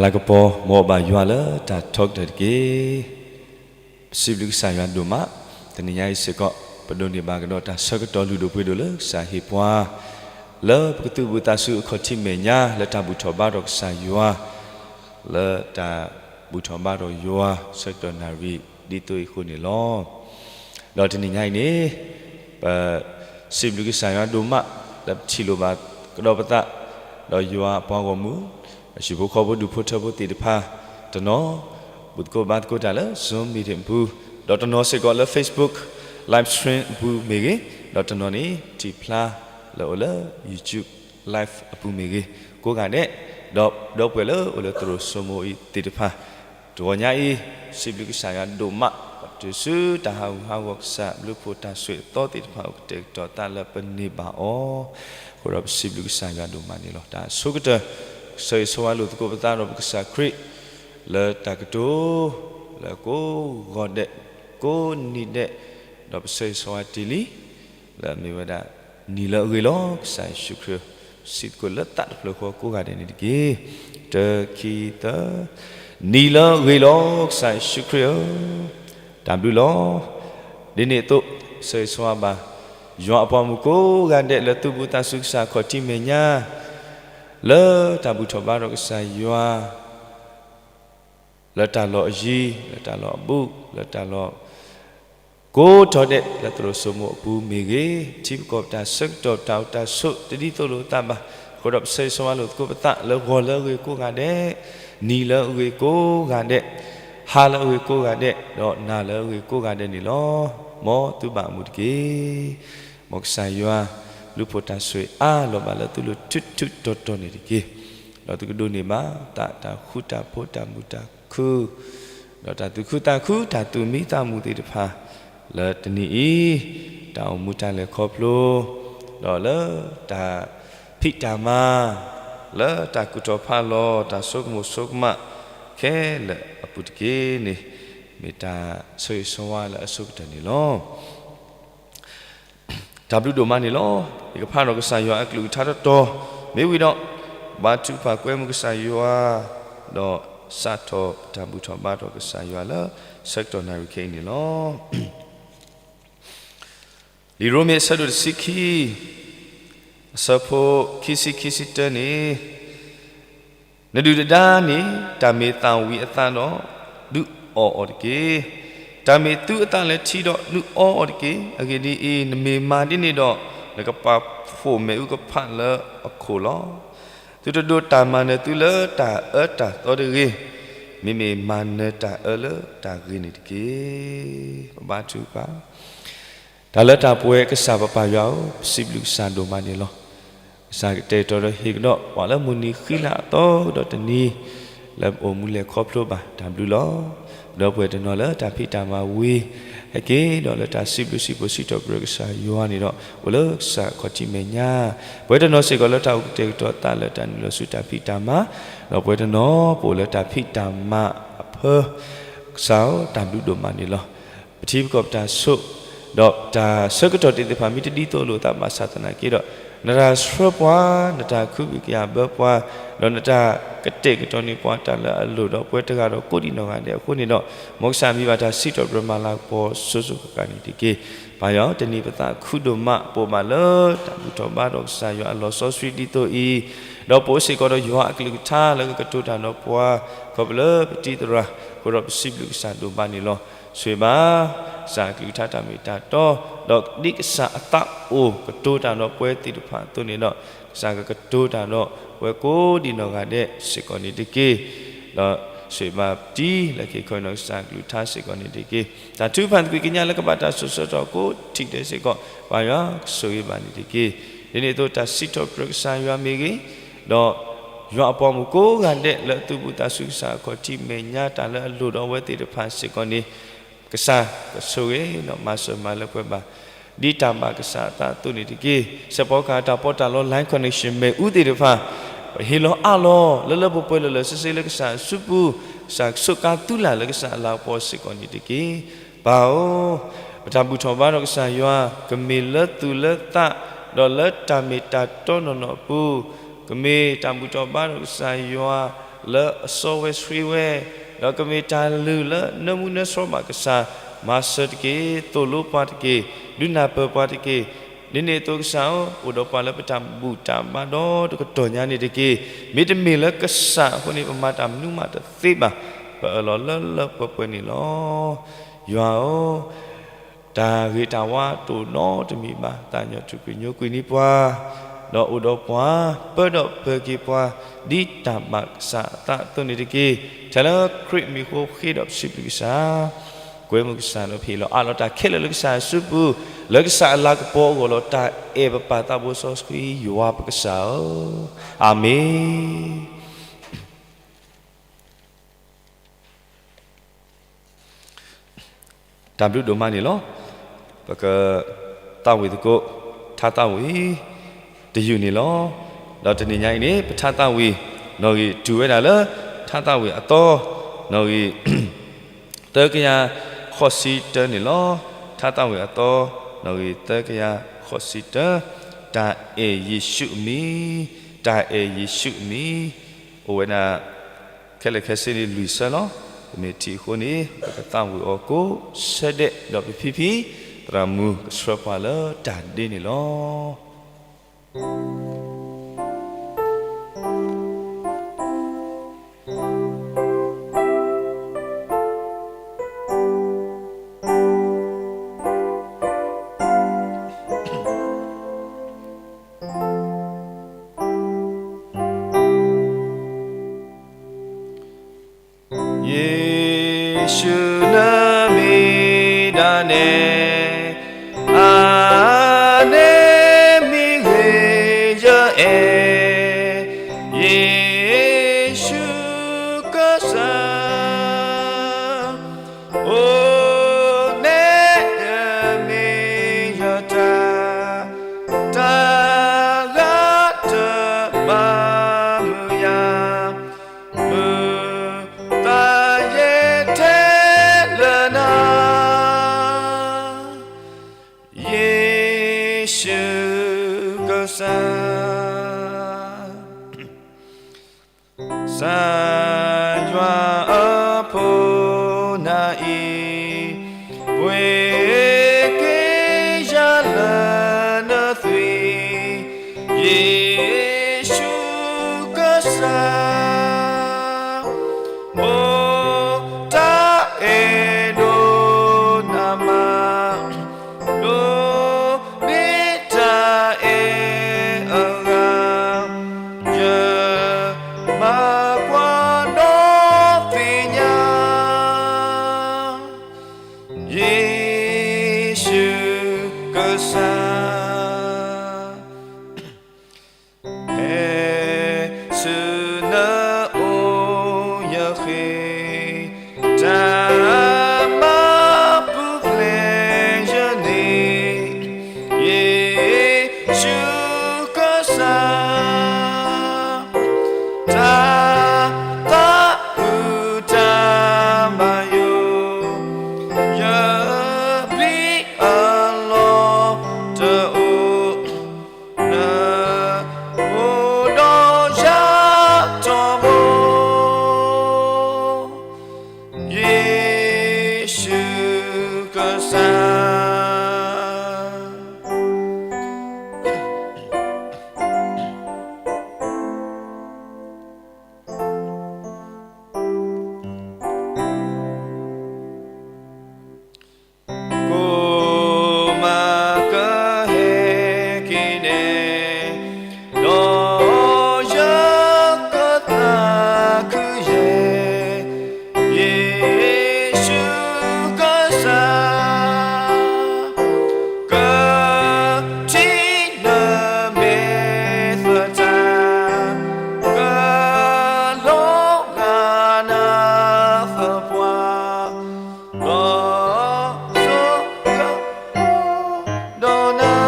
လၤကပီၤ မ်အဘၣ်ယွၤလၢတၢ်ထီကတၢၢ်တက့ၢ်. ပစံးဘျုးကစၢ်ယွၤဒိၣ်မး, တနံၤညါအံၤစ့ၢ်ကီး ပဒိးန့ၢ်ဘၣ်ကဒီးတၢ်ဆၢကတီၢ်လုၢ်ဒိၣ်ပှ့ၤဒိၣ်လၢကစၢ်ဟ့ၣ်ပှၤ လၢပကသုးဘူးသးဆူအခီၣ်ထံးမဲာ်ညါ လၢတၢ်ဘူၣ်ထီၣ်ဘါထီၣ်ကစၢ်ယွၤ, လၢတၢ်ဘူၣ်ထီၣ်ဘါထီၣ်ယွၤ ဆၢကတီၢ်နၣ်ရံၣ်ဒ်သိးအံၤအဃိန့ၣ်လီၤ. ဒီးတနံၤညါအံၤန့ၣ် ပစံးဘျုးကစၢ်ယွၤဒိၣ်မး လၢပထံၣ်လိာ်ဘၣ်ကဒီးပသး ဒီးယွၤအပှၤဂီၢ်မုၢ်, ဒီးဟံၣ်ဖိဃီဖိဒူၣ်ဖိထၢဖိသ့ၣ်တဖၣ်, တနီၤ ဘူၣ်သကိးဘါသကိးတၢ်လၢ Zoom meeting အပူၤ, ဒီးတနီၤစ့ၢ်ကီးလၢ Facebook live stream အပူၤမ့ၢ်ဂ့ၤ, ဒီးတနီၤန့ၣ် ထံၣ်ဖျါလၢအိၣ်လၢ YouTube live အပူၤမ့ၢ်ဂ့ၤ, ကိးဂၤဒဲး, ဒီးဒီပုၢ်ဝဲၢ်လၢအိၣ်လၢသရိာ်စိမိၤအံၤသ့ၣ်တဖၣ် တဂီၤညါအံၤ စံးဘျုးကစၢ်ယွၤဒိၣ်မး, တုၤဆူတၢ်ဟးဂူာ်ဟးဂီၤ ကစၢ်ဘျုးဖှိၣ်တၢ်ဆိၣ်ဂ့ၤအသီသ့ၣ်တဖၣ် အိၣ်ကတဲာ်ကတီၤသးလၢပန့ၢ်ဘၣ်အီၤ, အဃိဒီးပစံးဘျုးကစၢ်ယွၤဒိၣ်မးန့ၣ်လီၤ. တၢ်အဆိကတၢၢ် ဆၢဂ့ၤဆၢဝါလိာ်သကိးပသးဒီးပကစၢ်ခရံာ် လၢတၢ်ကတိၤ လၢကိးဂီၤဒဲး ကိးနံၤဒဲး, ဒီးပဆၢဂ့ၤဆၢဝါတ့ၢ်လံ လၢအမ့ၢ်ဝဲဒၣ် နံၤလၢအဂ့ၤလီၤ ကစၢ်ယ့ၣ်ၡူးခရံာ်ဧၢ, စံးသကိးလၢသးတဖျၢၣ်ဃီကိးဂၤဒဲးန့ၣ်တက့ၢ်. တၢ ခံ သၢ, နံၤလၢအဂ့ၤလီၤ ကစၢ်ယ့ၣ်ၡူးခရံာ်ဧၢ, တၢ်ဘျုးလီၤ. ဒ်န့ၣ်အသိး ဆၢဂ့ၤဆၢဝါဘၣ် ယွၤအပှၤမုၣ်ကိးဂၤဒဲးလၢသုးဘူးသးဆူကစၢ်ခီၣ်ထံးမဲာ်ညါ လၢတၢ်ဘူၣ်ထီၣ်ဘါထီၣ်ကစၢ်ယွၤ လၢတၢ်လီၢ်အယံၤ, လၢတၢ်လီၢ်အဘူး, လၢတၢ်လီၢ် ကိးထီၣ်ဒဲး လၢသရိာ်စိမိၤအပူၤမ့ၢ်ဂ့ၤ, ထံပကီၢ်ပတၢ်ဆၢကတီၢ်တၢ်အိၣ်တၢ်ဆိးတဒ်သိးလိာ်သးဘၣ်, အဃိဒီးပဆၢဂ့ၤဆၢဝါလိာ်သကိးပသးလၢဂီၤလၢအဂ့ၤကိးဂၤဒဲး, နံၤလၢအဂ့ၤကိးဂၤဒဲး, ဟါလၢအဂ့ၤကိးဂၤဒဲး, ဒီးနၤလၢအဂ့ၤကိးဂၤဒဲးန့ၣ်လီၤ. မ်သုဘၣ်အမုာ်တက့ၢ်. မ်ကစၢ်ယွၤ ဘျုးဖှိၣ်တၢ်ဆိၣ်ဂ့ၤအါလီၤဘၣ်လၢသုလိၤထူးထူးတီၤတီၤန့ၣ်တက့ၢ်. ဒီးသုကဒိးန့ၢ်ဘၣ်သးတၢ်ဃူတၢ်ဖိး တၢ်မုာ်တၢ်ခု ဒီးတၢ်သူၣ်ခုသးခု တၢ်သူၣ်မံသးမုာ်သ့ၣ်တဖၣ် လၢတနံၤအံၤ တၢ်အိၣ်မူတၢ်လဲၤခီဖျိ ဒီးလၢတၢ်ဖံးတၢ်မၤ လၢတၢ်ကူၣ်ထီၣ်ဖးလီၤ တၢ်ဆိကမိၣ်ဆိကမး ခဲလၢာ်အပူၤတက့ၢ်န့ၣ် မ့ၢ်တၢ်ဆၢဂ့ၤဆၢဝါလၢအဆိကတၢၢ်န့ၣ်လီၤ. တၢ်ဘျုးဒိၣ်မးန့ၣ်လီၤ. ယကဖးဒီးကစၢ်ယွၤအကလုၢ်ကထါတတီၤ မ့ၢ်ဝံၤဒီး ဘါထုကဖၣ်ကွဲမုာ်ကစၢ်ယွၤ ဒီးစးထီၣ်တၢ်ဘူၣ်ထီၣ်ဘါထီၣ်ကစၢ်ယွၤလၢ ဆၢကတီၢ်နၣ်ရံၣ်ခဲအံၤန့ၣ်လီၤ. လံာ်ရိမ့ၤအဆၢဒိၣ်တဆံခံ အဆၢဖိခံဆံခံဆံတၢန့ၣ် နဒုၣ်နဒါန့ၣ် တၢ်မ့ၢ်သၣ်ဝံၤအသးဒီး ဒုးအီၣ်အီၤတက့ၢ်. တၢ်မ့ၢ်သူအသးလၢထံဒီး ဒုးအီအီၤတက့ၢ်. အဂ့ၢ်ဒ်အံၤ, နမ့ၢ်မၤဒ်န့ၣ်ဒီး နကပာ်ဖှိၣ်မ့ၣ်အူကဖၣ်လၢအခိၣ်လီၤ. သုတဒိးတၢ်မၤနၢၤသုလၢတၢ်အၢတၢ်သီတဂ့ၤ, မ့မ့ၢ်မၤနၢၤတၢ်အၢလၢတၢ်ဂ့ၤန့ၣ်တက့ၢ်. ပဘါထုကဖၣ် တၢ်လၢတၢ်ပှဲၤကစၢ်ပပၢ်ယွၤဧၢ, ပစံးဘျုးကစၢ်ဒိၣ်မးန့ၣ်လီၤ. ကစၢ်ကတဲာ်ကတီၤဒီးဟ့ၣ်ကဒီးပှၤလၢမုၢ်နံၤဃံလၤအသီကဒီးတနံၤ လၢပအိၣ်မူလဲၤခီဖျိဘၣ်တၢ်ဘျုးလီၤ. ဒီပုၢ်ဝဲၢ်တနီၤလၢတၢ်ဖံးတၢ်မၤဝံၤ ဟဲက့ၤဒီးလၢတၢ်စံးဘျုးစံးဖှိၣ်စံးထီၣ်ပတြၢၤကစၢ်ယွၤန့ၣ်ဒီး အိၣ်လၢကစၢ်ခီၣ်ထံးမဲာ်ညါ, ပဝဲတနီၤစ့ၢ်ကီးလၢတၢ်အိၣ်ကတဲာ်ကတီၤသးလၢတၢ်နုာ်လီၤဆူတၢ်ဖံးတၢ်မၤ, ဒီးပဝဲတနီၤပအိၣ်လၢတၢ်ဖံးတၢ်မၤအဖၢ ကစၢ်ဧၢ တၢ်ဘျုးဒိၣ်မးန့ၣ်လီၤ. ပထံပကီၢ်ပတၢ်ဆိး ဒီးတၢ်ဆၢကတီၢ်သ့ၣ်တဖၣ် မ့ၢ်တဒ်သိးလိာ်သးဘၣ်ဆၣ်သနာ်က့ဒီး နတၢ်ဆှၢပှၤ, နတၢ်ခုဘုၣ်ကယာ်ဘၢပှၤ, ဒီးနတၢ်ကတဲာ်ကတီၤန့ၢ်ပှၤတၢ်လၢအလိၣ်ဒီးပဝဲတဂၤဒီးကိးဒံးနီၢ်ဂၤဒဲးအဃိန့ၣ်ဒီး မ်ကစၢ်မံဘၣ်တၢ်စံးထီၣ်ပတြၢၤမၤလၤကပီၤစိၤစိၤဃၣ်ဃၣ်န့ၣ်တက့ၢ်. ပၢ်ယွၤ တနံၤပသးခုဒိၣ်မး ပအိၣ်ဘၣ်လၢတၢ်ဘူၣ်ထီၣ်ဘါထီၣ်ကစၢ်ယွၤအလီၤစီဆှံဒ်သိးအံၤ, ဒီးပအိၣ်စ့ၢ်ကီးဒီးယွၤအကလုၢ်ကထါလၢကကတိၤတၢ်ဒီးပှၤ ခီဖျိလၢပတံၤသရၣ်, အဃိဒီးပစံးဘျုးကစၢ်ဒိၣ်မးန့ၣ်လီၤ. ဆိၣ်ဂ့ၤဘၣ် ကစၢ်အကလုၢ်ကထါတၢ်မ့ၢ်တၢ်တီ, ဒီးဒ်ကစၢ်အသးအိၣ်ကတိၤတၢ်ဒီးပဝဲသ့ၣ်တဖၣ်အသိးန့ၣ်ဒီး ကစၢ်ကကတိၤတၢ်ဒီးပဝဲကိးဒံးနီၢ်ဂၤဒဲးစ့ၢ်ကီးန့ၣ်တက့ၢ်. ဒီးဆိၣ်ဂ့ၤဘၣ်ပတံၤလၢခံခီနီၢ်ကစၢ်အကလုၢ်ကထါစ့ၢ်ကီးန့ၣ်တက့ၢ်. တၢ်ထုကဖၣ်သကွံာ်ကညးလၢကဘၣ်တၢ်စိၤဆၢကတီၢ်ကိးထံၣ်ဒဲးစ့ၢ်ကီး ပၢ်ယွၤကဆိၣ်ဂ့ၤဘၣ်န့ၣ်တက့ၢ်. ဒ်န့ၣ်အသိးတၢ်စံးထီၣ်ပတြၢၤကစၢ်ယွၤမ့ၢ်ဂ့ၤ, ဒီးယွၤအပှၤမုၣ်ကိးဂၤဒဲးလၢအသုးဘူးသးဆူကစၢ်အခီၣ်ထံးမဲာ်ညါတၢ်လၢအလိၣ်ဒီးအဝဲသ့ၣ်တဖၣ်စ့ၢ်ကီးန့ၣ် ကစၢ်ကဆိၣ်ဂ့ၤဒီးမၤစၢၤမၤလၢပှဲၤဘၣ် ဒ်တၢ်ဘၣ်ကစၢ်အသးအသိးန့ၣ်တက့ၢ်. စဲးဖီကဟၣ်တၢ်ပီးတၢ်လီ line connection မ့ၣ်အူသ့ၣ်တဖၣ် ပဟ့ၣ်လီၤအးလီၤ လၢလၢပှဲၤပှဲၤလၢာ်လၢာ်ဆ့ဆ့လၢကစၢ်အစုပူၤ, ကစၢ်ကဆိးကါသုလၢ်လၢကစၢ်အလၤကပီၤစ့ၢ်ကီးန့ၣ်တက့ၢ်. ပၢ်ဧၢ, ပတၢ်ဘူၣ်ထီၣ်ဘါထီၣ်ကစၢ်ယွၤ ကမ့ၢ်လၢသူၣ်လၢသး ဒီးလၢတၢ်မ့ၢ်တၢ်တီနီၢ်နီၢ်အပူၤ, ကမ့ၢ်တၢ်ဘူၣ်ထီၣ်ဘါထီၣ်ကစၢ်ယွၤ လၢအစီဝဲဆှံဝဲ, ဒီးကမ့ၢ်တၢ်လုၢ်လၢနၢမူနၢဆှီဘၣ်ကစၢ်, မၤစၢၤတက့ၢ်, သိၣ်လိပှၤတက့ၢ်, ဒုးနၢ်ပၢၢ်ပှၤတက့ၢ်. ဒ်န့ၣ်အသိးကစၢ်ဧၢ, အိၣ်ဒီးပှၤလၢပတၢ်ဘူၣ်တၢ်ဘါဒီတကတီၢ်ညါန့ၣ်တက့ၢ်. မ့တမ့ၢ်လၢကစၢ်အဃိန့ၣ် ပမၤတၢ်မနုၤမးတသ့ဘၣ်. ပအၢၣ်လီၤလၢလၢပှဲၤပှဲၤန့ၣ်လီၤ. ယွၤဧၢ, တၢ်ဂ့ၤတၢ်ဝါတအိၣ်နီတမံၤဘၣ်. သးညီထူၣ်ကွံာ်ညိကွံာ်န့ၢ်ပှၤ, ဒီးအိၣ်ဒီးပှၤ, ပၢဒီးပၢၤက့ၤပှၤ, ဒ်တၢ်ဘၣ်ကစၢ်အသးအသိးန့ၣ်တက့ၢ်. ထဲလၢခရံာ်မံၤအဃိ ဃ့ဒီးပစံးဘျုးကစၢ်, ကွဲမုာ်ကစၢ်ဒီး ပဟ့ၣ်လီၤအးလီၤတၢ်ခဲလၢာ်လၢကစၢ်ယ့ၣ်ၡူးပူၤ, လၢကစၢ်အလၤကပီၤအဂီၢ်လီၤ. တၢ်အဲၣ်ပပၢ်သးဘိစီဆှံယွၤပကစၢ်ဧၢ, အၤမ့ၣ်. တၢ်ဘျုးဒိၣ်မးန့ၣ်လီၤ. ပကသးဝံၣ်သကိး ထါသးဝံၣ်တယုၢ်န့ၣ်လီၤ. ဒီးတနံၤညါအံၤန့ၣ် ပထါသးဝံၣ် နီၣ်ဂံၢ်တုၤဝဲဒၣ်လၢ ထါသးဝံၣ်အသီ နီၣ်ဂံၢ် သၢကယၤဃိးဆံတၢန့ၣ်လီၤ. ထါသးဝံၣ်အသီ နီၣ်ဂံၢ်သၢကယၤဃိးဆံတၢ, တၢ်အဲၣ်ယ့ၣ်ၡူးအမံၤ, တၢ်အဲၣ်ယ့ၣ်ၡူးအမံၤ, အိၣ်ဝဲဒၣ် ခဲလၢာ်ခဲဆ့န့ၣ်လွံၢ်ဆၢလီၤ. ပမ့ၢ်ထံၣ်အဃိန့ၣ် ပကသးဝံၣ်အီၤကိးဆၢဒဲး ဒီးပဖံဖံ သရၣ်မုၣ်ကဆှၢပှၤလၢတၢ်ဒ့န့ၣ်လီၤ. ယ့ၣ်ၡူးနမံၤဒၣ်နဲ အါန့ၢ်မ့ၢ်ဂ့ၤယအဲၣ် ယ့ၣ်ၡူးကစၢ်, အိၣ်နဲၣ်အမ့ၢ်ယတၢ်, တၢ်လၢတမၤမုာ်ယၤ မုာ်သးယဲၢ်ထဲလၢနၤ, ယ့ၣ်ၡူးကစၢ်, စၢ်ယွၤအဖိနၤအံၤ, ပှ့ၤက့ၤယၤလၢနသွံၣ် ယ့ၣ်ၡူးကစၢ်, အိၣ်တၢ်အဲၣ်ဒိၣ်နၤမး, ဒိးန့ၢ်တၢ်အဲၣ်အဂၤ, ယမၤကွၢ်ဒီးသ့ၣ်ညါ ယ့ၣ်ၡူးကစၢ်, ဟဲဆူနအိၣ်ယဃ့, တၢ်မၤပူၤဖျဲးယန့ၣ် ယ့ၣ်ၡူးကစၢ်, တၢ်သးခုတၢ်ဘၣ်ယိၣ်, ယပျံၤအလီၢ်တအိၣ်, နအိၣ်ဒီးယၤထီဘိ, ယ့ၣ်ၡူးကစၢ်. ကိးမးကဟဲက့ၤနဲ, ဒီးယကသးခုယဲၢ်, ယ့ၣ်ၡူးကစၢ်, ကထံၣ်နမဲာ်သတး, ကလိးဂာ်နၤသပှၢ်, ဒီးစိကဒီးနၤ,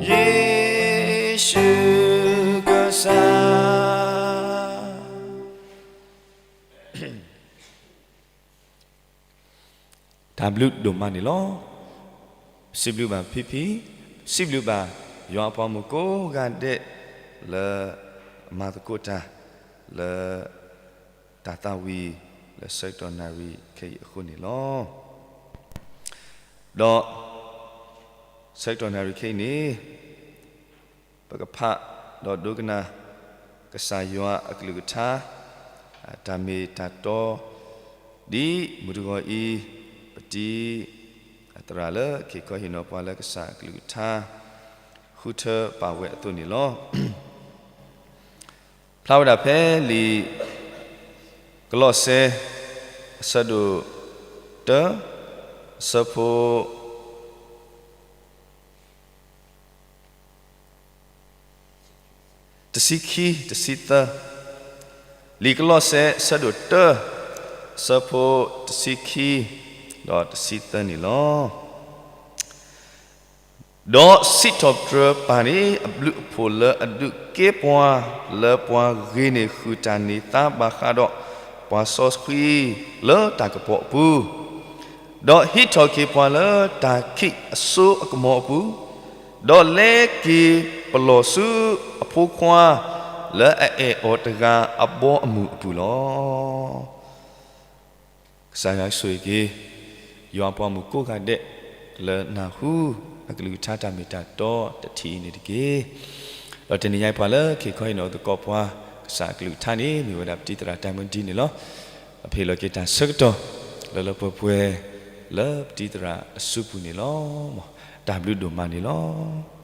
ယ့ၣ်ၡူးကစၢ်. တၢ်ဘျုးဒိၣ်မးန့ၣ်လီၤ. စံးဘျုးဘၣ်ဖံဖံ, စံးဘျုးဘၣ်ယွၤအပှၤမုၣ်ကိးဂၤဒဲးလၢ မၤသကိးတၢ်လၢ တၢ်သးဝံၣ်လၢဆၢကတီၢ်နၣ်ရံၣ်ခဲအံၤအဃိန့ၣ်လီၤ. ဒီး ဆၢကတီၢ်နၣ်ရံၣ်ခဲအံၤန့ၣ် ပကဖးဒီးဒိကနၣ် ကစၢ်ယွၤအကလုၢ်ကထါ တၢ်မ့ၢ်တၢ်တီ ဒ်မုၢ်တဂီၤအံၤ ပတံၤသရၣ်လၢက့ၤခီဟ့ၣ်နီၤပှၤလၢကစၢ်အကလုၢ်ကထါ ဃုထၢပာ်ဝဲအသိးန့ၣ်လီၤ. ဖျါဝဲဒၣ်ဖဲလံာ်ကလီးစဲ အဆၢဒိၣ်တၢ အဆၢဖိ တဆံခံ တဆံသၢ, လံာ်ကလီးစဲ အဆၢဒိၣ်တၢ အဆၢဖိတဆံခံ ဒီးတဆံသၢန့ၣ်လီၤ. ဒီးစံးထီၣ်ပတြၢၤပၢ်န့ၣ် အဘျုးအဖှိၣ်လၢအဒုးကဲပှၤ လၢပှၤဂ့ၤန့ၢ်ဃုာ်တၢ်န့ၢ်သါဘၣ်ဃးဒီး ပှၤစီဆှံလၢတၢ်ကပီၤအပူၤ, ဒီးဟံးထီၣ်က့ၤပှၤလၢတၢ်ခံးအစိအကမီၤအပူၤ, ဒီးလဲၤက့ၤပလီၢ်ဆူအဖိခွါ လၢအအဲၣ်အီၤတဂၤအဘီအမုၢ်အပူၤလီၤ. ကစၢ်ယွၤဆိၣ်ဂ့ၤက့ၤ ယွၤပှၤမုၣ်ကိးဂၤဒဲး လၢနၢ်ဟူ အကလုၢ်ကထါတၢ်မ့ၢ်တၢ်တီတထံၣ်အံၤန့ၣ်တက့ၢ်. ဒီးတနံၤညါအံၤပှၤလၢက့ၤခီဟ့ၣ်နီၤသကိးပှၤ ကစၢ်အကလုၢ်ကထါန့ၣ် မ့ၢ်ဝဲဒၣ်ပတံၤသရၣ်တၢ်မုၢ်ဒံးန့ၣ်လီၤ. အဟ့ၣ်လီၤက့ၤတၢ်ဆၢကတီၢ် လၢလၢပှဲၤပှဲၤ လၢပတံၤသရၣ်အစုပူၤန့ၣ်လီၤ. တၢ်ဘျုးဒိၣ်မးန့ၣ်လီၤ.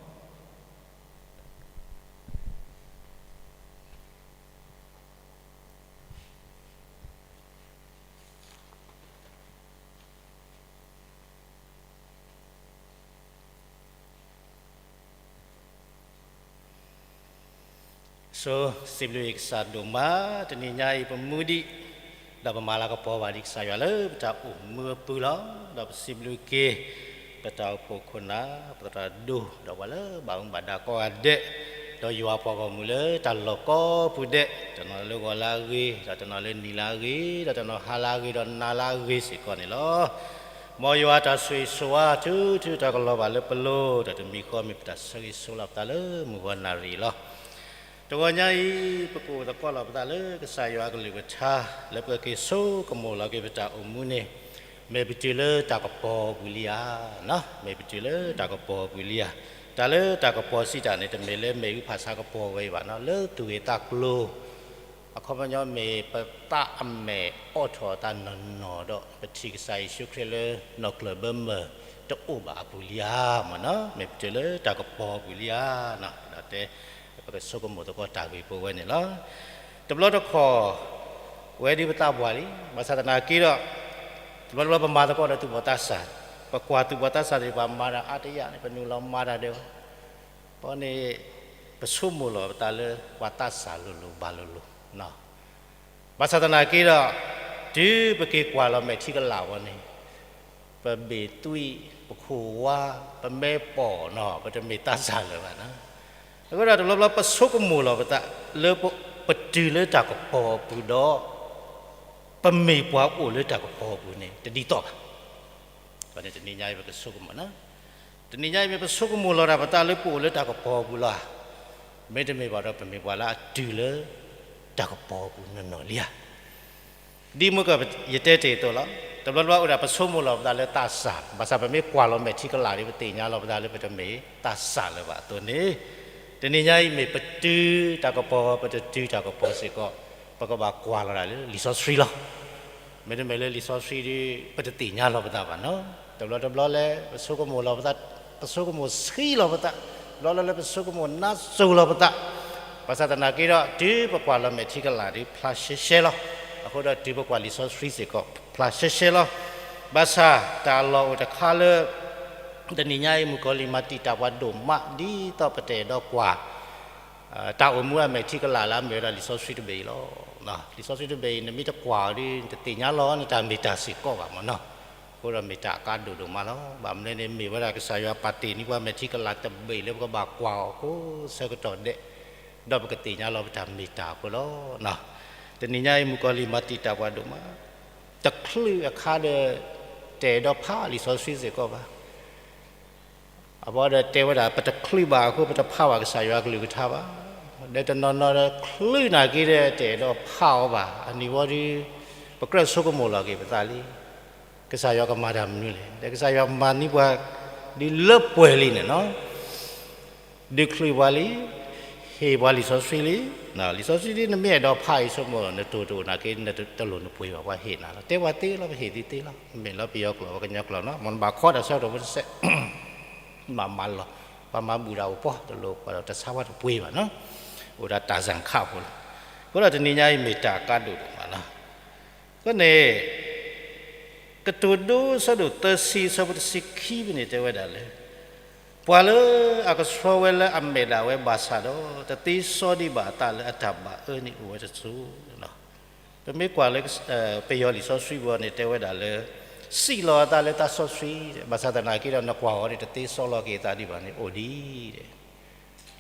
ဆိစံးဘျုးကစၢ်ဒိၣ်မး, တနံၤညါအံၤပမူဒံး ဒီးပမၤလၤကပီၤဘၣ်ဒံးကစၢ်ယွၤလၢပတၢ်အိၣ်မူအပူၤလီၤ. ဒီးပစံးဘျုးက့ၤ ပတၢ်အိၣ်ဖှိၣ်ခိၣ်နၢ် ပသရၣ်ဒိၣ် ဒီးပှၤလၢဘၣ်မူဘၣ်ဒါကိးဂၤဒဲး, ဒီးယွၤပှၤဂီၢ်မုၢ်လၢတၢ်လီၢ်ကိးပူၤဒဲး, တနီၤလၢဂီၤလၢအဂ့ၤ, ဒီးတနီၤလၢနံၤလၢအဂ့ၤ, ဒီးတနီၤဟါလၢအဂ့ၤ, ဒီးနၤလၢအဂ့ၤစ့ၢ်ကီးန့ၣ်လီၤ. မ်ယွၤတၢ်ဆိၣ်ဂ့ၤဆိၣ်ဝါ ထူထူတီၤတီၤကလီၤဘၣ်လၢပလိၤ, ဒီးတမံၤဃီမ့ၢ်ပတၢ်ဆၢဂ့ၤဆၢဝါလီၤပသးလၢမုၢ်ဂီၤနၣ်ရံၣ်လီၤ. တဂီၤညါအံၤ ပကအိၣ်သကိးလီၤပသးလၢကစၢ်ယွၤအကလုၢ်ကထါ လၢပကက့ၤဆိကမိၣ်လီၤက့ၤပတၢ်အိၣ်မူန့ၣ်, မ့ၢ်ပတုၤလၢတၢ်ကပီၤပူၤလံဧါ, မ့ၢ်ပတုၤလၢတၢ်ကပီၤပူၤလံဧါ. တၢ်လၢတၢ်ကပီၤစံးတၢ်န့ၣ် တမ့ၢ်လၢမ့ၣ်အူဖးဆါကပီၤဝဲအံၤဘၣ်နီၤ, လၢသူၣ်ဂ့ၤသးကျိၤ အခီပညီမ့ၢ်ပသးအမဲာ်အိးထီၣ်အသးနီၢ်နီၢ်ဒီး ပထံၣ်ကစၢ်ယ့ၣ်ၡူးခရံာ်လၢနီၢ်ကျၢၢ်ဘၢမၢၢ်တအိၣ်ဘၣ်အပူၤလံဧါမ့ၢ်နီၤ, မ့ၢ်ပတုၤလၢတၢ်ကပီၤပူၤလံဧါ. ဒီးတဲ ပကဆိကမိၣ်သကိးတၢ်ဂ့ၢ်ဖိဝဲန့ၣ်လီၤ. တဘျီတခီၣ် ဝဲဒၣ်ပသးပှၢ်လံ, ဘၣ်ဆၣ်သနာ်က့ဒီး တဘျီတဘျီပမၤသကိးဒီးသူၣ်ဘီၣ်သးစၢ်, ပကွၢ်သူၣ်ဘီၣ်သးစၢ်သ့ၣ်တဖၣ်မၤတၢ်အါတယၢ်န့ၣ် ပနုာ်လီၤမၤတၢ်ဒဲးဝဲ, အဃိန့ၣ် ပဆိကမိၣ်လီၤပသးလၢပှၤသးစၢ်လိၤလိၤဘၣ်လိၤလိၤ ဘၣ်ဆၣ်သနာ်က့ဒီး တုၤပက့ၤကွၢ်လီၤမဲာ်ထံကလၤဝဲန့ၣ်, ပဘ့ၣ်သွံၣ် ပခိၣ်ဝါ ပမဲပိာ်နီၤ ပတမ့ၢ်သးစၢ်လၢၤဘၣ်နီၤ. အဃိဒီးတဘျီဘျီပဆိကမိၣ်လီၤပသး လၢပတုၤလၢတၢ်ကပီၤအပူၤဒီး ပမ့ၢ်ပှၤအိၣ်လၢတၢ်ကပီၤအပူၤန့ၣ် တဒ်သိးဘၣ်. တနံၤညါအံၤပကဆိကမိၣ်နီၤ, တနံၤညါအံၤမ့ၢ်ပဆိကမိၣ်လီၤတၢ်ပသးလၢပအိၣ်လၢတၢ်ကပီၤအပူၤလီၤဧါ, မ့တမ့ၢ်ဘၣ်ဒီးပမ့ၢ်ပှၤလၢအတုၤလၢတၢ်ကပီၤအပူၤနီၢ်နီၢ်လံဧါ. ဒ်မ့ၢ်ကယတဲတ့ၢ်အသိးလီၤ. တဘျီဘျီအိၣ်ဒၣ်ပဆိကမိၣ်လီၤပသးလၢသးစၢ်, ဘၣ်ဆၣ်ပမ့ၢ်ကွၢ်လီၤမဲာ်ထံကလၤဒီး ပသ့ၣ်ညါလီၤပသးလၢပတမ့ၢ်သးစၢ်လၢၤဘၣ်အသိးန့ၣ်, တနံၤညါအံၤမ့ၢ်ပတုၤတၢ်ကပီၤ ပတတုၤတၢ်ကပီၤစ့ၢ်ကီး, ပကဘၣ်ကွၢ်လီၤဒၣ်လၢလံာ်စီဆှံလီၤ. မ့တမ့ၢ်လၢလံာ်စီဆှံဒီး ပတသ့ၣ်ညါလီၤပသးဘၣ်နီၤ. တဘျီတဘျီလၢ ပဆိကမိၣ်လီၤပသး, ပဆိကမိၣ်ဆှံလီၤပသး, တဘျီလၢပဆိကမိၣ်နါစိၤလီၤပသး, ဘၣ်ဆၣ်သနာ်က့ဒီး တုၤပကွၢ်လီၤမဲာ်ထံကလၤဒီး ဖျါရှဲရှဲလီၤ. အဃိဒီးတုၤပကွၢ်လံာ်စီဆှံစ့ၢ်ကီး ဖျါရှဲရှဲလီၤ. ဘၣ်ဆၣ်တၢ်လီၢ်အိၣ်တခါလၢ တနံၤညါအံၤ မုၣ်ကီၤလံၢ်မၤတံာ်တာ်ပှၤဒိၣ်မး ဒ်သိးပတအဲၣ်ဒိးကွၢ် တၢ်အိၣ်မူအမဲာ်ထံကလၤလၢအမ့ၢ်ဝဲဒၣ်လံာ်စီဆှံတဘ့ၣ်အံၤလီၤ. လံာ်စီဆှံတဘ့ၣ်အံၤ နမ့ၢ်တကွၢ်အီၤဒီး နတသ့ၣ်ညါလီၤ နတၢ်မ့ၢ်တၢ်စ့ၢ်ကီးဘၣ်မ့ၢ်နီၤ. အဃိဒီးမ့ၢ်တၢ်အကါဒိၣ်ဒိၣ်မးလီၤ. ဘၣ်မနုၤန့ၣ် မ့ၢ်ဝဲဒၣ်ကစၢ်ယွၤပာ်တ့ၢ်န့ၢ်ပှၤမဲာ်ထံကလၤတဘ့ၣ်လၢပကဘၣ်ကွၢ်အီၤကိးဆၢကတီၢ်ဒဲး, ဒီးပကသ့ၣ်ညါလီၤပတၢ်မ့ၢ်တၢ်အဃိလီၤ. တနံၤညါအံၤ မုၣ်ကီၤလံၢ်မၤတံာ်တာ်ပှၤဒိၣ်မး တချုးအခါဒီး တအဲၣ်ဒိးဖးလံာ်စီဆှံစ့ၢ်ကီးဘၣ်. အဘီဒီးတဲဝဲဒၣ် ပတချုးဘၣ်အဃိ ပတဖးဘၣ်ကစၢ်ယွၤကလုၢ်ကထါဘၣ်. ဒီးတနီၤနီၤဒီးချုးနာ်က့ဒီးတအဲၣ်ဒိးဖးအီၤဘၣ်. အနံၤဝဲဒီး ပကြၢးဆိကမိၣ်လီၤက့ၤပသးလံ, ကစၢ်ယွၤကမၤတၢ်မနုၤလဲၣ်. ဒီးကစၢ်ယွၤမၤန့ၢ်ပှၤဒ်လၢပှဲၤလံန့ၣ်လီၤ. ဒုးချုးပှၤလံ, ဟ့ၣ်ပှၤလံာ်စီဆှံလံ. လံာ်စီဆှံဒ်နမ့ၢ်အဲၣ်ဒိးဖးအံၤဆိကမိၣ် နတိၢ်တအိၣ်နာ်က့ နတလိၣ်နပှ့ၤဘၣ်, ပှၤဟ့ၣ်နၤလီၤ. တဲပှၤသ့လီၤ, ပဟ့ၣ်သ့သ့လီၤ. မ့ၢ်လၢပယီၤကျိာ် ပှၤကညီကျိာ်နီၤ, မ့ၢ်နဘၣ်ခီတၢ်ဆၢကတီၢ်ဖိတစဲး မၤမၤလီၤ, ပှၤမၤဘူၣ်တၢ်အိၣ်ပှီၢ်တလိၣ် ပှၤဒီးတဆါပှၤတပှ့ၤဘၣ်နီၤ. အိၣ်ဒၣ်တၢ်စၢ်ခးဖိလီၤ. အဃိဒီးတနံၤညါအံၤမ့ၢ်တၢ်အကါဒိၣ်ဒိၣ်မးလီၤ. အဃိန့ၣ် ကတိၤဒိအဆၢဒိၣ်သၢဆံ အဆၢဖိတဆံခံဖဲန့ၣ်တဲဝဲဒၣ်လၢ ပှၤလၢအကဆှီဝဲလၢအမဲာ်ဒၣ်ဝဲဘၣ်ဆၣ်ဒီး တသ့စီဒံးဘၣ်အသးလၢအတၢ်ဘၣ်အၢန့ၣ်အိၣ်ဝဲတစိၤလီၤ. ပမ့ၢ်ကွၢ်လၢ ပယီၤလံာ်စီဆှံပူၤန့ၣ်တဲဝဲဒၣ်လၢ စံးလီၤအသးလၢသးစီဆှံ, ဘၣ်ဆၣ်သနာ်က့ဒီး နကွၢ်အီၤန့ၣ် တသ့စီလီၤက့ၤအသးဒံးဘၣ်န့ၣ် အိၣ်ဒံး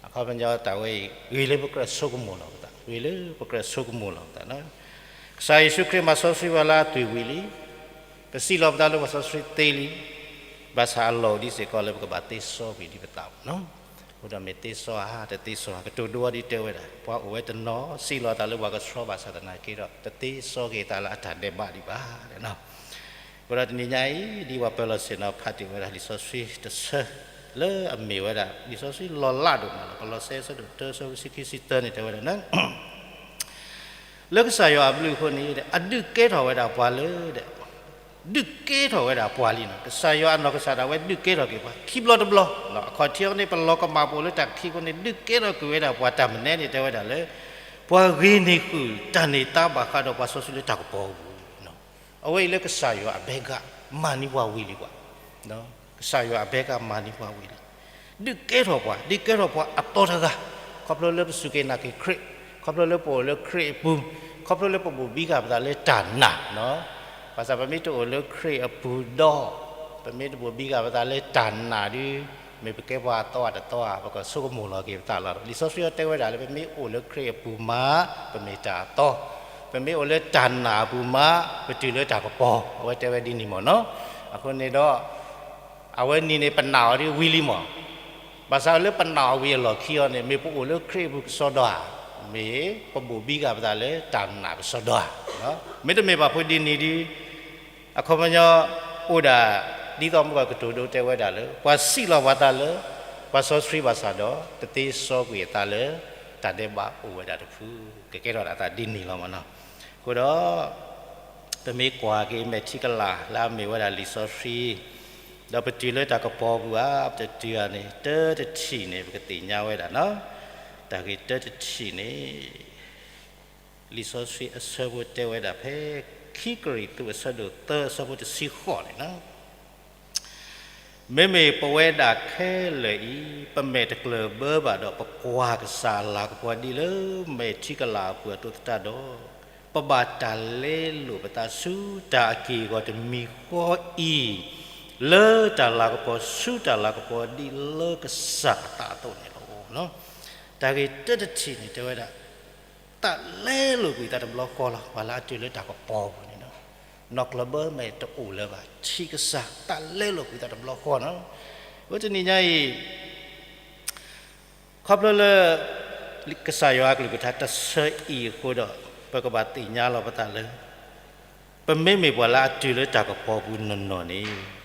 အခီပညီတၢ်ဝဲအံၤ ဂ့ၤလၢပကြၢးဆိကမိၣ်လီၤပသး, ဂ့ၤလၢပကြၢးဆိကမိၣ်လီၤပသး. ကစၢ်ယ့ၣ်ၡူးခရံာ်မၤစီဆှံပှၤလၢအသွံၣ်ဝံၤလံ, ပစံးလီၤပသးလၢပှၤစီဆှံသ့လံ, ဘၣ်ဆၣ်အလီၢ်အိၣ်ဒံးစ့ၢ်ကီးလၢပကဘၣ်သ့စီကွံာ်ဒံးပသးမ့ၢ်နီၤ. အဃိဒီးမ့ၢ်သ့စီဧါ တသ့စီဧါ ကတိၤဒိအီၤဒ်တဲဝဲဒၣ် ပှၤအိၣ်ဝဲတနီၤ စံးလီၤအသးလၢပှၤကဆှီဘၣ်ဆၣ်သနာ်က့ဒီး တသ့စီက့ၤအသးလၢအတၢ်ဒဲးဘးဒံးဘၣ်. အဃိဒီးတနံၤညါအံၤ ဒ်ပှၤပၢၤလီၢ်ဆ့ၣ်နီၤဖးတ့ၢ်ဝဲဒၣ်လံာ်စီဆှံတဆၢ လၢအမ့ၢ်ဝဲဒၣ် လံာ်စီဆှံလီၤလးဒိၣ်မးလီၤ. ကလီးစဲအဆၢဒိၣ်တၢ အဆၢဖိတဆံခံဆံသၢန့ၣ်တဲဝဲဒၣ် လၢကစၢ်ယွၤအဘျုးအဃိန့ၣ် အဒုးကဲထီၣ်ဝဲဒၣ်ပှၤလၢ ဒုးကဲထီၣ်ဝဲဒၣ်ပှၤလံနီၤ. ကစၢ်ယွၤအနီၢ်ကစၢ်ဒၣ်ဝဲဒုးကဲထီၣ်က့ၤပှၤ ခံဘျီတဘျီ, အခီၣ်ထံးအံၤန့ၣ် ပလီၤကမၣ်ပအိၣ်လၢတၢ်ခံအဃိန့ၣ် ဒုးကဲထီၣ်ကွံာ်ဝဲဒၣ်ပှၤတၢ်မနုၤန့ၣ်တဲဝဲဒၣ်လၢ ပှၤဂ့ၤန့ၢ်ဃုာ်တၢ်န့ၢ်သါဘၣ်ဃးဒီးပှၤစီဆှံလၢတၢ်ကပီၤအပူၤ အဝဲအံၤလၢကစၢ်ယွၤအဘဲက မၤန့ၢ်ပှၤဝံၤလံကွၢ်, ကစၢ်ယွၤအဘဲကမၤန့ၢ်ပှၤဝံၤလံ. ဒုးကဲထီၣ်ပှၤ, ဒုးကဲထီၣ်ပှၤအသီတဂၤ, ခီဖျိလၢပစူၢ်က့ၤနာ်က့ၤခရံာ်, ခီဖျိလၢပအိၣ်လၢခရံာ်အပူၤ, ခီဖျိလၢပဘိၣ်ဘံဃာ်ပသးလၢတၢ်နာ်, ဘၣ်ဆၣ်ပမ့ၢ်တအိၣ်လၢခရံာ်အပူၤဒီး ပမ့ၢ်တဘိၣ်ဘံဃာ်ပသးလၢတၢ်နာ်ဒီး မ့ၢ်ပကဲပှၤအသီဧါတသီဧါ ပကဆိကမိၣ်လီၤက့ၤပသးလီၤ. လံာ်စီဆှံအံၤတဲဝဲဒၣ်လၢ ပမ့ၢ်အိၣ်လၢခရံာ်အပူၤမး ပမ့ၢ်တၢ်အသီ, ပမ့ၢ်အိၣ်လၢတၢ်နာ်အပူၤမး ပတုၤလၢတၢ်ကပီၤ, အဝဲတဲဝဲဒ်န့ၣ်မ့ၢ်နီၤ. အဃိန့ၣ်ဒီး အဝဲန့ၣ်န့ၣ် ပနာ်အီၤဒ်ဝံၤလံမး, ဘၣ်ဆၣ်လၢပနာ်အီၤဝံၤအလီၢ်ခံအံၤန့ၣ် မ့ၢ်ပအိၣ်လၢခရံာ်အပူၤကစီဒီဧါ, မ့ၢ်ပဘိၣ်ဘံဃာ်ပသးလၢတၢ်နာ်ကစီဒီဧါ. မ့တမ့ၢ်ဘၣ်ဖိဒ်န့ၣ်ဒီး အခီပညီ အိၣ်ဒၣ် ဒ်သိးမုၢ်ဂီၤကတိၤဒိတဲဝဲဒၣ်လၢ ပှၤစံးလီၤပှၤသးလၢ ပှၤစီဆှံဘၣ်ဆၣ်ဒီး တသ့စီကွံာ်အသးလၢ တၢ်ဒဲးဘးအိၣ်ဝဲဒၣ်တဖု, ကကဲထီၣ်ဒၣ်အသးဒ်န့ၣ်လီၤမ့ၢ်နီၤ. အဃိဒီး ပမ့ၢ်ကွၢ်က့ၤမဲာ်ထံကလၤလၢအမ့ၢ်ဝဲဒၣ်လံာ်စီဆှံ ဒီးပတုၤလၢတၢ်ကပီၤပူၤဧါ ပတတုၤဧါန့ၣ် တၢတထံၣ်န့ၣ် ပကသ့ၣ်ညါဝဲဒၣ်နီၤ. တၢ်ဂ့ၢ်တၢတထံၣ်န့ၣ် လံာ်စီဆှံအဆၢဖိတဲဝဲဒၣ်ဖဲ ခံကရံၣ်သူးအဆၢဒိၣ်သၢအဆၢဖိတဆံဃိးန့ၣ်လီၤ. မ့မ့ၢ်ပဝဲဒၣ်ခဲလၢာ်အံၤ ပမဲာ်တကျၢၢ်ဘၢဘၣ်ဒီး ပကွၢ်ကစၢ်အလၤကပီၤဒ်လၢမဲာ်ထံကလၤအပူၤအသိးသတးဒီး ပဘၣ်တၢ်လဲလိာ်ပသးဆူတၢ်အက့ၢ်အဂီၤတမံၤဃီအံၤ လၢတၢ်လၤကပီၤဆူတၢ်လၤကပီၤဒ်လၢကစၢ်အသးအသိးန့ၣ်လီၤ. တၢ်ဂ့ၢ်တၢတထံၣ်န့ၣ်တဲဝဲဒၣ် သးလဲလိာ်ကွံာ်သးတဘျီဃီလီၤ. ပှၤလၢအတုၤလၢတၢ်ကပီၤပူၤန့ၣ် နီၢ်ကျၢၢ်ဘၢမဲာ်တအိၣ်လၢၤဘၣ်, ထံကစၢ်သးလဲလိာ်ကွံာ်သးတဘျီဃီနီၤ. အဃိတနံၤညါအံၤ ခီဖျိလၢ ကစၢ်ယွၤအကလုၢ်ကထါတဆၢအံၤအဃိဒီး ပကဘၣ်သ့ၣ်ညါလီၤပသးလၢ ပမ့မ့ၢ်ပှၤလၢအတုၤလၢတၢ်ကပီၤပူၤနီၢ်နီၢ်န့ၣ်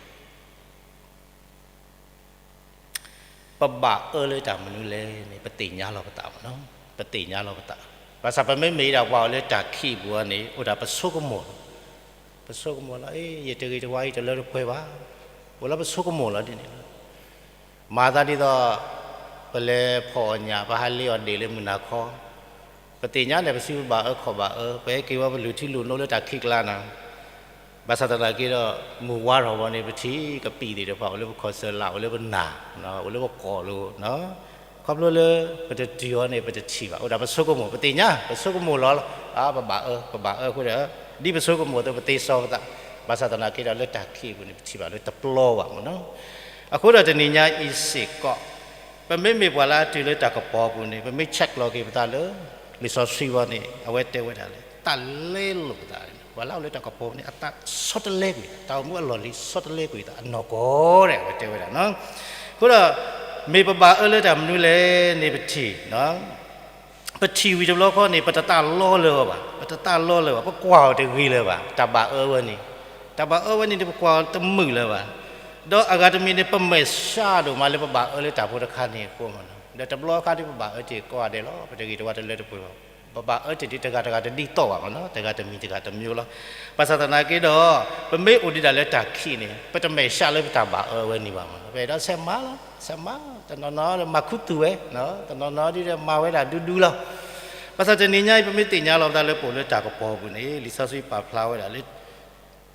ပဘၣ်အၢလၢတၢ်မနုၤလဲၣ်န့ၣ် ပသ့ၣ်ညါလီၤပသးမ့ၢ်နီၤ, ပသ့ၣ်ညါလီၤပသး. ဘၣ်ဆၣ်ပမ့မ့ၢ်ဒၣ်ပှၤအိၣ်လၢတၢ်ခံးပူၤန့ၣ် အိၣ်ဒၣ်ပဆိကမိၣ်လီၤ. ပဆိကမိၣ်လီၤ, အ့ ယတဂ့ၤတဝါအံၤတလၢတပှဲၤဘၣ်. အိၣ်လၢပဆိကမိၣ်လီၤဒ်န့ၣ်လီၤ. မၤသးဒ်သိး ပလဲၤဖီၣ်အီၣ်ညၣ် ပဟးလ့အီၣ်ဒ့ၣ်လၢမုၢ်နၤခီ, ပသ့ၣ်ညါန့ၣ် ပစံးပဘၣ်အၢခီၣ်ဘၣ်အၢ, ပဟဲက့ၤဝဲပလုၢ်ထံလုၢ်နိလၢတၢ်ခံးကျါနီၤ. ဘၣ်ဆၣ်သနာ်က့ဒီး မုၢ်ဝါထီၣ်ဝဲန့ၣ် ပထံၣ်ကပံာ်သ့ၣ်တဖၣ် အိၣ်လၢပခီၣ်စၢၤလၢ် အိၣ်လၢပနၢ် အိၣ်လၢပကိာ်လိၤ, ခီဖျိလၢ ပတတုၤအီၤန့ၣ် ပတထံၣ်ဘၣ်, အိၣ်ဒၣ်ပဆိကမိၣ်, ပသ့ၣ်ညါ ပဆိကမိၣ်လီၤ, အါ ပဘၣ်အၢ ပဘၣ်အၢအဃိဒီး ဒ်ပဆိကမိၣ်အသိးပသ့စီပသး, ဘၣ်ဆၣ်သနာ်က့ဒီးလၢတၢ်ခံးအပူၤန့ၣ် ပထံၣ်ဘၣ်လၢတပျီဘၣ်မ့ၢ်နီၤ. အဃိဒီးတနံၤညါအံၤစ့ၢ်ကီး ပမ့မ့ၢ်ပှၤလၢအတုၤလၢတၢ်ကပီၤအပူၤန့ၣ် ပမ့ၢ်ဆဲးကျိးက့ၤပသးလၢ လံာ်စီဆှံဝဲန့ၣ် အဝဲတဲဝဲဒၣ်လၢ သးလဲလိာ်ပသး, ပှၤလၢအအိၣ်လၢတၢ်ကပီၤအပူၤန့ၣ် အသးဆီတလဲကွံာ်, တၢ်အိၣ်မူအလီၢ်လံၤဆီတလဲကွံာ်သးအနီၢ်ကီၢ်ဒီး အဝဲတဲဝဲဒၣ်နီၤ. အဃိဒီး မ့ၢ်ပဘၣ်အၢလၢတၢ်မနုၤလဲၣ်န့ၣ် ပထံၣ် ပထံၣ်ဝံၤတဘျီဃီန့ၣ် ပတသးလီလၢၤဘၣ်, ပတသးလီလၢၤဘၣ်, ပကွၢ်အီၤတဂ့ၤလၢၤဘၣ်, တၢ်ဘၣ်အၢဝဲန့ၣ်, တၢ်ဘၣ်အၢဝဲန့ၣ်န့ၣ် ပကွၢ်အီၤတမုာ်လၢၤဘၣ်. ဒီးအဂၤတမံၤန့ၣ် ပမဲာ်ဆှးဒိၣ်မးလၢပဘၣ်အၢလၢတၢ်ဖိတခါန့ၣ်အဃိမ့ၢ်နီၤ, ဒီးတဘျီအခါဒ်ပဘၣ်အၢတ့ၢ်ကိးဂၤဒဲးလီၤ, ပတဂ့ၤတဝါတလၢတပှဲၤဘၣ်, ပဘၣ်အၢတ့ၢ်ဒ်တဂၤတဂၤတဒ်သိးဘၣ်မ့ၢ်နီၤ, တဂၤတမံၤတဂၤတမျိုးလီၤ. ဘၣ်ဆၣ်သနာ်က့ဒီး ပမ့ၢ်အိၣ်ဒံးဒၣ်လၢတၢ်ခံးန့ၣ် ပတမဲာ်ဆှးလၢပတၢ်ဘၣ်အၢဝဲန့ၣ်ဘၣ်မ့ၢ်နီၤ, ပအဲၣ်ဒိးဆဲးမၤလီၤ, ဆဲးမၤ, တနီၤနီၤမၤခူသူၣ်ဝဲ, တနီၤနီၤဒ်ဒီးမၤဝဲဒၣ်ဒူဒူလီၤ. ဘၣ်ဆၣ်တနံၤညါအံၤ ပမ့ၢ်သ့ၣ်ညါလီၤပသးလၢပအိၣ်လၢတၢ်ကပီၤအပူၤန့ၣ် လံာ်စီဆှံပာ်ဖျါဝဲဒၣ်လၢ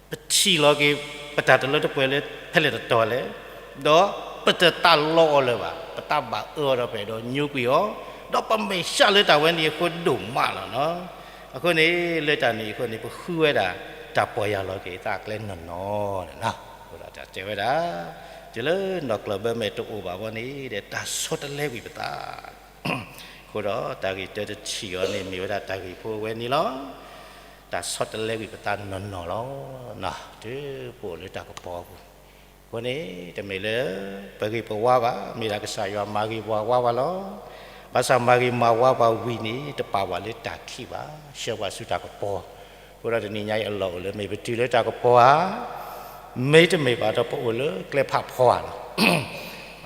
ပထံၣ်လီၤက့ၤ ပတၢ်တလၢတပှဲၤလၢဖဲလဲၣ်တတီၤလဲၣ်, ဒီးပတသးလီအီၤလၢၤဘၣ်, ပသးဘၣ်အၢအီၤဒီးပအဲၣ်ဒိးညိကွံာ်အီၤ, ဒီးပမဲာ်ဆှးလၢတၢ်ဝဲန့ၣ်အဃိဒိၣ်မးလီၤနီၤ. အဃိန့ၣ် လၢတၢ်န့ၣ်အဃိန့ၣ် ပဃုဝဲဒၣ်တၢ်ပီၢ်ယၢ်လီၤက့ၤသးအကျဲနီၢ်နီၢ်န့ၣ်နီၤ. အဃိဒီးတၢ်တဲဝဲဒၣ် တုၤလၢနီၢ်ကျၢၢ်ဘၢမဲာ်တအိၣ်ဘၣ်ဝဲန့ၣ်ဒီး တၢ်ဆီတလဲကွံာ်ပသး အဃိဒီးတၢ်ဂ့ၢ်တၢတထံၣ်အံၤန့ၣ် မ့ၢ်ဝဲဒၣ်တၢ်ဂ့ၢ်ဖိဝဲန့ၣ်လီၤ. တၢ်ဆီတလဲကွံာ်ပသးနီၢ်နီၢ်လီၤ. တုၤပအိၣ်လၢတၢ်ကပီၤအပူၤ, အဃိန့ၣ် တမ့ၢ်လၢ ပဂ့ၤပဝါဘၣ်, မ့ၢ်ဒၣ်ကစၢ်ယွၤမၤဂ့ၤပှၤဝါဘၣ်လီၤ. ဘၣ်ဆၣ်မၤဂ့ၤမၤဝါပှၤဝံၤန့ၣ် တပာ်ပှၤလၢတၢ်ခံးဘၣ်, ဆှၢပှၤဆူတၢ်ကပီၤ. အဃိဒီးတနံၤညါအံၤအလီၢ်အိၣ်လၢ မ့ၢ်ပတုၤလၢတၢ်ကပီၤဧါ, မ့တမ့ၢ်ဘၣ်ဒီးပအိၣ်လၢကျဲဖးဖီဧါလီၤ.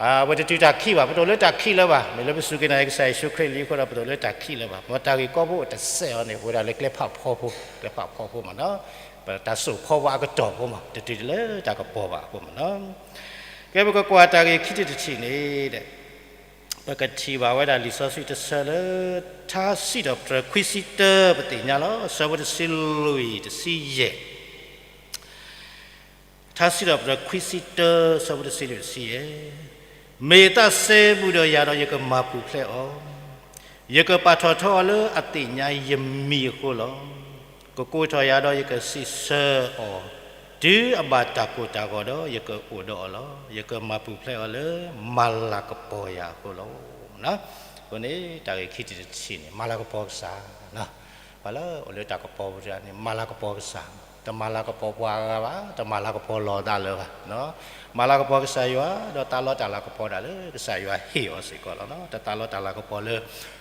အဝဲတတုၤတၢ်ခံးဘၣ်, ပတအိၣ်လၢတၢ်ခံးလၢၤဘၣ်. မ့ၢ်လၢပစူၢ်က့ၤနာ်က့ၤကစၢ်ယ့ၣ်ၡူးခရံာ်လံအဃိဒီး ပတအိၣ်လၢတၢ်ခံးလၢၤဘၣ်. မ်တၢ်ဂ့ၢ်ကီဖိအိၣ်တစဲးအီၤန့ၣ် အိၣ်ဝဲဒၣ်လၢကျဲဖးဖီဖိ, ကျဲဖးဖီဖိမ့ၢ်နီၤ, ပတၢ်စိာ်ဖီဖိအကတီၢ်ဖိမ့ၢ်, တတုၤလၢတၢ်ကပီၤဘၣ်အဃိမ့ၢ်နီၤ. ကဲပကကွၢ်တၢ်ဂ့ၢ်ခံထံၣ်တထံၣ်န့ၣ်ဒီး ပကထံၣ်ဘၣ်ဝဲဒၣ်လံာ်စီဆှံတဆၢလၢ ထါစံးထီၣ်ပတြၢၤခွံဆံတၢ ပသ့ၣ်ညါလီၤ, ဆၢဖိတဆံလွံၢ်တဆံယဲၢ် ထါစံးထီၣ်ပတြၢၤခွံဆံတၢ ဆၢဖိတဆံလွံၢ်တဆံယဲၢ်, မ့ၢ်သးစဲဘူးဒီးယၤဒီးယကမၤပူၤဖျဲးအီၤ, ယကပာ်ထီၣ်ထီအီၤလၢအသ့ၣ်ညါယမံၤအဃိလီၤ. ကကိးထီၣ်ယၤဒီးယကစံးဆၢအီၤ, တုၤအဘၣ်တၢ်ကိၢ်တၢ်ဂီၤဒီးယကအိၣ်ဒီးအီၤလီၤ. ယကမၤပူၤဖျဲးအီၤလၢမၤလၤကပီၤယၤအဃိလီၤ. အဃိန့ၣ် တၢ်ဂ့ၢ်ခံထံၣ်တထံၣ်န့ၣ် မၤလၤကပီၤကစၢ် ပှၤလၢအိၣ်လၢတၢ်ကပီၤပူၤန့ၣ် မၤလၤကပီၤကစၢ်, တမၤလၤကပီၤပှၤအဂၤဘၣ်, တမၤလၤကပီၤလီၤသးလၢၤဘၣ်. မၤလၤကပီၤကစၢ်ယွၤ ဒီးသးလီတၢ်လၤကပီၤဒၣ်လၢကစၢ်ယွၤဟ့ၣ်အီၤစ့ၢ်ကီးလီၤ. တသးလီတၢ်လၤကပီၤလၢ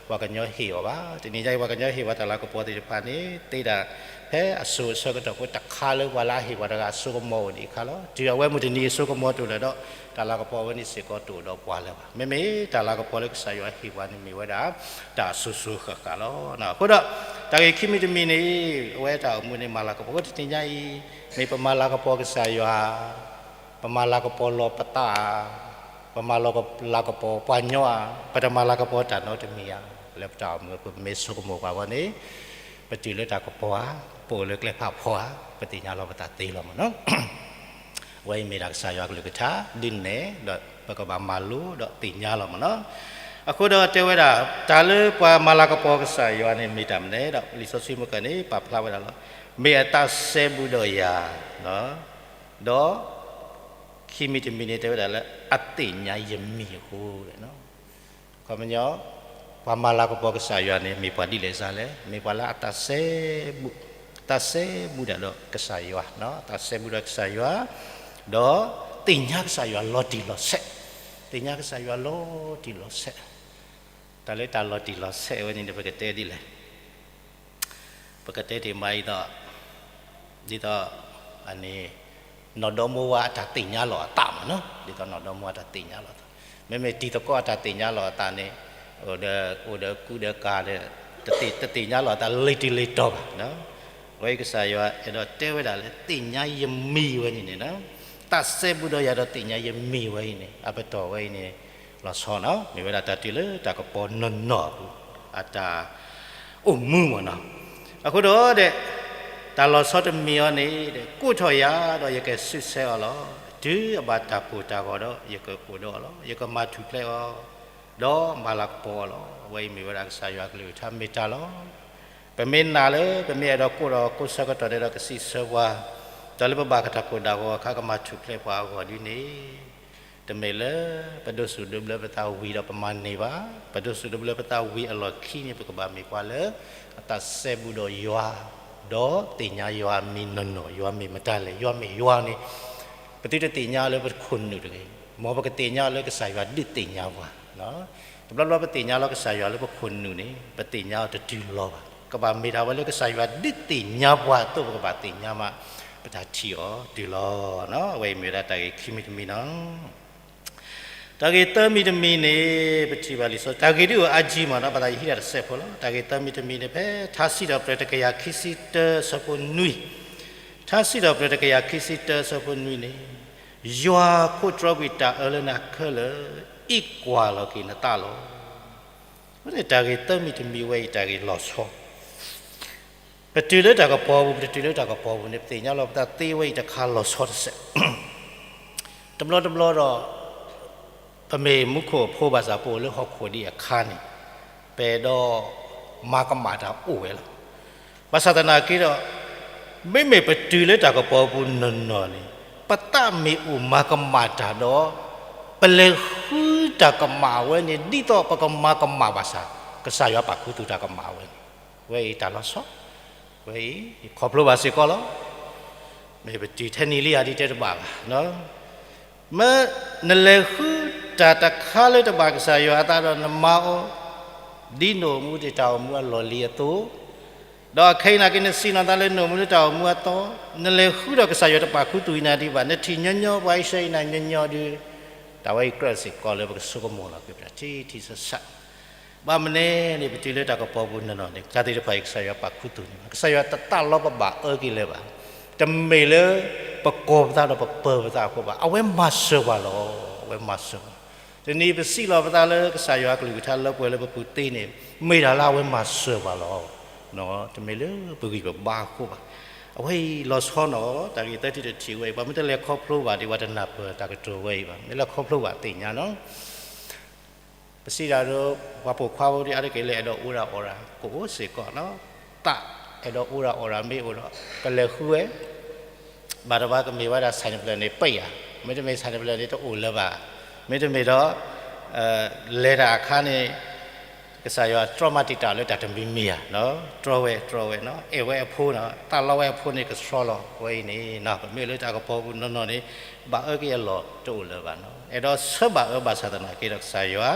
ပှၤကညီဟ့ၣ်အီၤဘၣ်. တနံၤညါအံၤ ပှၤကညီဟ့ၣ်ပှၤတၢ်လၤကပီၤသ့ၣ်တဖၣ်န့ၣ် သ့ဒၣ်ဖဲအစိၤအဆၢကတီၢ်ဖိတခါလၢပှၤလၢအဟ့ၣ်ပှၤတဂၤအစိကမီၤအိၣ်ဒံးအခါလီၤ. တုၤအဝဲမုၢ်တနံၤအစိကမီၤတအိၣ်လၢၤဒီး တၢ်လၤကပီၤဝဲန့ၣ်စ့ၢ်ကီးတအိၣ်ဒီးပှၤလၢၤဘၣ်. မ့မ့ၢ်တၢ်လၤကပီၤလၢကစၢ်ယွၤဟ့ၣ်ပှၤန့ၣ်မ့ၢ်ဝဲဒၣ် တၢ်အစိၤစိၤဃၣ်ဃၣ်လီၤ. အဃိဒီး တၢ်ဂ့ၢ်ခံမံၤတမံၤန့ၣ် အဝဲတၢ်အိၣ်မူန့ၣ် မၤလၤကပီၤ တနံၤညါအံၤ မ့ၢ်ပမၤလၤကပီၤကစၢ်ယွၤ ပမၤလၤကပီၤလီၤပသးဧါ, ပမၤလၤကပီၤပှၤကညီဧါ, ပတမၤလၤကပီၤတၢ်နီတမံၤဧါ, လၢပတၢ်အိၣ်မူအပူၤ ပမ့ၢ်ဆိကမိၣ်ပှၤဝဲန့ၣ် ပတုၤလၢတၢ်ကပီၤဧါ, ပအိၣ်လၢကျဲဖးဖီဧါ, ပသ့ၣ်ညါလီၤပသးသ့လီၤမ့ၢ်နီၤ. အဝဲအံၤမ့ၢ်ဒၣ်ကစၢ်ယွၤကလုၢ်ကထါ ဒ်န့ၣ်ဒီး ပကဘၣ်မၤလိဒီးသ့ၣ်ညါလီၤမ့ၢ်နီၤ. အဃိဒီးတဲဝဲဒၣ် တၢ်လၢပှၤမၤလၤကပီၤကစၢ်ယွၤန့ၣ် မ့ၢ်တၢ်မနုၤဒီး လံာ်စီဆှံမုၢ်ကၢန့ၣ် ပာ်ဖျါဝဲဒၣ်လီၤ. မ့ၢ်အသးစဲဘူးဒီးယၤ, ဒီး ခံမံၤတမံၤန့ၣ် တဲဝဲဒၣ်လၢ အသ့ၣ်ညါယမံၤအဃိ ခီပညီ ပှၤမၤလၤကပီၤကစၢ်ယွၤန့ၣ် မ့ၢ်ပှၤဒ်လဲၣ်စ့ၢ်လဲၣ်, မ့ၢ်ပှၤလၢအသးစဲဘူး, သးစဲဘူးဒၣ်ဒီးကစၢ်ယွၤ, သးစဲဘူးဒီးကစၢ်ယွၤ, ဒီးသ့ၣ်ညါကစၢ်ယွၤလီၤတံၢ်လီၤဆဲး, သ့ၣ်ညါကစၢ်ယွၤလီၤတံၢ်လီၤဆဲး, တၢ်လၢတၢ်လီၤတံၢ်လီၤဆဲးဝဲန့ၣ်ဒီး ပကတဲဒ်လဲၣ် ပကတဲတ့ၢ်မးအံၤဒီး ဒ်သိး အန့ၣ် နီၢ်ဒီမါဝၤအတၢ်သ့ၣ်ညါလီၤအသးမ့ၢ်နီၤ, ဒ်သိးနီၢ်ဒီမါဝၤအတၢ်သ့ၣ်ညါလီၤအသး, မ့မ့ၢ်တံၤသကိးအတၢ်သ့ၣ်ညါလီၤအသးန့ၣ် အိၣ်ဒီးကူဒီးကၤဒီး တသ့ၣ်ညါလီၤအသးလၢတံၤလၢတီၤဘၣ်. အဝဲကစၢ်ယွၤအဲၣ်ဒိးတဲဝဲဒၣ်လၢ သ့ၣ်ညါယမံၤဝဲန့ၣ်န့ၣ်, သးစဲဘူးဒီးယၤဒီးသ့ၣ်ညါယမံၤဝဲအံၤန့ၣ် အပတီၢ်ဝဲအံၤန့ၣ် လီၤဆီနီၤ, မ့ၢ်ဝဲဒၣ်တၢ်တုၤလၢတၢ်ကပီၤနီၢ်နီၢ်အပူၤ အတၢ် အိၣ်မူမ့ၢ်နီၤ. အဃိဒီး တၢ်လီၤဆီတမံၤအံၤန့ၣ် ကိးထီၣ်ယၤဒီးယကစံးဆၢအီၤလီၤ. တုၤအဘၣ်တၢ်ကိၢ်တၢ်ဂီၤဒီး ယကအိၣ်ဒီးအီၤလီၤ. ယကမၤထူၣ်ဖျဲးအီၤ ဒီးမၤလၤကပီၤအီၤလီၤ. အဝဲအံၤမ့ၢ်ဝဲဒၣ်ကစၢ်ယွၤကလုၢ်ကထါမ့ၢ်တၢ်လီၤ. ပမ့ၢ်နာ်လၢ ပမ့ၢ်အဲၣ်ဒိးကိးဒီးကိးဆၢကတီၢ်န့ၣ်ဒီးကစံးဆၢပှၤ, တၢ်လၢပဘၣ်တၢ်ကိၢ်တၢ်ဂီၤအခါကမၤထူၣ်ဖျဲးပှၤအဂီၢ်ဒ်န့ၣ် တမ့ၢ်လၢ ပဒိးစူၣ်ဒိးဘျၢပသးဝံၤဒီးပမၤန့ၢ်ဘၣ်. ပဒိးစူၣ်ဒိးဘျၢပသးဝံၤအလီၢ်ခံန့ၣ် ပကဘၣ်မ့ၢ်ပှၤလၢ အသးစဲဘူးဒီးယွၤ, ဒီးသ့ၣ်ညါယွၤအမံၤနီၢ်နီၢ်, ယွၤမ့ၢ်မတၤလဲၣ်, ယွၤမ့ၢ်ယွၤန့ၣ် ပသုတသ့ၣ်ညါလၢပခိၣ်နူာ်တဂ့ၤ, မ်ပကသ့ၣ်ညါလၢကစၢ်ယွၤဒုးသ့ၣ်ညါပှၤ, တဘျီဘျီပသ့ၣ်ညါလီၤကစၢ်ယွၤလၢပခိၣ်နူာ်န့ၣ် ပသ့ၣ်ညါအီၤတတုၤလီၤဘၣ်. ကဘၣ်မ့ၢ်ဒၣ်ဝဲလၢကစၢ်ယွၤဒုးသ့ၣ်ညါပှၤအသိး ပကဘၣ်သ့ၣ်ညါမး ပတၢ်ထံၣ်အီၤတုၤလီၤ. အဝဲအံၤမ့ၢ်ဝဲဒၣ်တၢ်ဂ့ၢ်ခံမံၤတမံၤနီၤ. တၢ်ဂ့ၢ်သၢမံၤတမံၤန့ၣ် ပထံၣ်ဘၣ်လံာ်စီဆှံ တၢ်ဂ့ၢ်ဒ်အိၣ်အါကံမးနီၤ, ပသးယဟံးဒၣ်တစဲးဖိလီၤ. တၢ်ဂ့ၢ်သၢမံၤတမံၤန့ၣ် ဖဲထါစံးထီၣ်ပတြၢၤတကယၤခံဆံတၢ အဆၢဖိနွံ, ထါစံးထီၣ်ပတြၢၤတကယၤခံဆံတၢ အဆၢဖိနွံန့ၣ်, ယွၤခိးတြီကွံာ်တၢ်အၢလၢနၤခဲလၢာ်, အံးကွၢ်လီၤက့ၤနသးလီၤ. အဝဲန့ၣ်တၢ်ဂ့ၢ်သၢမံၤတမံၤဝဲအံၤ တၢ်ဂ့ၢ်လီၤဆီ ပတုၤလၢတၢ်ကပီၤပူၤ, ပတတုၤလၢတၢ်ကပီၤပူၤန့ၣ် ပသ့ၣ်ညါလီၤပသးသ့ဝဲအံၤတခါလီၤဆီတစဲး. တဘျီတဘျီဒီး ပမ့ၢ်မူခိၣ်အဖိဘၣ်ဆၣ် ပအိၣ်လၢဟီၣ်ခိၣ်ဒံးအခါန့ၣ် ပအဲၣ်ဒိးမၤကမၣ်တၢ်အိၣ်ဝဲလီၤ. ဘၣ်ဆၣ်သနာ်က့ဒီး မ့မ့ၢ်ပတုၤလၢတၢ်ကပီၤပူၤနီၢ်နီၢ်န့ၣ် ပသးမ့ၢ်အိၣ်မၤကမၣ်တၢ်ဒီး ပလဲၤဃုတၢ်ကမၣ်ဝဲန့ၣ် ဒ်သိးပကမၤကမၣ်ဘၣ်ဆၣ် ကစၢ်ယွၤပာ်ခူသူၣ်တၢ်ကမၣ်ဝဲန့ၣ် ဝဲအံၤတၢ်လီၤဆီ, ဝဲအံၤ ခီဖျိဘၣ်စ့ၢ်ကီးလီၤ. မ့ၢ်ပတုၤထဲနံၤလံဧါဒ်တဲတဘၣ်ဘၣ်. မ့ၢ်နလဲၤဃုတၢ်တခါလၢတဘၣ်ကစၢ်ယွၤအသးဒီးနမၤအီၤ ဒ်နအိၣ်မူဒံးတၢ်အိၣ်မူအလီၢ်လံၤအသိး, ဒီးအခဲအံၤနာ်က့ နစံးနီၣ်သးလၢနအိၣ်မူလၢတၢ်အိၣ်မူအသီ, နလဲၤဃုဒီးကစၢ်ယွၤတပာ်ခူသူၣ်အံၤနၤဒံးဘၣ်, နထံၣ်ညီညီပှၤအံၣ်စရ့လးအံၤနၤညီညီဒီး, တၢ်ဝဲအံၤကြၢးစ့ၢ်ကီးလၢပကဆိကမိၣ်လီၤက့ၤပတၢ်ထံထံဆးဆး ဘၣ်မနုၤန့ၣ် ပတုၤလၢတၢ်ကပီၤပူၤနီၢ်နီၢ်န့ၣ် တၢ်သ့ၣ်တဖၣ်အံၤ ကစၢ်ယွၤပာ်ခူသူၣ်န့ၣ် ကစၢ်ယွၤတသးလီပဘၣ်အၢက့ၤလၢၤဘၣ်. တမ့ၢ်လၢပကီၤပသးဒီးပပၢၤပသးအဃိဘၣ်, အဝဲမၤစၢၤပှၤလီၤ, အဝဲမၤစၢၤပှၤ. တနံၤပစံးလီၤပသးလၢကစၢ်ယွၤအကလုၢ်ကထါလၢပှဲၤလၢပပူၤသ့န့ၣ် မ့ၢ်တၢ်လၢအဝဲမၤစၢၤပှၤလီၤ. တမ့ၢ်လၢပဂံၢ်ပဘါအဃိဘၣ်. အဝဲအံၤလီၤဆီနီၤ, တၢ်ဂ့ၢ်သၢထံၣ်တထံၣ်ဝဲအံၤ ပှၤမ့ၢ်တလဲၤခီဖျိဘၣ်ဒီး ပှၤတနၢ်ပၢၢ်တၢ်ကတိၤဝဲအံၤဘၣ်. မ့ၢ်လဲၤခီဖျိဘၣ်သ့ၣ်ညါနီၤ ပစံးဒၣ်ဒီး ပှၤပိာ်ခွါဖိဒ်အါတက့ၢ်လၢအဲၣ်ဒိးအူဒၣ်အီၣ်ဒၣ် ကအိၣ်စ့ၢ်ကီးနီၤ, သးအဲၣ်ဒိးအူဒၣ်အီၣ်ဒၣ်မ့ၢ်အိၣ်ဒီး ကလဲၤဃုဝဲ, ဘၣ်တဘၣ်ကမ့ၢ်ဝဲဒၣ် ဆိုင်ကယ် န့ၣ် ပိတ်ဧါ, မ့တမ့ၢ် ဆိုင်ကယ် န့ၣ် တအိၣ်လၢၤဘၣ်, မ့တမ့ၢ်ဒီး လဲၤတၢ်အခါန့ၣ် ကစၢ်ယွၤတြီမၤတံာ်တာ်လၢတၢ်တမံၤမံၤဧါ, တြီဝဲ တြီဝဲနီၤ, အဲၣ်ဝဲအဖိနီၤ, သးလီဝဲအဖိန့ၣ်ကဆှီလီၤ. အဝဲအံၤန့ၣ် ပမ့ၢ်လၢတၢ်ကပီၤပူၤနီၢ်နီၢ်န့ၣ် ဘၣ်အၢက့ၤအလီၢ်တအိၣ်လၢၤဘၣ်နီၤ, အဲၣ်ဒိးဆၢဘၣ်အၢဘၣ်ဆၣ်သနာ်က့ဒီး ကစၢ်ယွၤ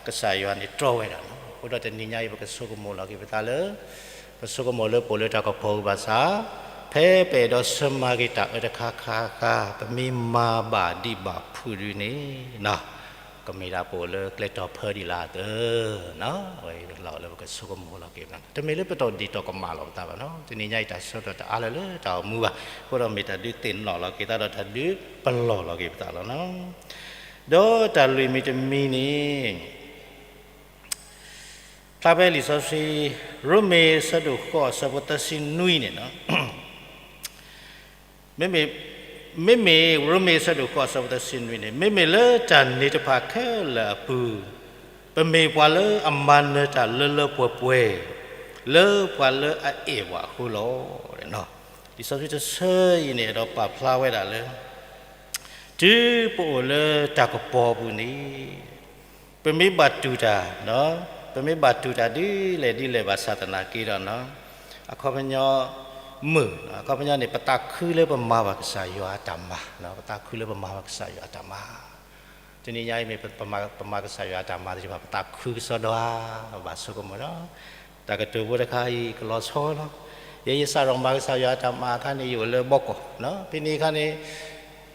ကစၢ်ယွၤန့ၣ်တြီဝဲဒၣ်နီၤ. အဃိဒီးတနံၤညါအံၤ ပကဆိကမိၣ်လီၤက့ၤပသးလၢ ပဆိကမိၣ်လၢပအိၣ်လၢတၢ်ကပီၤပူၤဘၣ်ဆၣ်, ဖဲပအဲၣ်ဒိးဆၢမၤက့ၤတၢ်အၢတခါခါခါ ပမ့ၢ်မၤဘၣ်ဒံးဘၣ်ဖုးဒုန့ၣ် ကမ့ၢ်ဒၣ်ပအိၣ်လၢကျဲတီၤဖၢဒံးလၢအသၢ, အဝဲအံၤလီၤလၢပကဆိကမိၣ်လီၤက့ၤ, တမ့ၢ်လၢပတၢ်ဒ်သိးကမၣ်လီၤပသးဘၣ်နီၤ. တနံၤညါအံၤတၢ်ဆၢကတီၢ်တအါလၢၤလၢတၢ်အိၣ်မူဘၣ်, အဃိဒီးမ့ၢ်တၢ်ဒုးသ့ၣ်နီၣ်လီၤက့ၤသးဒီးတၢ်ဒုးပလီၢ်လီၤက့ၤပသးလီၤနီၤ. ဒီးတၢ်လွံၢ်မံၤတမံၤန့ၣ် ဖျါဖဲလံာ်စီဆှံ ရိမ့ၤအဆၢဒိၣ်ဃိးအဆၢဖိသၢဆံနွံန့ၣ်နီၤ, မ့မ့ၢ် မ့မ့ၢ်ရိမ့ၤအဆၢဒိၣ်ဃိးအဆၢဖိသၢဆံနွံန့ၣ် မ့မ့ၢ်လၢတၢ်န့ၣ်တဖၣ်ခဲလၢာ်အပူၤ, ပမ့ၢ်ပှၤလၢအမၤနၢၤတၢ်လၢလၢပှဲၤပှဲၤ လၢပှၤလၢအအဲၣ်ပှၤအဃိလီၤ. လံာ်စီဆှံတဆၢအံၤန့ၣ် အဲၣ်ဒိးပာ်ဖျါဝဲဒၣ်လၢ တုၤပအိၣ်လၢတၢ်ကပီၤပူၤန့ၣ် ပမ့ၢ်ဘၣ်တူၢ်တၢ်, ပမ့ၢ်ဘၣ်တူၢ်တၢ်ဒ်လဲၣ်ဒ်လဲၣ်ဘၣ်ဆၣ်သနာ်က့ဒီး အခီပညီ မုာ်, အခီပညီန့ၣ် ပသးခုလၢပမၤဘၣ်ကစၢ်ယွၤအတၢ်မၤ, ပသးခုလၢပမၤဘၣ်ကစၢ်ယွၤအတၢ်မၤ. တနံၤညါအံၤမ့ၢ်ပမၤကစၢ်ယွၤအတၢ်မၤသ့ၣ်တဖၣ် ပသးခုကစီဒီဧါ, ဘၣ်ဆိကမိၣ်ဒီး တၢ်ကတိၤဖိတခါအံၤကလီၤဆီလီၤ. ယဲယစးထီၣ်မၤကစၢ်ယွၤအတၢ်မၤအခါန့ၣ် ယအိၣ်လၢဘီကီၢ်, ဖဲန့ၣ်အခါန့ၣ်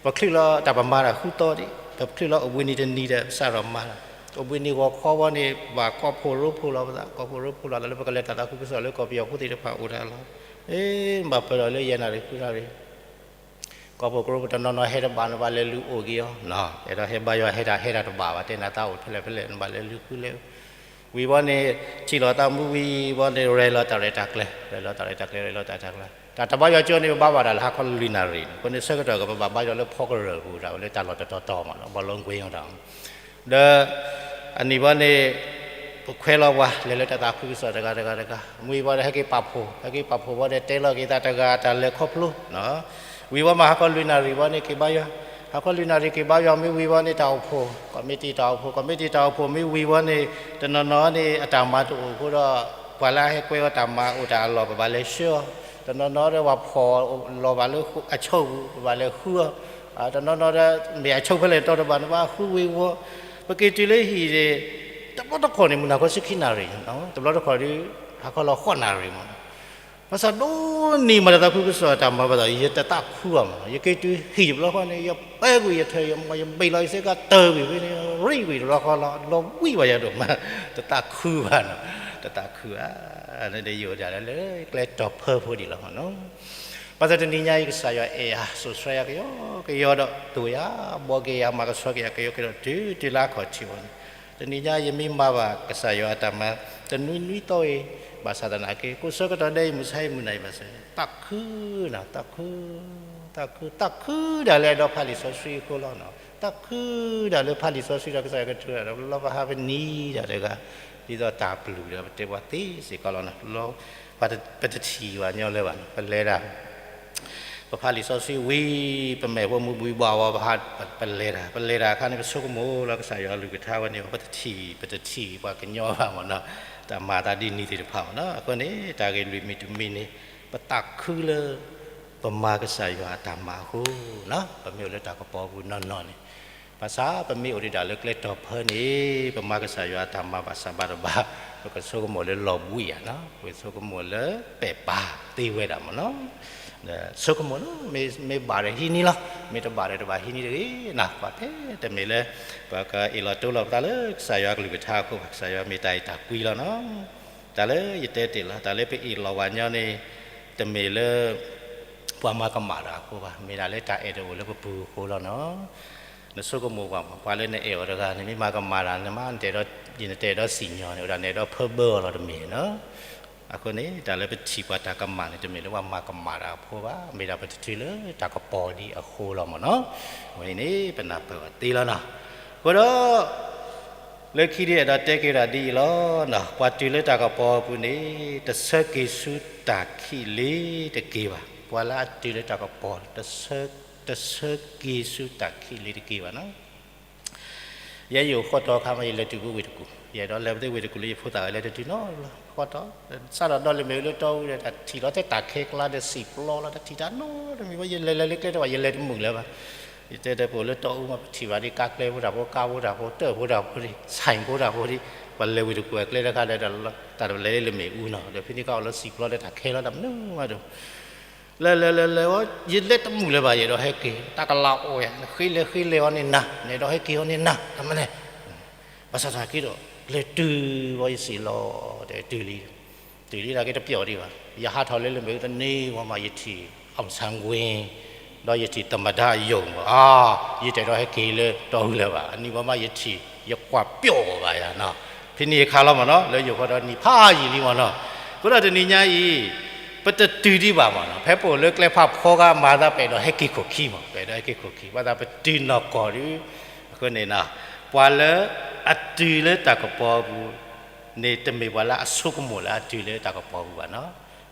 ပချုးလီၤတၢ်ပမၤတၢ်ဃုသီဒံး, ပချုးလီၤအိၣ်ဘှံးနံၤတနံၤဒီး ပစးထီၣ်မၤလီၤ. အိၣ်ဘှံးနံၤဂီၤခီဝဲန့ၣ် ဘၣ်ကီၢ်ဖှိၣ်ရိဖှိၣ်လီၤပသး, ကီၢ်ဖှိၣ်ရိဖှိၣ်လီၤသးလၢပကလဲၤတၢ်သးခုကစီၣ်လၢကီၢ်ပယီၤဖိသ့ၣ်တဖၣ်အိၣ်တၢ်လီၤ. အ့ ဘၣ်ပၢၢ်ဒီးလၢယဲၢ်နၣ်ရံၣ်ဃုနၣ်ရံၣ် ကီၢ်ဖှိၣ်ကရူၢ်ပတနီၤနီၤဟဲတဘၣ် နဘၣ်လဲၤလုၢ်အိၣ်က့ၤအီၤ, အဲၣ်ဒိးဟဲဘါယွၤဟဲတၢ်ဟဲတၢ်တဘၣ်ဘၣ် တဲနၤသးအိၣ်ဖဲလဲၣ်ဖဲလဲၣ် နဘၣ်လဲၤလုၢ်ဃုလဲၤ ဝံၤဝဲန့ၣ် ထံၣ်လီၤသးမူဝံၤဝဲန့ၣ် ရဲၣ်လီၤတၢ်ရဲၣ်တၢ်ကျဲၤ, ရဲၣ်လီၤတၢ်ရဲၣ်တၢ်ကျဲၤ ရဲၣ်လီၤတၢ်ရဲၣ်တၢ်ကျဲၤ, တၢ်တၢ်ဘါယွၤကၠိန့ၣ် ပဘါဘၣ်တၢ်လၢဟါခီလွံၢ်နၣ်ရံၣ်န့ၣ်, အဃိန့ၣ်ဆၢကတီၢ်ကပဘၣ်ဘါယွၤလၢဖီကရၢၢ်ပူၤ တၢ်ဝဲလၢတၢ်လီၢ်တတီၤတီၤမး ဘီလုံးကွင်းတၢ် ဒီး အနံၤဘီန့ၣ် ပခွဲးလီၤပှၤ လဲၤလၢတၢ်သးခုကစီၣ်တဂၤတဂၤတဂၤ, မ့ၢ်ဝံၤဘီဒီး ဟဲက့ၤပာ်ဖှိၣ်, ဟဲက့ၤပာ်ဖှိၣ်ဘီဒီး တဲလီၤက့ၤသးတဂၤတၢ်လဲၤခီဖျိ, ဝံၤဘီမးဟါခီလွံၢ်နၣ်ရံၣ်ဘီန့ၣ် က့ၤဘါယွၤ, ဟါခီလွံၢ်နၣ်ရံၣ်က့ၤဘါယွၤ မ့ၢ်ဝံၤဘီန့ၣ် တၢ်အိၣ်ဖှိၣ်, ကီၢ်မ့ၢ်တံာ်တၢ်အိၣ်ဖှိၣ်, ကီၢ်မ့ၢ်တံာ်တၢ်အိၣ်ဖှိၣ် မ့ၢ်ဝံၤဘီန့ၣ် တနီၤနီၤန့ၣ် အတၢ်မၤတအိၣ်အဃိဒီး ပှၤလၢအဟဲကွဲးအီၤတၢ်မၤအိၣ်တၢ်အလီၢ် ပဘၣ်လဲၤဆှၢအီၤ, တနီၤနီၤဒီးပှၤဖီၣ်လီၤဘၣ်လၢအဆိပူၤ ပဘၣ်လဲၤဃုအီၤ, တနီၤနီၤဒီး မ့ၢ်အဆိဖဲလဲၣ်တီတဘၣ် နဘၣ်ဃုဝ့ၤဝီၤ, ပက့ၤတုၤလၢဟံၣ်န့ၣ် တ တဘျီတခီၣ်န့ၣ် မုၢ်နၤခီဆံခံနၣ်ရံၣ်, တဘျီတခီၣ်ဒီး ဟါခီလီၤဃိးနၣ်ရံၣ်မးနီၤ. ဘၣ်ဆၣ်ဒိးန့ၢ်မးတၢ်သးခုကစီၣ်အတၢ်မၤဘၣ်ဒီး ယတသးခုဘၣ်မးနီၤ. ယက့ၤတုၤဟံၣ်တဘျီဃီန့ၣ် ယပဲကွံာ်ယထၢၣ်ယမီၢ် ယဘ့ၣ်လီၤယစ့ကၤတၢၢ်ကွံာ်ဖဲန့ၣ် ရံၣ်ကွံာ်တဘျီဃီလီၤ လီၤဘှံးဘၣ်ယၤဒိၣ်မး, တသးခုဘၣ်နီၤ, တသးခုဘၣ်. ဒီးယအိၣ်ဒၣ်လၢကျဲတီၤဖၢဖိဒံးလီၤမးနီၤ. ဘၣ်ဆၣ်တနံၤညါအံၤ ကစၢ်ယွၤအဲၣ်ယၤ စိာ်ဆှၢယၤကယီကယီဒီး သိၣ်ယၤ ဘှီက့ၤယၤ မၤကဆှီက့ၤယၤကယီကယီဒီး တုၤတုၤလၢအခီၣ်ထံးဝဲန့ၣ်, တနံၤညါယမ့ၢ်မၤဘၣ်ကစၢ်ယွၤအတၢ်မၤ တနွံနွံသီအံၤ ဘၣ်ဆၣ်သနာ်က့ ကိးဆၢကတီၢ်ဒဲးအံၤ မုၢ်ဆါအံၤမုၢ်နၤအံၤဘၣ်ဆၣ် သးခုနီၤ, သးခု, သးခု, သးခု, သးခုဒၣ်လၢအဲၣ်ဒိးဖးလံာ်စီဆှံအဃိလီၤနီၤ. သးခုဒၣ်လၢဖးလံာ်စီဆှံဒီးကစၢ်ယွၤကထုးဒီး လီၤပဟးပနံၤဒၣ်တဂၤ ဒ်သိးတၢ်ပျုၢ်ဒီးပတဲပှၤသ့စ့ၢ်ကီးလီၤနီၤ. ပတထံၣ်ဘၣ်ညီလၢၤဘၣ်နီၤ, ပလဲၤတၢ် ပဖးလံာ်စီဆှံဝံၤ ပမဲာ်ဖိမုၢ်ဘှံးဘှီဝဲ ပဟး ပလဲၤတၢ်, ပလဲၤတၢ်အခါန့ၣ် ပဆိကမိၣ်လီၤကစၢ်ယွၤအကလုၢ်ကထါဝဲန့ၣ် ပတထံၣ် ပတထံၣ်ပှၤကညီဘၣ်မးနီၤ, တၢ်မၤသးဒ်န့ၣ်သ့ၣ်တဖၣ်မးနီၤ. အဃိန့ၣ် တၢ်ဂ့ၢ်လွံၢ်မံၤတမံၤန့ၣ် ပသးခုလၢ ပမၤကစၢ်ယွၤအတၢ်မၤအဃိနီၤ, ပမ့ၢ်အိၣ်လၢတၢ်ကပီၤပူၤနီၢ်နီၢ်န့ၣ် ဘၣ်ဆၣ်ပမ့ၢ်အိၣ်ဒံးဒၣ်လၢကျဲတီၤဖၢန့ၣ် ပမၤကစၢ်ယွၤအတၢ်မၤဘၣ်ဆၣ်ဘၣ်တဘၣ် ပကဆိကမိၣ်လၢလီၤဘှံးဧါနီၤ, ပဆိကမိၣ်လၢပဲာ်ပာ်သ့ဝဲဒၣ်မးနီၤ. ဆိကမိၣ်လီၤ, မ့ၢ်ဘၣ်ဒီးဟံးန့ၢ်လီၤ, မ့ၢ်တဘၣ်ဒီးတဘၣ်ဟံးန့ၢ်တဂ့ၤနီၤ. ပှၤဖဲတမ့ၢ်လၢ ပကအ့ၣ်လီၤတိလီၤပသးလၢကစၢ်ယွၤအကလုၢ်ကထါအဃိဘၣ်, ကစၢ်ယွၤမ့ၢ်တၢ်အဲၣ်တၢ်ကွံလီၤနီၤ. တၢ်လၢယတဲတ့ၢ်လီၤ, တၢ်လၢပအ့ၣ်လီၤပှၤညီန့ၣ် တမ့ၢ်လၢ ပှၤမၤကမၣ်တၢ်အဃိဘၣ်, မ့ၢ်ဒၣ်လၢတၢ်အဲၣ်တအိၣ်လၢပပူၤအဃိလီၤနီၤ. နဆိကမိၣ်ကွၢ်မး, ပှၤလၢနအဲၣ်အီၤတဂၤန့ၣ် မ့ၢ်မၤကမၣ်တၢ် နမ့ၢ်တဲဒီး ယနတဲဒီးစံၣ်ညီၣ်န့ၣ် အိၣ်ဒၣ်နအဲၣ်ဒိးဖၢဘၢအီၤလီၤတမ့ၢ်နီၤ. အဃိန့ၣ် တၢ်လၢပထံၣ်ပှၤတၢ်ကမၣ်န့ၣ် တမ့ၢ်လၢပှၤမၤကမၣ်တၢ်အဃိဘၣ်, မ့ၢ်ဒၣ်ပတတုၤလၢတၢ်ကပီၤဒံးအဃိလီၤမးနီၤ. အဝဲအံၤန့ၣ် ပနၢ်ပၢၢ်အီၤသ့လီၤနီၤ. အဃိဒီး လၢခံဒ်အဲၣ်ဒိးတဲက့ၤဒၣ်ဒ်အံၤလီၤ, ပှၤတုၤလၢတၢ်ကပီၤအပူၤန့ၣ် တဆၢက့ၤဆူတၢ်ခံးလ့ၤတက့ၢ်ဘၣ်. ပှၤလၢအတုၤလၢတၢ်ကပီၤ တဆၢက့ၤဆူတၢ်ခံးလ့ၤတက့ၢ်ဘၣ်နီၤ. ယဲယအိၣ်ဃီတီအခါမး ယလဲၤတုၤဝ့ၢ်တကူၣ်, ယအဲၣ်ဒိးလဲၤပသ့ဝ့ၢ်တကူၣ်လၢယဖိသၣ်ဂၤလဲၤတတုၤနီတဘျီ, ဃီတီ, စးထီၣ်ဒီးလၢမ့ၢ်ဝဲလၢတီအူဒီး တၢ်ထံၣ်လီၤထဲတၢ်ခဲကျါဒီးစံာ်ပျီလီၤ, တၢ်ထံၣ်တၢ်နီတမံၤဘၣ်, ယလဲၤလဲၤလၢကျဲတဘၣ် ယလဲၤတမုာ်လၢၤဘၣ်. ယတဲဒီးပအိၣ်လၢတီအူမး ပထံၣ်ဘၣ်ဒ်ကါကျဲဖိတၢ်ဖိ ကါဖိတၢ်ဖိ တၢၣ်ဖိတၢ်ဖိဒ် ဆၣ်ဖိတၢ်ဖိဒ်, ပှၤလဲၤဝ့ၢ်တကူၣ်အကျဲတခါဒီး တၢ်တလဲၤလၢလၢမ့ၣ်အူနီၤ, ဒီးဖဲန့ၣ်ခါအီၤလၢစံာ်ပျီလၢတၢ်ခဲလီၤ တၢ်မနုၤမးဒီး လဲၤလဲၤလဲၤလဲၤဝဲ ယလဲၤတမုာ်လၢၤဘၣ်, ယအဲၣ်ဒိးဟဲက့ၤ တၢ်ကလၤအိၣ်ယၤ နဃ့လဲၤဃ့လဲၤအီၤန့ၣ်နၤ နအဲၣ်ဒိးဟဲက့ၤအီၤန့ၣ်နၤ တမလဲၣ်. ဘၣ်ဆၣ်သနာ်က့ဒီး လဲၤတုၤဝဲယစံးလီၤ တဲတုၤလံ, တုၤလံသနာ်က့တပျီၢ်ဒံးဘၣ်, ယဟးထီၣ်လၢလၢမ့ၣ်အူတနံၤဝဲမး ယထံၣ် အောင်ဆန်းဝင်း ဒီးယထံၣ်သမ္မတရုံ အါ, ယတအဲၣ်ဒိးဟဲက့ၤလၢတီအူလၢၤဘၣ်, အနံၤဝဲမးယထံၣ် ယကွၢ်ပျီၣ်ဘၣ်ယၤနီၤ, ဖဲန့ၣ်အခါလီၤမးနီၤ လၢယိၤဃီဒီးနံၣ်ဖးယံာ်လံမးနီၤ, အဃိဒီးတနံၤညါအံၤ ပတတုၤဒံးဘၣ်မးနီၤ, ဖဲပအိၣ်လၢကျဲဖးဖီဂၤမၤသး ပအဲၣ်ဒိးဟဲက့ၤခိၣ်ခံမး ပအဲၣ်ဒိးဟဲက့ၤခိၣ်ခံ ဘၣ်သးပတုၤနီၢ်ကီၢ်ဒီး, အဃိန့ၣ် ပှၤလၢအတုၤလၢတၢ်ကပီၤအပူၤန့ၣ် တမ့ၢ်ပှၤလၢအဆိကမိၣ်လၢအတုၤလၢတၢ်ကပီၤအပူၤဘၣ်နီၤ,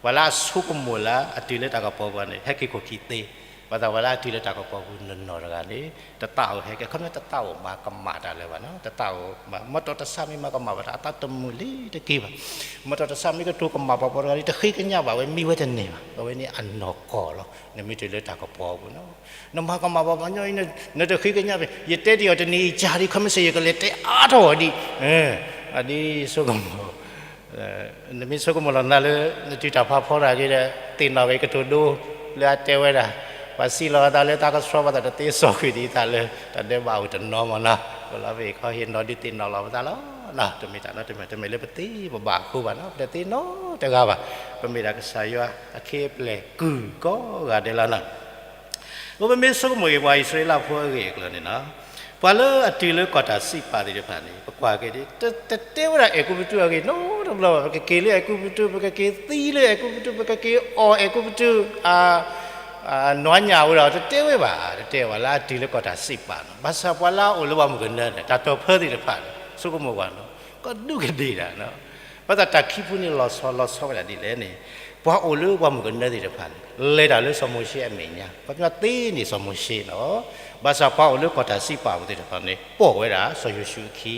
ပှၤလၢအဆိကမိၣ်လၢအတုၤလၢတၢ်ကပီၤအပူၤန့ၣ် ဟဲက့ၤခိၣ်ခံသ့, ဘၣ်သးပှၤလၢအတုၤလၢတၢ်ကပီၤအပူၤနီၢ်နီၢ်တဂၤန့ၣ် တသးအိၣ်ဟဲက့ၤ ခီပညီတသးအိၣ်မၤကမၣ်တၢ်လၢၤဘၣ်နီၤ, တသးအိၣ်မၤ မ့ၢ်တၢ်တဆၣ်မ့ၢ်မၤကမၣ်ဘၣ်တၢ် အသးတမုာ်လံတက့ၢ်ဘၣ်, မ့ၢ်တၢ်တဆၣ်မ့ၢ်ကတိၤကမၣ်ပှၤပိာ်တဂၤဒီး တဃ့ကညးဘၣ်ဝဲ မံဝဲတန့ၢ်ဘၣ်, အဝဲန့ၣ်အနီၢ်ကီၢ်လီၤ, နမ့ၢ်တုၤလၢတၢ်ကပီၤအပူၤနီၤ နမၤကမၣ်ပှၤ ပှၤညီအံၤ နတဃ့ကညးဘၣ်, ယတဲတ့ၢ်အီၤတနံၤအံၤ ကၢ်ဒံး ခီမ့ၢ်စ့ၢ် ယကလဲၤတဲအါထီၣ်အီၤဒံး, အဒ်ဆိကမိၣ် နမ့ၢ်ဆိကမိၣ်လီၤနၤလၢ နတုၤတၢ်ဖးဖီတၢ်က့ဒီး သ့ၣ်နီၣ်က့ၤကတိၤဒိ လၢအတဲဝဲဒၣ်, ပှၤစံးလီၤအသးလၢတၢ်ကဆှီဘၣ်သးတသ့စီကွံာ်ဒံးသးလၢ တၢ်ဒဲးဘးအိၣ်တနီၤမးနီၤ, ပလီၤပဟ့ၣ်ခီဟ့ၣ်နီၤဒုးသ့ၣ်နီၣ်လီၤပသးလီၤ, တမ့ၢ်တၢ်နီတမံၤ တမ့ၢ်လၢပသ့ပဘၣ်အဃိဘၣ်နီၤ, ပတသ့နီတဂၤဘၣ်, ပမ့ၢ်ဒၣ်ကစၢ်ယွၤအခ့အပျဲၢ်ကုၢ်ကိးဂၤဒဲးလီၤနီၤ ပမ့ၢ်ဆိကမိၣ်က့ၤပှၤအံၣ်စရ့လးဖိအဂ့ၢ်အကျိၤန့ၣ်နီၤ, ပှၤလၢအတုၤလၢကီၢ်တၢ်စံးပာ်သ့ၣ်တဖၣ်န့ၣ် ပကွၢ်က့ၤဒ် တတဲဝဲဒၣ်အဲၤကူပတူးအဂ့ၢ်နီတဘျီဘၣ်, ပကက့ၤလၢအဲၤကူပတူး ပကက့ၤသံလၢအဲၤကူပတူး ပကက့ၤအီၣ်အဲၤကူပတူး နွါညၣ်ဝဲဒီး တတဲဝဲဘၣ်, တတဲဝဲလၢအတုၤလၢကီၢ်တၢ်စံးပာ်နီၤ, ဘၣ်ဆၣ်ပှၤလၢအအိၣ်လၢပှၢ်မုၢ်ကနၢန့ၣ် တၢ်တီၢ်ဖၢသ့ၣ်တဖၣ်န့ၣ် ဆိကမိၣ်ကွၢ်နီၤ, ကဒူးကဒ့ၣ်တၢ်နီၤ ဘၣ်ဆၣ်တၢ်ခံဖုန့ၣ်လီၤဆီလီၤဆီဝဲဒၣ်ဒ်လဲၣ်န့ၣ်, ပှၤအိၣ်လၢပှၢ်မုၢ်ကနၢသ့ၣ်တဖၣ်န့ၣ် လဲၤတၢ်လၢစီၤမိၤၡ့အမဲာ်ညါ, ခီပညီသ့န့ၢ်စီၤမိၤၡ့နီၤ, ဘၣ်ဆၣ်ပှၤအိၣ်လၢကီၢ်တၢ်စံးပာ်ပူၤသ့ၣ်တဖၣ်န့ၣ် ပိာ်ဝဲဒၣ်စီၤယိၤၡူအခံ,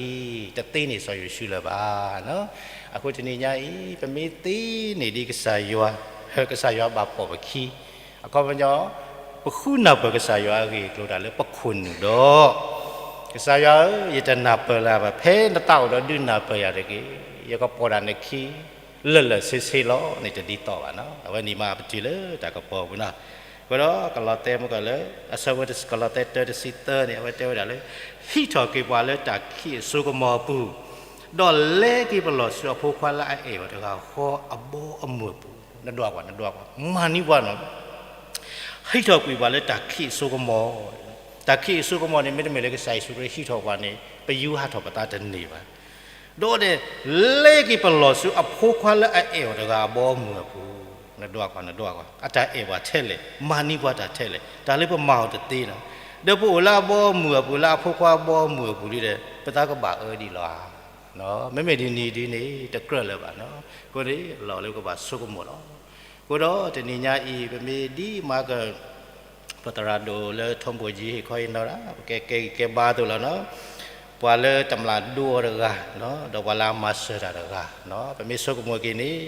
တသ့န့ၢ်စီၤယိၤၡူလၢၤဘၣ်နီၤ, အဃိတနံၤညါအံၤ ပမ့ၢ်သ့န့ၢ်ဒ်ကစၢ်ယွၤ, ကစၢ်ယွၤဘၣ်ပိာ်ပခံ အခီပညီ, ပဃုနၢ်ပၢၢ်ကစၢ်ယွၤအဂ့ၢ်အကျိၤတၢ်လၢပခိၣ်နူာ်ဒီး, ကစၢ်ယွၤဧၢ, ယတနၢ်ပၢၢ်လၢၤဘၣ်, ဖဲနသးအိၣ်ဒီးဒုးနၢ်ပၢၢ်ယၤတဂ့ၤ, ယကပိာ်ဒၣ်နခံ လၢာ်လၢာ်ဆ့ဆ့လီၤန့ၣ် တဒ်သိးဘၣ်နီၤ. အဝဲန့ၣ်မးပတုၤလၢတၢ်ကပီၤပူၤနီၤ. အဃိဒီးကလီးသဲမုၢ်ကီၢ်လၢ အဆၢဖိကလီးသဲတၢတဆံသၢန့ၣ် အဝဲတဲဝဲဒၣ်လၢ ဟံးထီၣ်က့ၤပှၤလၢတၢ်ခံးအစိကမီၤအပူၤ, ဒီးလဲၤက့ၤပလီၢ်ဆူအဖိခွါလၢအအဲၣ်အီၤတဂၤဃီအဘီအမုၢ်အပူၤ, နဒွးကွၢ်, နဒွးကွၢ်, မၤန့ၢ်ပှၤနီၤ ဟံးထီၣ်ကွံာ်ပှၤလၢတၢ်ခံးအစိကမီၤ, တၢ်ခံးအစိကမီၤန့ၣ် မ့တမ့ၢ်လၢကစၢ်ယ့ၣ်ၡူးခရံာ်ဟံးထီၣ်ပှၤန့ၣ် ပယူးဟးထီၣ်ပသးတန့ၢ်ဘၣ်. ဒီးန့ၣ် လဲၤက့ၤပလီၢ်ဆူအဖိခွါလၢအအဲၣ်အီၤတဂၤအဘီအမုၢ်အပူၤ, နဒွးကွၢ်, နဒွးကွၢ်, အတၢ်အဲၣ်ပှၤထဲလဲၣ်, မၤန့ၢ်ပှၤတၢ်ထဲလဲၣ်, တၢ်လၢပမၤအီၤတသ့နီၤ. ဒီးပအိၣ်လၢအဘီအမုၢ်အပူၤ လၢအဖိခွါအဘီအမုၢ်အပူၤလံဒီး ပသးကဘၣ်အၢဒ်လီၤဧါ. မ့မ့ၢ်ဒ်န့ၣ်ဒ်န့ၣ် တကြၢးလၢၤဘၣ်နီၤ. အဃိန့ၣ် လီၤလၢပကဘၣ်ဆိကမိၣ်လီၤ. အဃိဒီးတနံၤညါအံၤ ပမ့ၢ်ဒ်မၤက ပသရၣ်ဒိၣ်လၢထီဘိၣ်ကၠံဟ့ၣ်ခီဟ့ၣ်နီၤဒၣ် ပကဲကဲဂံၢ်ကဲဘါအသိးလီၤနီၤ. ပှၤလၢတမျၢ်ဒိအီၤတဂၤ, ဒီးပှၤလၢအမၤစၢၤတၢ်တဂၤ, ပမ့ၢ်ဆိကမိၣ်က့ၤန့ၣ်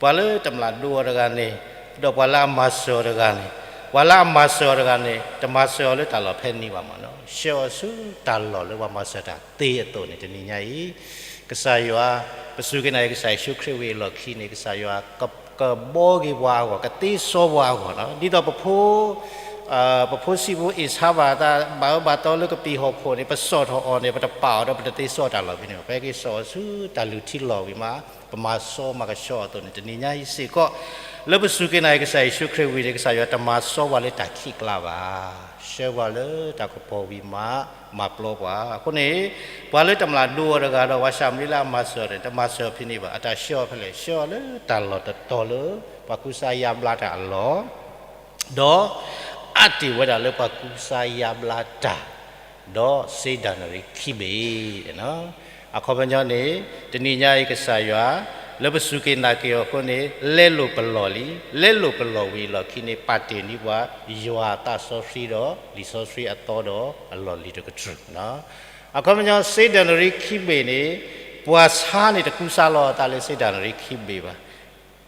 ပှၤလၢတမျၢ်ဒိအီၤတဂၤန့ၣ်, ဒီးပှၤလၢအမၤစၢၤအီၤတဂၤန့ၣ်, ပှၤလၢအမၤစၢၤအီၤတဂၤန့ၣ် တမၤစၢၤအီၤလၢတၢ်လီၢ်ဖဲန့ၣ်ဘၣ်မးနီၤ. ဆှၢအီၤဆူတၢ်လီၢ်လၢပှၤမၤစၢၤတၢ်သ့အသိးန့ၣ် တနံၤညါအံၤ ကစၢ်ယွၤ ပစူၢ်က့ၤနာ်က့ၤကစၢ်ယ့ၣ်ၡူးခရံာ်ဝံၤအလီၢ်ခံန့ၣ် ကစၢ်ယွၤ ကဘှီက့ၤပှၤအဂီၢ်, ကသ့စီပှၤအဂီၢ်နီၤ. ဒ်သိးပဖိ ပဖိဆံးဖိအ့ၣ်ဆါဘၣ်အသး ဘၣ်အၢဘၣ်သီလၢကပံာ်ဟီၣ်ခိၣ်န့ၣ် ပစိာ်ထီၣ်အီၤန့ၣ် ပတပာ်အီၤဒီးပတသ့စီတၢ်လီၢ်ဖဲန့ၣ်ဘၣ်. ပဟဲက့ၤစိာ်အီၤဆူတၢ်လုၢ်ထံလီၢ်ဝံၤမး ပမၤစီမၤကဆှီအသိးန့ၣ် တနံၤညါအံၤစ့ၢ်ကီး လၢပစူၢ်က့ၤနာ်က့ၤကစၢ်ယ့ၣ်ၡူးခရံာ်ဝံၤန့ၣ် ကစၢ်ယွၤတမၤစီပှၤလၢတၢ်ခံးကျါဘၣ်. ဆှၢပှၤလၢတၢ်ကပီၤဝံၤမး မၤပျီပှၤ. အဃိန့ၣ် ပှၤလၢတမျၢ်ဒိအီၤတဂၤဒီး ပှၤၡၤမရံလၢအမၤစၢၤန့ၣ် တမၤစၢၤအီၤဖဲန့ၣ်ဘၣ်. အတၢ်ဆှၢအီၤဖဲလဲၣ်, ဆှၢအီၤလၢတၢ်လီၢ်တတီၤလၢ ပှၤကူစါယါဘျါတၢ်အလီၢ် ဒီးအါတ့ၢ်ဝဲဒၣ်လၢပှၤကူစါယါဘျါတၢ်, ဒီးစ့ဒၤနရံခံဘ့ၣ်. အခီပညီန့ၣ် တနံၤညါအံၤကစၢ်ယွၤ လၢပစူၢ်က့ၤနာ်က့ၤအီၤအဃိန့ၣ် လဲလိာ်ပလီၢ်လံ, လဲလိာ်ပလီၢ်ဝံၤအလီၢ်ခံန့ၣ် ပာ်တ့ၢ်န့ၢ်ပှၤ ယွၤအသးစီဆှံဒီး လံာ်စီဆှံအသီဒီးအလီၢ်လံၤတကတြူၢ်. အခီပညီ စ့ဒၤနရံခံဘ့ၣ်န့ၣ် ပှၤဆါန့ၣ်တကူစါလီၤအသးလၢစ့ဒၤနရံခံဘ့ၣ်ဘၣ်.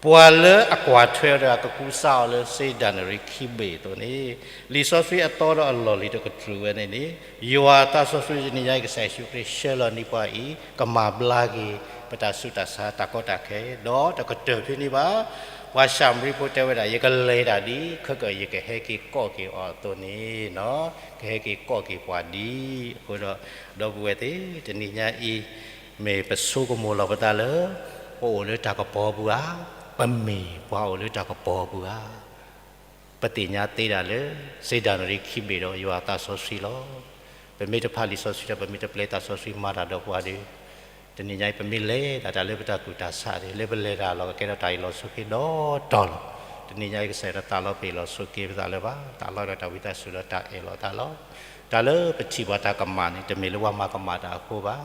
ပှၤလၢအကွၢ်ထွဲဒီးကကူစါအီၤလၢစ့ဒၤနရံခံဘ့ၣ်အသိးန့ၣ် လံာ်စီဆှံအသီဒီးအလီၢ်လံၤတကတြူၢ်ဝဲန့ၣ်န့ၣ် ယွၤအသးစီဆှံတနံၤညါအံၤ ကစၢ်ယ့ၣ်ၡူးခရံာ်ဆှၢလီၤန့ၢ်ပှၤအံၤ ကမၤဘျါက့ၤ ပတၢ်ဆူးတၢ်ဆါတၢ်ကီတၢ်ခဲ ဒီးတကတၢၢ်ဖဲန့ၣ်ဘၣ်. ပှၤၡၤမရံဖိတဲဝဲဒၣ် ယကလဲၤတၢ်ဒ် ခဲကၢၣ်ယကဟဲက့ၤကိးက့ၤအီၤအသိးန့ၣ် ကဟဲက့ၤကိးက့ၤပှၤဒ်. အဃိဒီး ဒီပုၢ်ဝဲၢ်သ့ၣ် တနံၤညါအံၤ မ့ၢ်ပဆိကမိၣ်လီၤပသးလၢ ပအိၣ်လၢတၢ်ကပီၤပူၤဧါ, ပမ့ၢ်ပှၤအိၣ်လၢတၢ်ကပီၤပူၤဧါ. ပသ့ၣ်ညါသ့ဒၣ်လၢ စ့ဒၤနရံခံဘ့ၣ်ဒီးယွၤအသးစီဆှံလီၤ. ပမ့ၢ်တဖးလံာ်စီဆှံဒီး ပမ့ၢ်တပျဲသးစီဆှံမၤတၢ်ဒီးပှၤဒီး တနံၤညါအံၤ ပမ့ၢ်လဲၤတၢ်တၢ်လၢပတၢ်ကူၣ်တၢ်ဆးဒီး လၢပလဲၤတၢ်လီၢ်ကကဲထီၣ်တၢ်အ့ၣ်လိာ်ဆိးက့ဒီးတီၤလီၤ. တနံၤညါအံၤ ကစၢ်ယွၤတသးလီပအ့ၣ်လိာ်ဆိးက့ပသးလၢၤဘၣ်. သးလီဒီးတၢ်ဝံသးစူၤဒီးတၢ်အဲၣ်လီၤသးလီၤ. တၢ်လၢပထံၣ်ပှၤတၢ်ကမၣ်န့ၣ် တမ့ၢ်လၢပှၤမၤကမၣ်တၢ်အဃိဘၣ်.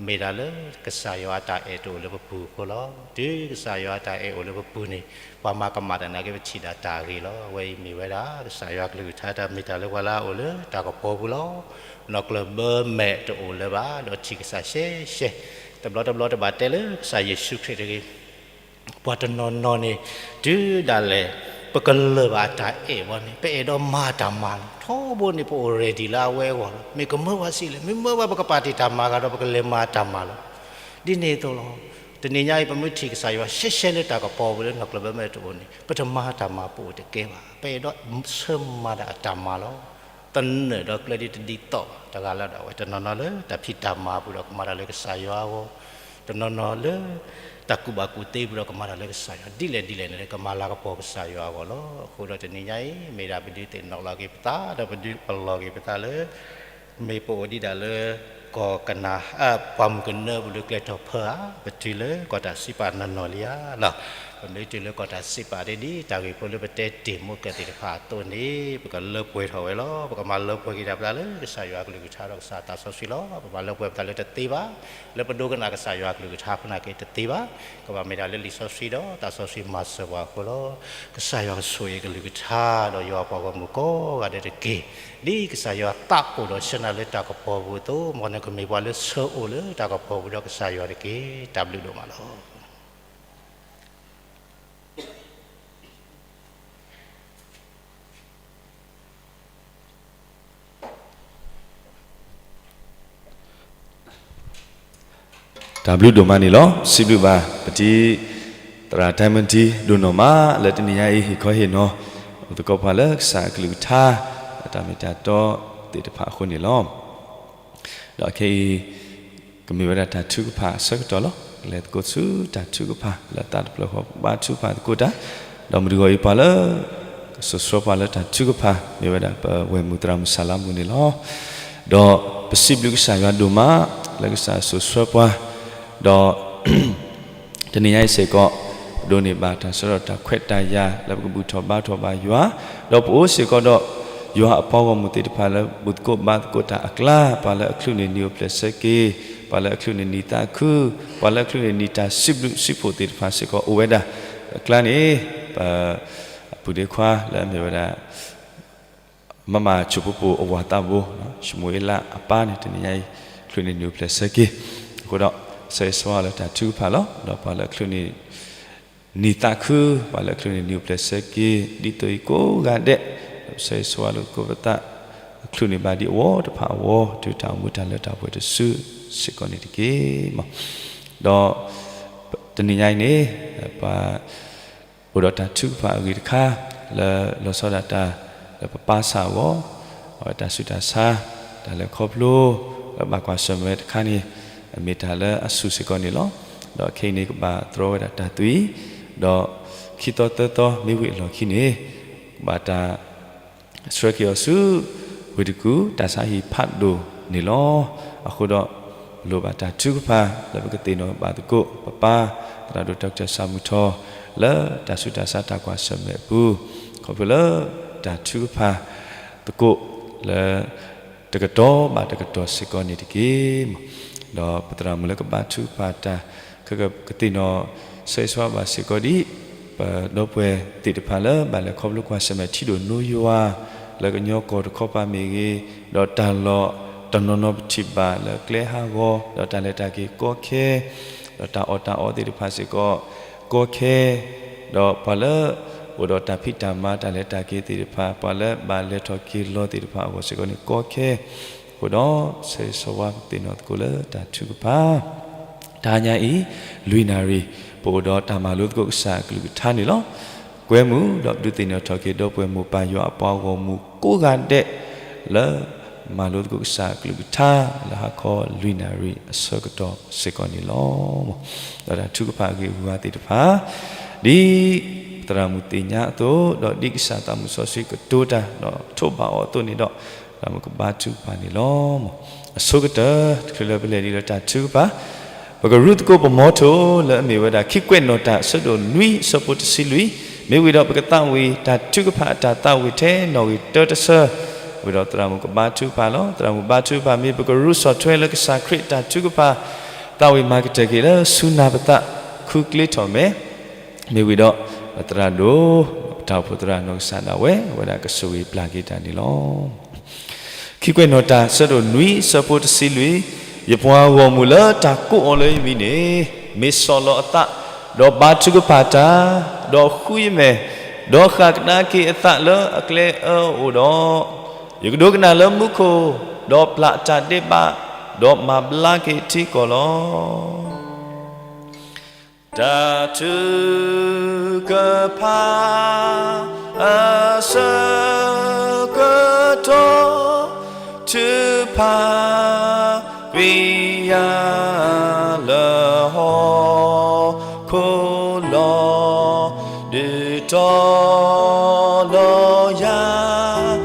မ့ၢ်တၢ်လၢကစၢ်ယွၤအတၢ်အဲၣ်တအိၣ်လၢပပူၤအဃိလီၤ. တုၤကစၢ်ယွၤအတၢ်အဲၣ်အိၣ်လၢပပူၤန့ၣ် ပှၤမၤကမၣ်တၢ်နာ်က့ ပထံၣ်ဒၣ်တၢ်အဂ့ၤလီၤ. အဝဲအံၤမ့ၢ်ဝဲဒၣ် ကစၢ်ယွၤကလုၢ်ကထါတၢ်မ့ၢ်တၢ်လၢပှၤလၢအအိၣ်လၢတၢ်ကပီၤပူၤလီၤ. နီၢ်ကျၢၢ်ဘၢမဲာ်တအိၣ်လၢၤဘၣ် ဒီးထံၣ်ကစၢ်ရှဲရှဲ. တဘျီတဘျီတဘၣ်တဲလၢကစၢ်ယ့ၣ်ၡူးခရံာ်တဂ့ၤ ပှၤတနီၤနီၤန့ၣ် တုၤဒၣ်လဲာ် ပကလၢၢ်ဘၣ်အတၢ်အဲၣ်ဝဲန့ၣ် ပအဲၣ်ဒိးမၤတၢ်မၤလီၤ. ထီဘိန့ၣ် ပအိၣ် ready လၢအဝဲအဂီၢ်လီၤ. မ့ၢ်ကမၢပှၤဆံးလဲၣ်, မ့ၢ်မၢပှၤ ပကပာ်တ့ၢ်တၢ်မၤဂၤဒီး ပကလဲၤမၤတၢ်မၤလီၤ. ဒ်န့ၣ်အသိးလီၤ. တနံၤညါအံၤ ပမ့ၢ်ထံၣ်ကစၢ်ယွၤရှဲရှဲလၢတၢ်ကပီၤပူၤလၢနီၢ်ကျၢၢ်ဘၢမဲာ်တအိၣ်န့ၣ် ပတမၤတၢ်မၤပအိၣ်တကဲဘၣ်. ပအဲၣ်ဒိးဆၢမၤဒၣ်အတၢ်မၤလီၤ. သနၢၣ်ဒီးကျဲဒ်တဒ်သိးဘၣ် တဂၤလၢ်ဒၣ်ဝဲ တနီၤနီၤလၢတၢ်ဖံးတၢ်မၤပူၤဒီးကမၤတၢ်လၢကစၢ်ယွၤအဂီၢ်, တနီၤနီၤလၢ တၢ်ကူၣ်ဘၣ်ကူၣ်သ့ပူၤဒီးကမၤတၢ်လၢကစၢ်ယွၤ, ဒ်လဲၣ်ဒ်လဲၣ်န့ၣ် ကမၤလၤကပီၤကစၢ်ယွၤအဂီၢ်လီၤ. အဃိဒီးတနံၤညါအံၤ မ့ၢ်ဒၣ်ပဒုးသ့ၣ်နီၣ်လီၤက့ၤပသး ဒီးပဒုးပလီၢ်က့ၤပသးလၢ မ့ၢ်ပအိၣ်ဒံးဒၣ်လၢ ကီၢ်ကနၤ, ပှၢ်မုၢ်ကနၢပူၤလၢကျဲထီၣ်ဖၢဧါ, ပတုၤလၢကီၢ်တၢ်စံးပာ်နီၢ်နီၢ်လံဧါ. ပမ့ၢ်တုၤလၢကီၢ်တၢ်စံးပာ်ဒ် တၢ်ဂ့ၢ်ဖိလၢပတဲတ့ၢ်မူကၢၢ်သ့ၣ်တဖၣ်အသိးန့ၣ် ပကလၢပှဲၤထီၣ်ဝဲလီၤ. ပကမၤလၢပှဲၤက့ၤတၢ်ပသးလၢကစၢ်ယွၤအကလုၢ်ကထါဒီးကစၢ်သးစီဆှံလီၤ. ပမၤလၢပှဲၤပသးလၢတသ့ဘၣ်, လၢပဒိကနၣ်ကစၢ်ယွၤအကလုၢ်ကထါအဃိသနာ်က့တသ့ဘၣ်. ကဘၣ်မ့ၢ်ဒၣ်လၢလံာ်စီဆှံဒီးသးစီဆှံမၤစၢၤပှၤအဃိလီၤ. ကစၢ်ယွၤကဆိၣ်ဂ့ၤအကလုၢ်ကထါဒီးယွၤအပှၤဂီၢ်မုၢ်ကိးဂၤဒဲးတက့ၢ်. ဒ်ကစၢ်ယွၤသးအိၣ်ဒီးဆှၢနၤလၢတၢ်ကပီၤပူၤအသိး မ်နကမ့ၢ်ပှၤလၢဆၢအိၣ်လၢတၢ်ကပီၤပူၤဒီးကစၢ်ယွၤတက့ၢ်. တၢ်ဘျုးဒိၣ်မးလီၤ. တၢ်ဘျုးဒိၣ်မးန့ၣ်လီၤ. စံးဘျုးဘၣ်ပတံၤ သရၣ် Timothy ဒိၣ်နီၢ်မး လၢတနံၤညါအံၤ ဟ့ၣ်ခီဟ့ၣ်နီၤ အိၣ်သကိးပှၤလၢကစၢ်အကလုၢ်ကထါ အတၢ်မ့ၢ်တၢ်တီသ့ၣ်တဖၣ်အဃိန့ၣ်လီၤ. ဒီးခဲအံၤ ကမ့ၢ်ဝဲဒၣ်တၢ်ထုကဖၣ်အဆၢကတီၢ်လီၤ. လဲၤသကိးဆူတၢ်ထုကဖၣ်လၢသးတဖျၢၣ်ဃီ ပဘါထုကဖၣ်သကိးတၢ်, ဒီးမုၢ်တဂီၤအံၤပှၤလၢ ကစိာ်ဆှၢပှၤလၢတၢ်ထုကဖၣ် မ့ၢ်ဝဲဒၣ်ပဝဲၢ်မုၢ်သရၣ်မုၢ်ဆၣ်လါမူန့ၣ်လီၤ. ဒီးပစံးဘျုးကစၢ်ယွၤဒိၣ်မး လၢကစၢ်စိာ်ဆှၢပှၤ, ဒီး တနံၤညါအံၤစ့ၢ်ကီး ပဒိးန့ၢ်ဘၣ်တၢ်ဆၢကတီၢ်တၢ်ခွဲးတၢ်ယာ် လၢပကဘူၣ်ထီၣ်ဘါထီၣ်ဘၣ်ယွၤ, ဒီးပအိၣ်စ့ၢ်ကီးဒီး ယွၤအပှၤဂီၢ်မုၢ်သ့ၣ်တဖၣ်လၢဘူၣ်သကိးဘါသကိးတၢ်အကျါ, ပှၤလၢအချုးန့ၢ်နံၤအိၣ်ဖျဲၣ်ဆၢက့ၤ, ပှၤလၢအချုးန့ၢ်နံၤသးခု, ပှၤလၢအချုးန့ၢ်နံၤတၢ်စံးဘျုးစံးဖှိၣ်သ့ၣ်တဖၣ်စ့ၢ်ကီးအိၣ်ဝဲဒၣ်အကျါန့ၣ်, ပ အပုၢ်ဒ့ခွါလၢအမ့ၢ်ဝဲဒၣ် မမၤဆိၣ်ဖိပိၢ်အဝၤသးဘိ, ၡမူၤအ့လးအပၢ်န့ၣ် တနံၤညါအံၤ ချုးန့ၢ်နံၤအိၣ်ဖျဲၣ်ဆၢက့ၤ, အဃိဒီး ဆၢဂ့ၤဆၢဝါလၢတၢ်ထုကဖၣ်လီၤ. ဒီးပှၤလၢအချုးန့ၢ် နံၤသးခု, ပှၤလၢအချုးန့ၢ်နံၤအိၣ်ဖျဲၣ်ဆၢက့ၤ ဒ်သိးအံၤကိးဂၤဒဲး, ဆၢဂ့ၤဆၢဝါလိာ်သကိးပသး, ချုးန့ၢ်ဘၣ်ဒ်အဝီတဖၣ်အဂီၢ် တုၤတၢ်အိၣ်မူတၢ်လၢတၢ်ပှဲၤတစုစ့ၢ်ကီးန့ၣ်တက့ၢ်. ဒီး တနံၤညါအံၤန့ၣ် ပှၤ အိၣ်ဒီးတၢ်ထုကဖၣ်အဂ့ၢ်တခါ လၢလီၤဆီဒၣ်တၢ် လၢပပၢ်ဆၣ်အဂီၢ်, အဝဲတၢ်ဆူးတၢ်ဆါ, တၢ်လဲၤခီဖျိ လၢဘၣ်ကွၢ်ဆၢၣ်မဲာ်တခါန့ၣ် အမ့ၢ်တၢ်လၢအဆူၣ်စ့ၢ်ကီးန့ၣ်လီၤ. ဒီးခဲအံၤန့ၣ် ကဘၣ်တြီဝဲဒၣ်တၢ်သွံၣ်, ဒီးခံသီသၢသီမ့ၢ်ဝံၤအလီၢ်ခံန့ၣ် ကဘၣ်တၢ် ဆှၢက့ၤအီၤဆူ ဝ့ၢ်တကူၣ် တၢ်ဆါဟံၣ်ဖးဒိၣ်န့ၣ်လီၤ. အဃိဒီး ပလိၣ်ဘၣ်တၢ်ထုကဖၣ် လၢပကသ့ၣ်နီၣ်ဘၣ်သကိး ပပၢ် သရၣ်ဒိၣ် Doctor ဆၣ်မုၢ်ထီၣ် လၢတၢ်ဆူးတၢ်ဆါတၢ်ကွၢ်ဆၢၣ်မဲာ်အပူၤ, ခီဖျိလၢတၢ်ထုကဖၣ်သကိးလၢ တကတီၢ်ဘၣ်တကတီၢ်စ့ၢ်ကီးန့ၣ်တက့ၢ်. ဒီးပသရၣ်မုၣ်လၢကဘါထုကဖၣ်တၢ် ခဲကသ့ၣ်နီၣ် ဆၢဂ့ၤဆၢဝါဘၣ်စ့ၢ်ကီးဒ် ပဒီပုၢ်ဝဲၢ်သ့ၣ်တဖၣ်လၢ ဘၣ်လဲၤခီဖျိကွၢ်ဆၢၣ်မဲာ်ထံဒိၣ်နိယွၤ လၢကညီကီၢ်တခီပၤမ့ၢ်ဂ့ၤ, ဒီးတၢ်လီၢ်တနီၤနီၤပထံၣ်ဘၣ်လၢကျဲဟးဂီၤ, ဒီးတၢ်လဲၤတၢ်က့ၤကီခဲ, ဒီးတၢ်အီၣ်တၢ်အီသ့ၣ်တဖၣ်စ့ၢ်ကီး ကီခဲ, ဒီးပှၤလၢ အိၣ်ဒီးတၢ်ဖံးတၢ်မၤတၢ်လဲၤတၢ်က့ၤသ့ၣ်တဖၣ်, ပှၤလၢဘၣ်လဲၤထီၣ်က့ၤလီၤသ့ၣ်တဖၣ်အဂီၢ်စ့ၢ်ကီးန့ၣ် ကီခဲ, အဃိဒီး ဆၢဂ့ၤဆၢဝါသ့ၣ်နီၣ်သကိးလၢတၢ်ထုကဖၣ် တဟါညါအံၤ လွံၢ်နၣ်ရံၣ် ပအိၣ်ဒီးတၢ်မၤလိသကိးကစၢ်အကလုၢ်ကထါန့ၣ်လီၤ. ကွဲမုာ်ဒီးဒုးသ့ၣ်နီၣ်ထီၣ်က့ၤ ဒီပုၢ်ဝဲၢ်မိၢ်ပၢ်ယွၤအပှၤဂီၢ်မုၢ်ကိးဂၤဒဲး လၢမၤလိသကိးကစၢ်အကလုၢ်ကထါ လၢဟါခီလွံၢ်နၣ်ရံၣ်အဆၢကတီၢ်စ့ၢ်ကီးန့ၣ်လီၤ. ဒီးတၢ်ထုကဖၣ်အဂ့ၢ်အဝီသ့ၣ်တဖၣ် ဒ်ပသရၣ်မုၣ်သ့ၣ်ညါအသိး, ဒီးဒ်ကစၢ်သးမုၣ်စီဆှံကတိၤတၢ် ဒီးထိးဘၣ်အီၤအသိးန့ၣ်ဒီး သရၣ်မုၣ်ကဘါထုကဖၣ်န့ၣ်လီၤ. အဆိကတၢၢ် တချုးလၢပလဲၤဒံးလၢတၢ်ထုကဖၣ် ပကရူသကိးပမီထိ လၢအမ့ၢ်ဝဲဒၣ် ခံကွဲးနီၣ်တၢ် အဆၢဒိၣ်နွံ အဆၢဖိတဆံလွံၢ်, မ့ၢ်ဝံၤဒီးပကသးဝံၣ်တၢ်ထုကဖၣ်အတၢ်သးဝံၣ်ထဲနီၣ်ဂံၢ်တၢတဆၢ, ဝံၤဒီးသရၣ်မုၣ်ကဘါထုကဖၣ်လီၤ. သရၣ်မုၣ်ဘါထုကဖၣ် မ့ၢ်ပကရူစီၣ်ထွဲလၢကစၢ်ခရံာ်အတၢ်ထုကဖၣ် သးဝံၣ်မၤကတၢၢ်က့ၤလၢဆူနၢ်ပသး ခူကျ့ထီၣ်မဲာ် မ့ၢ်ဝံၤဒီး ပသရၣ်ဒိၣ် ပတၢ်အိၣ်ဖှိၣ်သရၣ်နီၢ်ကစၢ်ဒၣ်ဝဲ အဝဲဒၣ်ကဆိၣ်ဂ့ၤပျၢ်က့ၤတၢ်န့ၣ်လီၤ. ခံကွဲးနီၣ်တၢ် အဆၢဒိၣ်နွံ အဆၢဖိတဆံလွံၢ်, ယပှၤဂီၢ်မုၢ်လၢတၢ်ကိးအီၤလၢယမံၤန့ၣ် မ့ၢ်ဆီၣ်လီၤအသး, ဒီးဘါထုကဖၣ်တၢ်, ဒီးဃုယမဲာ်, ဒီးဃၣ်ကဒါက့ၤအသးလၢအကျဲအၢအအိၣ်ဒီး, ယကဒိကနၣ်လၢမူခိၣ်, ဒီးပျၢ်အတၢ်ဒဲးဘး, ဒီးမၤဘျါက့ၤထံကီၢ်လီၤ. တၢ်ထုကဖၣ်အဆၢကတီၢ် ထုကဖၣ်ကွံာ်ယၤလၢဟီၣ်ခိၣ်လီၤ, ဒုးတီၤလီၤယၤ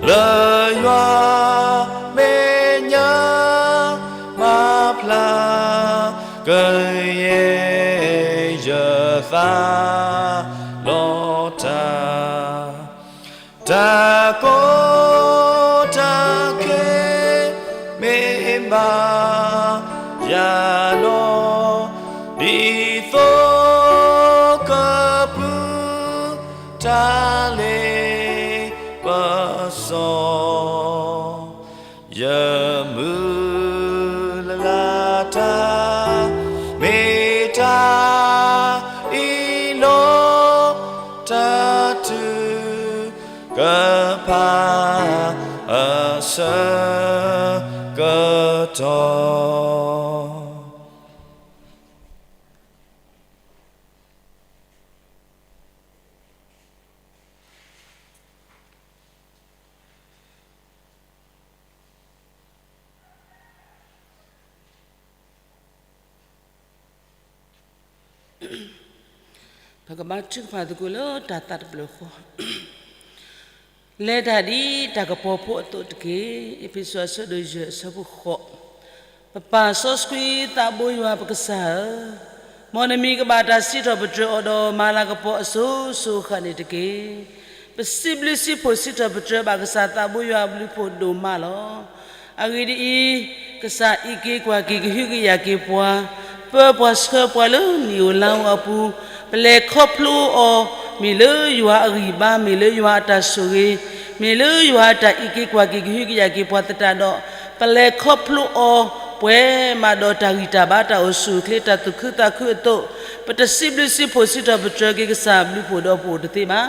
လၢယွၤမဲာ်ညါ မၤဖျါ ကယဲၢ်ယသးလီၤတၢ်, တၢ်ကီတၢ်ခဲ မ့ၢ်ဘၣ်ယၤလီၤ, ဒ်သိးကပုၢ်တၢ်လ့ပစီ ယမုၢ်လၢ်လၢ်တၢ် မ့ၢ်တၢ်အံၤလီၤ, တၢ်ထုကဖၣ်အဆၢကတီၢ်. ပကဘါထုကဖၣ်သကိးလၢတၢ်သးတဖျၢၣ်ဃီ, လဲၤတၢ်ဒ်တၢ်ကပီၤဖိအသိးတက့ၢ်. အ့းဖ့းစူး အဆၢဒိၣ်ယဲၢ် အဆၢဖိဃိး. ပပၢ်စီဆှံသးဘိယွၤပကစၢ်ဧၢ, မ်နမံၤကဘၣ်တၢ်စံးထီၣ်ပတြၢၤအီၤဒီးမၤလၤကပီၤအစိၤစိၤအဃၣ်န့ၣ်တက့ၢ်. ပစံးဘျုးစံးဖှိၣ်စံးထီၣ်ပတြၢၤဘၣ်ကစၢ်သးဘိယွၤအဘျုးအဖှိၣ်ဒိၣ်မးလီၤ. အဂ့ၢ်ဒ်အံၤ, ကစၢ်အံးက့ၤကွၢ်က့ၤကဟုကယာ်က့ၤပှၤ, ပၢပှၤဆှၢပှၤလၢနံၣ်ဧိၤလါဧိၤအပူၤ, ပလဲၤခီဖျိအီၤ, မ့ၢ်လၢယွၤအဂံၢ်ဘါ, မ့ၢ်လၢယွၤအတၢ်ဆိၣ်ဂ့ၤ, မ့ၢ်လၢယွၤအတၢ်အံးက့ၤကွၢ်က့ၤကဟုကယာ်က့ၤပှၤသတးဒီး, ပလဲၤခီဖျိအီၤ, ပှဲၤမးဒီးတၢ်ဂံၢ်တၢ်ဘါ တၢ်အိၣ်ဆူၣ်အိၣ်ချ့ တၢ်သူၣ်ခုသးခုအသိး, ပတစံးဘျုးစံးဖှိၣ်စံးထီၣ်ပတြၢၤက့ၤကစၢ်အဘျုးအဖှိၣ်ဒီးပအိၣ်တသ့ဘၣ်.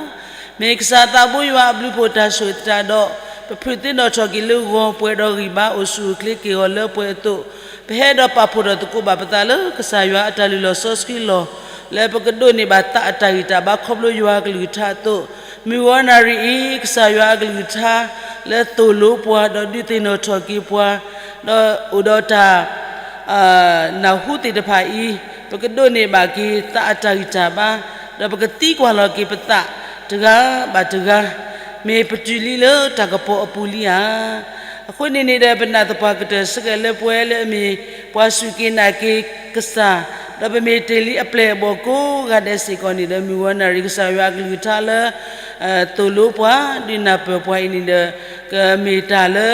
မ့ၢ်ကစၢ်သးဘိယွၤအဘျုးအဖှိၣ်တၢ်ဆိၣ်ဂ့ၤသတးဒီး, ပဖုးသ့ၣ်နီၣ်ထီၣ်က့ၤလၢဂီၤပှဲၤဒီးဂံၢ်ဘါအိၣ်ဆူၣ်အိၣ်ချ့က့ၤအီၤလၢပှဲၤအသိး, ပဟဲဒီးပာ်ဖှိၣ်ထီၣ်သကိးဘၣ်ပသးလၢကစၢ်ယွၤအတၢ်လုၢ်လီၢ်စီဆှံလီၢ်, လၢပကဒိးန့ၢ်ဘၣ်သးအတၢ်ဂံၢ်တၢ်ဘါခီဖျိယွၤအကလုၢ်ကထါအသိး, မုၢ်ဂီၤနၣ်ရံၣ်အံၤ ကစၢ်ယွၤအကလုၢ်ကထါ လၢသိၣ်လိပှၤ ဒီးဒုးသ့ၣ်နီၣ်ထီၣ်က့ၤပှၤ, ဒီးအိၣ်ဒီးတၢ် နၢ်ဟူသ့ၣ်တဖၣ်အံၤ, ပကဒိးန့ၢ်ဘၣ်က့ၤသးအတၢ်ဂံၢ်တၢ်ဘါ, ဒီးပကသံကွၢ်လီၤက့ၤပသးတဂၤဘၣ်တဂၤ, မ့ၢ်ပတုၤလံလၢတၢ်ကပီၤအပူၤလံဧါ. အဃိန့ၣ်န့ၣ်ဒီး ပနာ်သပှၢ်ကတၢၢ်စ့ၢ်ကီးလၢပဝဲလၢအမ့ၢ်ပှၤစူၢ်က့ၤနာ်က့ၤကစၢ်, ဒီးပမ့ၢ်တ့ၢ်လံအပျဲၢ်အဘီၣ်ကိးဂၤဒဲးစ့ၢ်ကီးန့ၣ်ဒီး မုၢ်ဂီၤနၣ်ရံၣ်ကစၢ်ယွၤအကလုၢ်ကထါလၢ သိၣ်လိပှၤ ဒုးနၢ်ပၢၢ်ပှၤအံၤန့ၣ်ဒီး ကမ့ၢ်တၢ်လၢ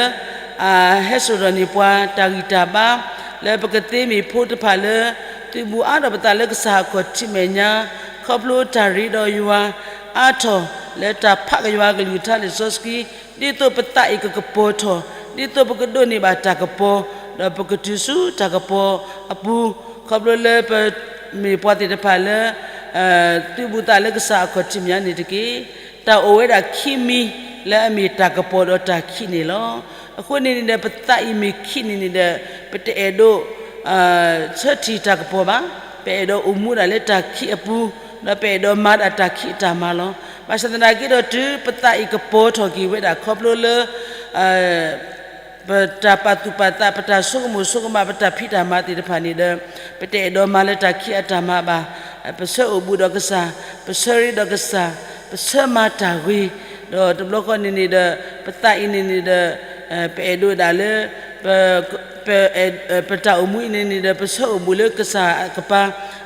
ဟဲစိာ်ထီၣ်န့ၢ်ပှၤတၢ်ဂံၢ်တၢ်ဘါ, လၢပကသ့မ့ၢ်ဖိတဖၣ်လၢ သုးဘူးအါထီၣ်ပသးလၢကစၢ်အခီၣ်ထံးမဲာ်ညါ, ခီဖျိတၢ်ရ့ဒီးယွၤအါထီၣ် လၢတၢ်ဖးကယွၤအကလုၢ်ကထါလံာ်စီဆှံ, ဒ်သိးပသးအံၤကကပီၤထီၣ်, ဒ်သိးပကဒိးန့ၢ်ဘၣ်တၢ်ကပီၤ, ဒီးပကတုၤဆူတၢ်ကပီၤအပူၤ, ခီဖျိလၢပမ့ၢ်ပှၤသ့ၣ်တဖၣ်လၢ သုးဘူးသးလၢကစၢ်အခီၣ်ထံးမဲာ်ညါန့ၣ်တက့ၢ်. တၢ်အိၣ်ဝဲဒၣ်ခံမံၤလၢအမ့ၢ်တၢ်ကပီၤဒီးတၢ်ခံးန့ၣ်လီၤ. အဃိန့ၣ်န့ၣ်ဒီး ပသးအံၤမ့ၢ်ခံးန့ၣ်န့ၣ်ဒီး ပတအဲၣ်ဒိး ဆၢထံၣ်တၢ်ကပီၤဘၣ်, ပအဲၣ်ဒိးအိၣ်မူဒၣ်လၢတၢ်ခံးအပူၤ, ဒီးပအဲၣ်ဒိးမၤဒၣ်တၢ်ခံးအတၢ်မၤလီၤ. ဘၣ်ဆၣ်သနာ်က့ဒီး တုၤပသးအံၤကပီၤထီၣ်က့ၤဝဲဒၣ်ခီဖျိလၢ ပတၢ်ပာ်သူၣ်ပာ်သး ပတၢ်ဆိကမိၣ်ဆိကမး ပတၢ်ဖံးတၢ်မၤသ့ၣ်တဖၣ်န့ၣ်ဒီး ပတအဲၣ်ဒိးမၤလၢတၢ်ခံးအတၢ်မၤဘၣ်. ပဆၢအိၣ်ဘူးဒီးကစၢ်, ပဆၢရ့ဒီးကစၢ်, ပဆၢမၤတၢ်ဂ့ၤ, ဒီးတဘျီဃီန့ၣ်န့ၣ်ဒီး ပသးအံၤန့ၣ်န့ၣ်ဒီး ပအဲၣ်ဒိးဒၣ်လၢ ပ ပ ပတၢ်အိၣ်မူအံၤန့ၣ်န့ၣ်ဒီး ပဆၢအိၣ်ဘူးလၢကစၢ်အကပၤ,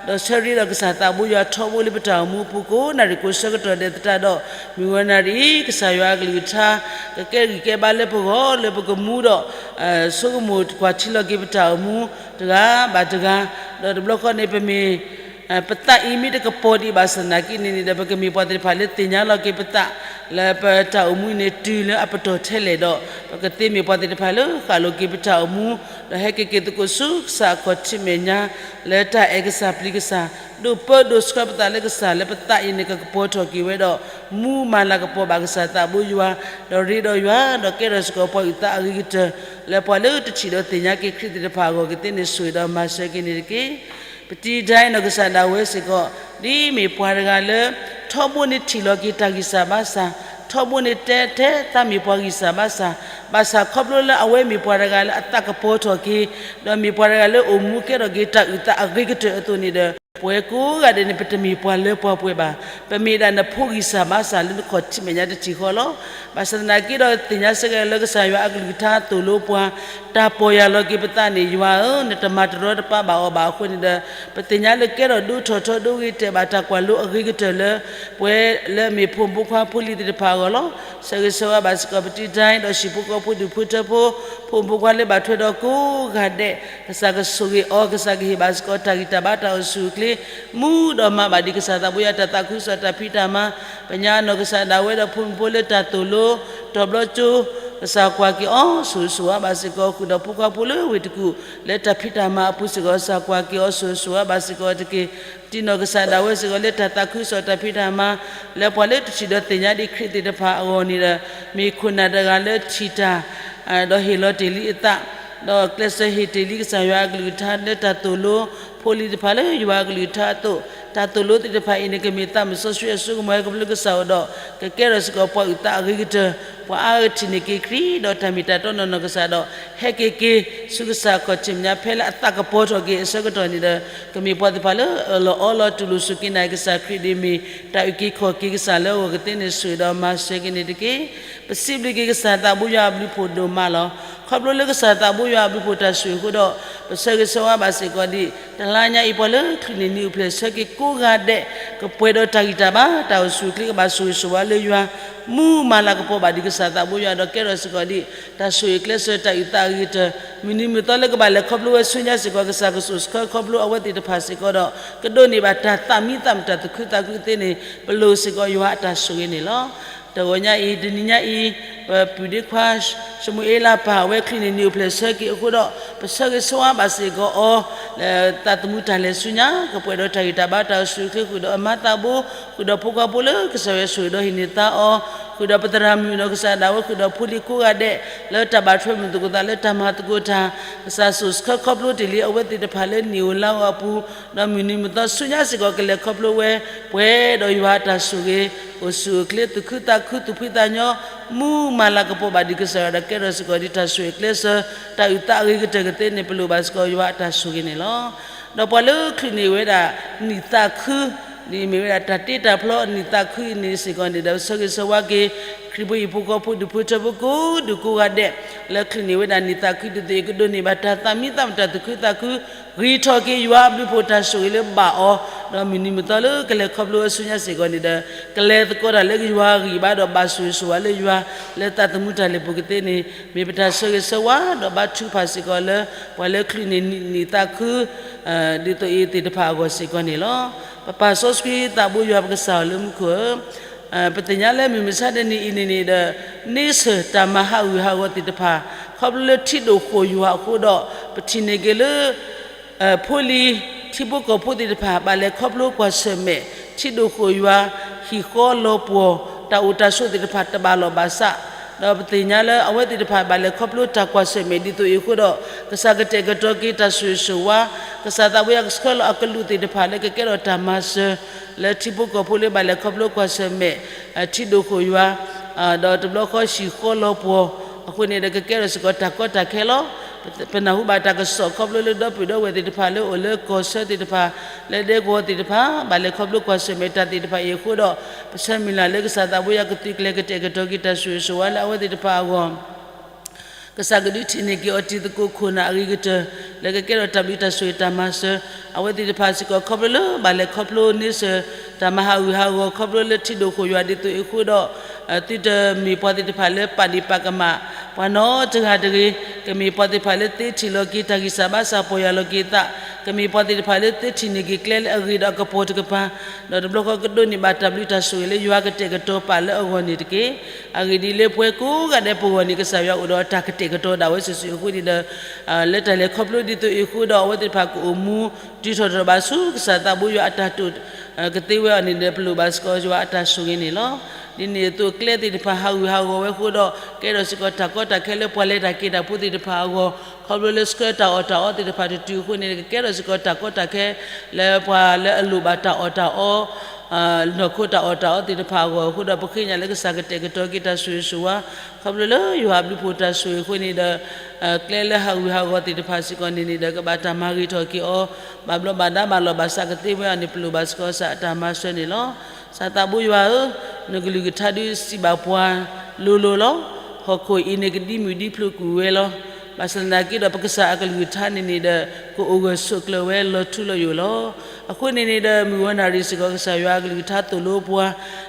ဒီးဆၢရ့ဒီးကစၢ်သးဘိယွၤထီဘိလၢပတၢ်အိၣ်မူအပူၤကိးနၣ်ရံၣ်ကိးဆၢကတီၢ်ဒဲးသတးဒီး မုၢ်ဂီၤနၣ်ရံၣ်အံၤ ကစၢ်ယွၤအကလုၢ်ကထါ ကကဲဂံၢ်ကဲဘါလၢပဂီၢ်လၢပကမူဒီး ဆိကမိၣ်ကွၢ်ထံလီၤက့ၤပတၢ်အိၣ်မူတဂၤဘၣ်တဂၤ, ဒီးတဘျီဃီန့ၣ် ပမ့ၢ် ပသးအံၤမ့ၢ်တကပီၤဒံးဘၣ်ဆၣ်သနာ်က့န့ၣ်န့ၣ်ဒီး ပကမ့ၢ်ပှၤသ့ၣ်တဖၣ်လၢသ့ၣ်ညါလီၤက့ၤပသး လၢပတၢ်အိၣ်မူအံၤန့ၣ်တုၤလၢအပတီၢ်ထဲလဲၣ်ဒီး ပကသ့မ့ၢ်ပှၤသ့ၣ်တဖၣ်လၢဃၣ်လိၤက့ၤပတၢ်အိၣ်မူ, ဒီးဟဲက့ၤက့ၤသကိးဆူကစၢ်အခီၣ်ထံးမဲာ်ညါ လၢတၢ်အဲၣ်ကစၢ်ပျံၤကစၢ်, ဒိးပၢဒိးဆှၢပသးလၢကစၢ် လၢပသးအံၤန့ၣ်ကကပီၤထီၣ်က့ၤဝဲဒီး မူမၤလၤကပီၤဘၣ်ကစၢ်သးဘိယွၤ, ဒီးရ့ဒီးယွၤ, ဒီးကဲထီၣ်စ့ၢ်ကီးပှၤအုၣ်သးအဂ့ၤကတၢၢ်, လၢပှၤလၢတထံၣ်ဒီးသ့ၣ်ညါက့ၤခရံာ်သ့ၣ်တဖၣ်အဂီၢ် ကသ့န့ၣ်ဆိၣ်ဂ့ၤဒီးမၤစၢၤက့ၤန့ၣ်တက့ၢ်. ပတံၤဒၣ်အံၤနီၢ်ကစၢ်ဒၣ်ဝဲစ့ၢ်ကီး ဒ်မ့ၢ်ပှၤတဂၤလၢ ထီဘိန့ၣ်ထံၣ်လီၤက့ၤတၢ်ဂံၢ်စၢ်ဘါစၢ်, ထီဘိန့ၣ်တဲထဲသးမ့ၢ်ပှၤဂံၢ်စၢ်ဘါစၢ်, ဘၣ်ဆၣ်ခီဖျိလၢအဝဲမ့ၢ်ပှၤတဂၤလၢအသးကပီၤထီၣ်က့ၤ, ဒီးမ့ၢ်ပှၤတဂၤလၢအိၣ်မူကဲထီၣ်က့ၤတၢ်အုၣ်သးအဂ့ၤကတၢၢ်အသိးန့ၣ်ဒီး ပဝဲကိးဂၤဒဲးန့ၣ် ပတမ့ၢ်ပှၤလၢပှၤပှဲၤဘၣ်. ပမ့ၢ်ဒၣ်နဖိဂံၢ်စၢ်ဘါစၢ်လၢနခီၣ်ထံးမဲာ်ညါတထံၣ်ဃီလီၤ. ဘၣ်ဆၣ်သနာ်က့ဒီး သ့ၣ်ညါစ့ၢ်ကီးလၢကစၢ်ယွၤအကလုၢ်ကထါသိၣ်လိပှၤ တၢ်ပီၢ်ယၢ်လီၤက့ၤပသးန့ၣ် ယွၤဧၢ, နတမၤတရီတပါဘၣ်အီၤဘၣ်အဃိန့ၣ်ဒီး ပသ့ၣ်ညါလၢကဲထီၣ်ဒိၣ်ထီၣ်ထီဒိၣ်ဂ့ၤတဲာ်ဘၣ်တၢ်ကွၢ်လိအဂ့ၤကတၢၢ်လၢ ပဝဲလၢအမ့ၢ်ဖိမုၣ်ဖိခွါဖိလံၤသ့ၣ်တဖၣ်အဂီၢ်လီၤ. ဆၢဂ့ၤဆၢဝါဘၣ်စ့ၢ်ကီးပတံၤဒၣ်အံၤဒီးဟံၣ်ဖိဃီဖိဒူၣ်ဖိထၢဖိ ဖိမုၣ်ဖိခွါလၢဘၣ်ထွဲဒီးကိးဂၤဒဲး, ကစၢ်ကဆိၣ်ဂ့ၤအီၤ, ကစၢ်ကဟ့ၣ်ဘၣ်စ့ၢ်ကီးတၢ်ဂံၢ်တၢ်ဘါတၢ်အိၣ်ဆူၣ်အိၣ်ချ့, မူဒီးမၤဘၣ်ဒံးကစၢ်သးဘိယွၤတၢ်သးခုကစီၣ်တၢ်ဖံးတၢ်မၤ, ပညါနီၢ်ကစၢ်ဒၣ်ဝဲဒီးဖိမုၣ်ဖိလၢတၢ်သိၣ်လိ တီၤဘျီကၠိ ကစၢ်ကွၢ်က့ၤအီၤဆိၣ်ဂ့ၤဆိၣ်ဝါဘၣ်စ့ၢ်ကီး ဃုာ်ဒီးဖိခွါဖိလၢဝ့ၢ်တကူၣ် လၢတၢ်ဖံးတၢ်မၤအပူၤစ့ၢ်ကီး ကစၢ်ကွၢ်က့ၤအီၤဆိၣ်ဂ့ၤဆိၣ်ဝါဘၣ်စ့ၢ်ကီးတက့ၢ်. တံၤနီၢ်ကစၢ်ဒၣ်ဝဲစ့ၢ်ကီးလၢတၢ်သးခုကစီၣ်တၢ်ဖံးတၢ်မၤ လၢပှၤလၢတထံၣ်ဒီးသ့ၣ်ညါဒံးခရံာ်သ့ၣ်တဖၣ်အဂီၢ်န့ၣ်ဒီး မ့ၢ်ခိၣ်နၢ်တဂၤလၢထံၣ်တၢ် ဒီးဟ့ၣ်လီၤတ့ၢ်လံအသး ဒီးကျဲးစၢးဟ့ၣ်တ့ၢ်လံကစၢ်ယွၤအကလုၢ်ကထါလၢတၢ်သိၣ်လိ ဖိလံၤတဖၣ်လၢယွၤအကလုၢ်ကထါအသိး, တၢ်သိၣ်လိသ့ၣ်တဖၣ်အံၤန့ၣ် ကမ့ၢ်သးမုၢ်စီဆှံအစိကမီၤဟဲကပလၢကစၢ်အအိၣ်ဒီး ကကဲထီၣ်စ့ၢ်ကီးပှၤအုၣ်သးအဂ့ၤကတၢၢ် ပှၤအါဂၤထံၣ်န့ၢ်က့ၤခရံာ်ဒီးတၢ်မ့ၢ်တၢ်တီနီၢ်နီၢ်ကစၢ်ဒီး ဟဲက့ၤက့ၤဆူကစၢ်အခီၣ်ထံးမဲာ်ညါ ဖဲလၢအသးကပီၤထီၣ်က့ၤအဆၢကတီၢ်န့ၣ်ဒီး ကမ့ၢ်ပှၤသ့ၣ်တဖၣ်လၢအလီၤအီလီၤတူၢ်လိာ်စူၢ်က့ၤနာ်က့ၤကစၢ်ခရံာ်ဒ်အမ့ၢ် တၢ်အုၣ်က့ၤခီၣ်က့ၤကစၢ်လၢအဂီၢ်ကသ့န့ၣ် ဆိၣ်ဂ့ၤဒီးမၤစၢၤက့ၤန့ၣ်တက့ၢ်. ပစံးဘျုးက့ၤကစၢ်သးဘိယွၤအဘျုးဖှိၣ်ဒိၣ်မးလီၤ. ခီဖျိလၢကစၢ်သးဘိယွၤအဘျုးဖှိၣ်တၢ်ဆိၣ်ဂ့ၤအဃိဒီး ပဆၢဂ့ၤဆၢဝါဘၣ်စ့ၢ်ကီးဒ် တလါညါအံၤ ပှၤလၢချုးန့ၢ်နံၣ်အိၣ်ဖျဲၣ်ဆၢက့ၤကိးဂၤဒဲး ကပှဲၤဒီးတၢ်ဂံၢ်တၢ်ဘါ တၢ်အိၣ်ဆူၣ်အိၣ်ချ့ကဘၣ်ဆိၣ်ဂ့ၤဆိၣ်ဝါလၢယွၤ မူမၤလၤကပီၤဘၣ်ဒံးကစၢ်သးဘိယွၤဒီးကဲထီၣ်စ့ၢ်ကီးဒ် တၢ်ဆိၣ်ဂ့ၤကျဲးစၢးတၢ်အုၣ်သးအဂ့ၤကတၢၢ် မုၢ်နံၤမုၢ်သီလၢကဘၣ်လဲၤခီဖျိဝဲဆူညါစ့ၢ်ကီး ကစၢ်ကဆိၣ်ဆှၢခီဖျိအဝဲသ့ၣ်တဖၣ်စ့ၢ်ကီးဒီး ကဒိးန့ၢ်ဘၣ်တၢ်သးမံသးမုာ်တၢ်သူၣ်ခုသးခုသ့န့ၣ် ပလိၣ်စ့ၢ်ကီးယွၤအတၢ်ဆိၣ်ဂ့ၤန့ၣ်လီၤ. တဂီၤညါအံၤ တနံၤညါအံၤ ပပုၢ်ဒ့ခွါ ၡမူၤအ့လးပၢ် အဝဲချုးန့ၢ်နံၣ်အိၣ်ဖျဲၣ်ဆၢက့ၤအဃိဒီး ပဆၢဂ့ၤဆၢဝါဘၣ်စ့ၢ်ကီးအီၤ လၢသးသမူတၢ်လဲၤဆူညါ ကပှဲၤဒီးတၢ်ဂံၢ်တၢ်ဘါ တၢ်အိၣ်ဆူၣ်အိၣ်ချ့ ဃုာ်ဒီးအမါသးဘိ ဃုာ်ဒီးဖိခွါဖိလၢကစၢ်ယွၤဆိၣ်ဂ့ၤဒီးဟံးန့ၢ်သါအီၤ ဃုာ်ဒီးပသရၣ်မုၣ်ဒီးကစၢ်ဒၣ်ဝဲ ဃုာ်ဒီးဖိလံၤကိးဂၤဒဲး လၢတၢ်ဘၣ်ထွဲမုာ်သကိးသးလၢတၢ်မၤသကိးတၢ် ကစၢ်ဆိၣ်ဆှၢခီဖျိတ့ၢ်လံအဝဲသ့ၣ်တဖၣ်လၢနံၣ်ဧိၤလါဧိၤအပူၤ ဒီးမုၢ်နံၤမုၢ်သီဆူညါစ့ၢ်ကီးကလဲၤခီဖျိဝဲ ပှဲၤဒီးယွၤအတၢ်ဆိၣ်ဂ့ၤ အိၣ်ဆူၣ်အိၣ်ချ့သူၣ်ခုသးခုသူၣ်ဖှံသးညီ မူမၤလၤကပီၤဘၣ်ဒံးကစၢ်ယွၤဒီးကဲထီၣ်စ့ၢ်ကီးဒ်တၢ်ဆိၣ်ဂ့ၤကျဲးစၢး တၢ်အုၣ်သးအဂ့ၤကတၢၢ်ကသ့န့ၣ် ပလိၣ်ဘၣ်စ့ၢ်ကီးယွၤအတၢ်ဆိၣ်ဂ့ၤန့ၣ်လီၤ. ဒီးပှၤလၢချုးန့ၢ်ဝဲဒၣ် နံၣ်သးခု ဒ်အမ့ၢ်ဝဲဒၣ်တၢ်တ့တၢ်ဖျီနံၣ်သးခုအံၤန့ၣ်စ့ၢ်ကီးန့ၣ်ဒီး ဆၢဂ့ၤဆၢဝါက့ၤ ခရံာ်ဖိဟံၣ်ဖိဃီဖိဒူၣ်ဖိထၢဖိကိးဒူၣ်ကိးဂၤဒဲး လၢချုးန့ၢ်ဝဲဒၣ်နံၣ်သးခုဒ်သိးအံၤ ကဒိးန့ၢ်ဘၣ်တၢ်သးမံသးမုာ်တၢ်သူၣ်ခုသးခု ဂံၢ်ထီၣ်က့ၤယွၤအဘျုးဖှိၣ်တၢ်ဆိၣ်ဂ့ၤလၢဘၣ်အီၤ ဒီးမုၢ်နံၤမုၢ်သီလၢကလဲၤခီဖျိဝဲဆူညါစ့ၢ်ကီးန့ၣ်ဒီး ကလဲၤသကိးတၢ်လၢယွၤအဂံၢ်ဘါဒီးဘၣ်ဆိၣ်ဂ့ၤဆိၣ်ဝါလၢယွၤ လၢသးသမူတၢ်လဲၤပူၤကသ့န့ၣ် မ့ၢ်ပတၢ်ဆၢဂ့ၤဆၢဝါ ဒီးဘါထုကဖၣ်စ့ၢ်ကီးလၢ ပှၤလၢချုးန့ၢ်နံၣ်သးခု ဒ်သိးအံၤသ့ၣ်တဖၣ်အဂီၢ်စ့ၢ်ကီးန့ၣ်လီၤ. ပပၢ်စီဆှံသးဘိယွၤပကစၢ်ဧၢလၢမူခိၣ်ဧၢ ပသ့ၣ်ညါလၢမုၢ်မဆါတနံၤအံၤန့ၣ်န့ၣ်ဒီး န့ဆၢၣ်တၢ်မၤဟးဂူာ်ဟးဂီၤသ့ၣ်တဖၣ် ခီဖျိလၢထံဒိၣ်ဃိၣ်ယွၤအဃိဒီး ပထံၣ်န့ၢ်က့ၤလၢ ဖိလံၤ ထံဖိကီၢ်ဖိသ့ၣ်တဖၣ် ဘၣ်လဲၤခီဖျိကွၢ်ဆၢၣ်မဲာ် ထံဒိၣ်ဃိၣ်ယွၤ ဟံၣ်ဃီလီၤပှီၢ် တၢ်အိၣ်တၢ်ဆိးသ့ၣ်တဖၣ်တဘၣ်လီၢ်ဘၣ်စး ဒီးပသ့ၣ်ညါလၢအဝဲသ့ၣ်တဖၣ်ဘၣ်လဲၤခီဖျိတၢ်ကွၢ်ဆၢၣ်မဲာ်ဒ်သိးအံၤအဃိဒီး ကစၢ်ကတဲာ်ကတီၤက့ၤတၢ်ဆိၣ်ဂ့ၤဆိၣ်ဝါ ကစၢ်သးဘိယွၤကဆှၢလီၤအကလူးသ့ၣ်တဖၣ်လၢကကဲထီၣ်တၢ်မၤစၢၤ လၢထံဖိကီၢ်ဖိလၢဘၣ်လဲၤခီဖျိကွၢ်ဆၢၣ်မဲာ် ထံဒိၣ်ဃိၣ်ယွၤ ဒီးတဘျီဃီဟံၣ်ဃီလီၤပှီၢ် အဃိန့ၣ်ဒီးကကဲထီၣ်စ့ၢ်ကီးတၢ်ကီတၢ်ခဲလီၤ. ပနၢ်ဟူဘၣ်တၢ်ကစီၣ်ခီဖျိလၢဒီပုၢ်ဒီဝဲၢ်သ့ၣ်တဖၣ်လၢအိၣ်လၢကီၢ်ဆၢသ့ၣ်တဖၣ် လၢဒဲကဝီၤသ့ၣ်တဖၣ် ဘၣ်လဲၤခီဖျိကွၢ်ဆၢၣ်မဲာ်တၢ်သ့ၣ်တဖၣ်အံၤအဃိဒီး ပဆၢမုၢ်လၢ်လၢကစၢ်သးဘိယွၤကသုးကျဲၤကတဲာ်ကတီၤက့ၤတၢ်ဆိၣ်ဂ့ၤဆိၣ်ဝါလၢအဝဲသ့ၣ်တဖၣ်အဂီၢ် ကစၢ်ကဒုးထံၣ်န့ၢ်က့ၤအီၤတံၤသကိးခိၣ်နၢ်အဂ့ၤကတၢၢ် လၢကကဲထီၣ်တၢ်ဘျုးတၢ်ဆိၣ်ဂ့ၤတၢ်မၤစၢၤ အဝဲသ့ၣ်တဖၣ်စ့ၢ်ကီးခီဖျိလၢဘၣ်လဲၤခီဖျိန့ဆၢၣ် တၢ်မၤဟးဂူာ်ဟးဂီၤခီဖျိလၢထံဒိၣ်ဃိၣ်ယွၤဒ်သိးအံၤအဃိဒီး သုတမ့ၢ်ပှၤသ့ၣ်တဖၣ်လၢပာ်ဒံးပာ်ကမၣ် ပှၤနီတဂၤတဂ့ၤ, ကမ့ၢ်ပှၤသ့ၣ်တဖၣ်လၢသ့ထံၣ်လီၤက့ၤတၢ်ဂံၢ်စၢ်ဘါစၢ်ပီၢ်ယၢ်လီၤက့ၤအသး, ကမ့ၢ်ပှၤသ့ၣ်တဖၣ်လၢသ့ထံၣ်န့ၢ်က့ၤကျဲလၢအဂ့ၤဒီးအကပီၤတကပၤ, ဒီးတဘျီဃီကဒိးန့ၢ်ဘၣ်တၢ်ဘျုးတၢ်ဆိၣ်ဂ့ၤလၢယွၤကတဲာ်ကတီၤပာ်လၢအဂီၢ်န့ၣ်တက့ၢ်. အဂ့ၢ်ဒ်အံၤလၢပှၤကိးဂၤဒဲးပဂီၢ်န့ၣ် ကစၢ်ယွၤအိၣ်ဒီးတၢ်ကတဲာ်ကတီၤဒၣ်ဝဲစုာ်စုာ်အဃိန့ၣ်ဒီး လၢတၢ်လဲၤခီဖျိဒ်သိးအံၤအဃိဒီး အဝဲသ့ၣ်တဖၣ်ကအိၣ်မူ တုၤထီၣ်ထီၣ်ဘၣ်ဆူကစၢ်သးဘိယွၤအတၢ်တိာ်ကသ့ဝဲအီၤန့ၣ်ဒီး ပလိၣ်ဘၣ်စ့ၢ်ကီးယွၤအတၢ်ဆိၣ်ဂ့ၤန့ၣ်လီၤ. ဒ်န့ၣ်အသိးကျဲသ့ၣ်တဖၣ် ဟးဂူာ်ဟးဂီၤဝဲအဃိဒီး ကဲထီၣ်စ့ၢ်ကီးတၢ်ကီတၢ်ခဲလၢပှၤလဲၤတၢ်က့ၤတၢ်ဖိသ့ၣ်တဖၣ်အဂီၢ်, ခီဖျိလၢဆှၢတၢ်အီၣ်တၢ်အီသ့ၣ်တဖၣ်တတုၤအဃိန့ၣ် ကကဲထီၣ်စ့ၢ်ကီးတၢ်ကီတၢ်ခဲ လၢပှၤလၢအလိၣ်ဘၣ်တၢ်အီၣ်တၢ်အီ နီၢ်ခိတၢ်အီၣ်တၢ်အီသ့ၣ်တဖၣ်အဂီၢ်အဃိဒီး ပဃ့ကညးလၢကစၢ်ကတဲာ်ကတီၤက့ၤတၢ်ဆိၣ်ဂ့ၤဆိၣ်ဝါ ခီဖျိလၢယွၤအဘျုးဖှိၣ်တၢ်ဆိၣ်ဂ့ၤအဃိန့ၣ်ဒီး ကျဲလၢဟးဂူာ်ဟးဂီၤသ့ၣ်တဖၣ်စ့ၢ်ကီးန့ၣ်န့ၣ်ဒီး ကဘၣ်တၢ်မၤဂ့ၤထီၣ်က့ၤအီၤ ဘၣ်ဘျီးဘၣ်ဒါဘၣ်လီၢ်ဘၣ်စးကသ့ဝဲအီၤန့ၣ် ပလိၣ်ဘၣ်စ့ၢ်ကီးကစၢ်အတၢ်မၤစၢၤန့ၣ်လီၤ. ကစၢ်သးဘိယွၤဧၢ, နကလုၢ်ကထါဒုးစံးဘၣ်ပှၤလိၤလိၤလီၤ. ဟီၣ်ခိၣ်အံၤန့ၣ်ကဒံမုၢ်ဒံဖျိးကွံာ်ဝဲလီၤ. ဘၣ်ဆၣ်သနာ်က့ဒီး ပကစၢ်အကလုၢ်ကထါန့ၣ်န့ၣ်ဒီး ကအိၣ်ဂၢၢ်ဆိးကျၢၤဝဲလီၤထူလီၤယိာ်လီၤ. အဃိန့ၣ်န့ၣ်ဒီး မုၢ်ဝဲနၣ်ရံၣ်စ့ၢ်ကီး ကစၢ်ယွၤအကလုၢ်ကထါသိၣ်လိပှၤ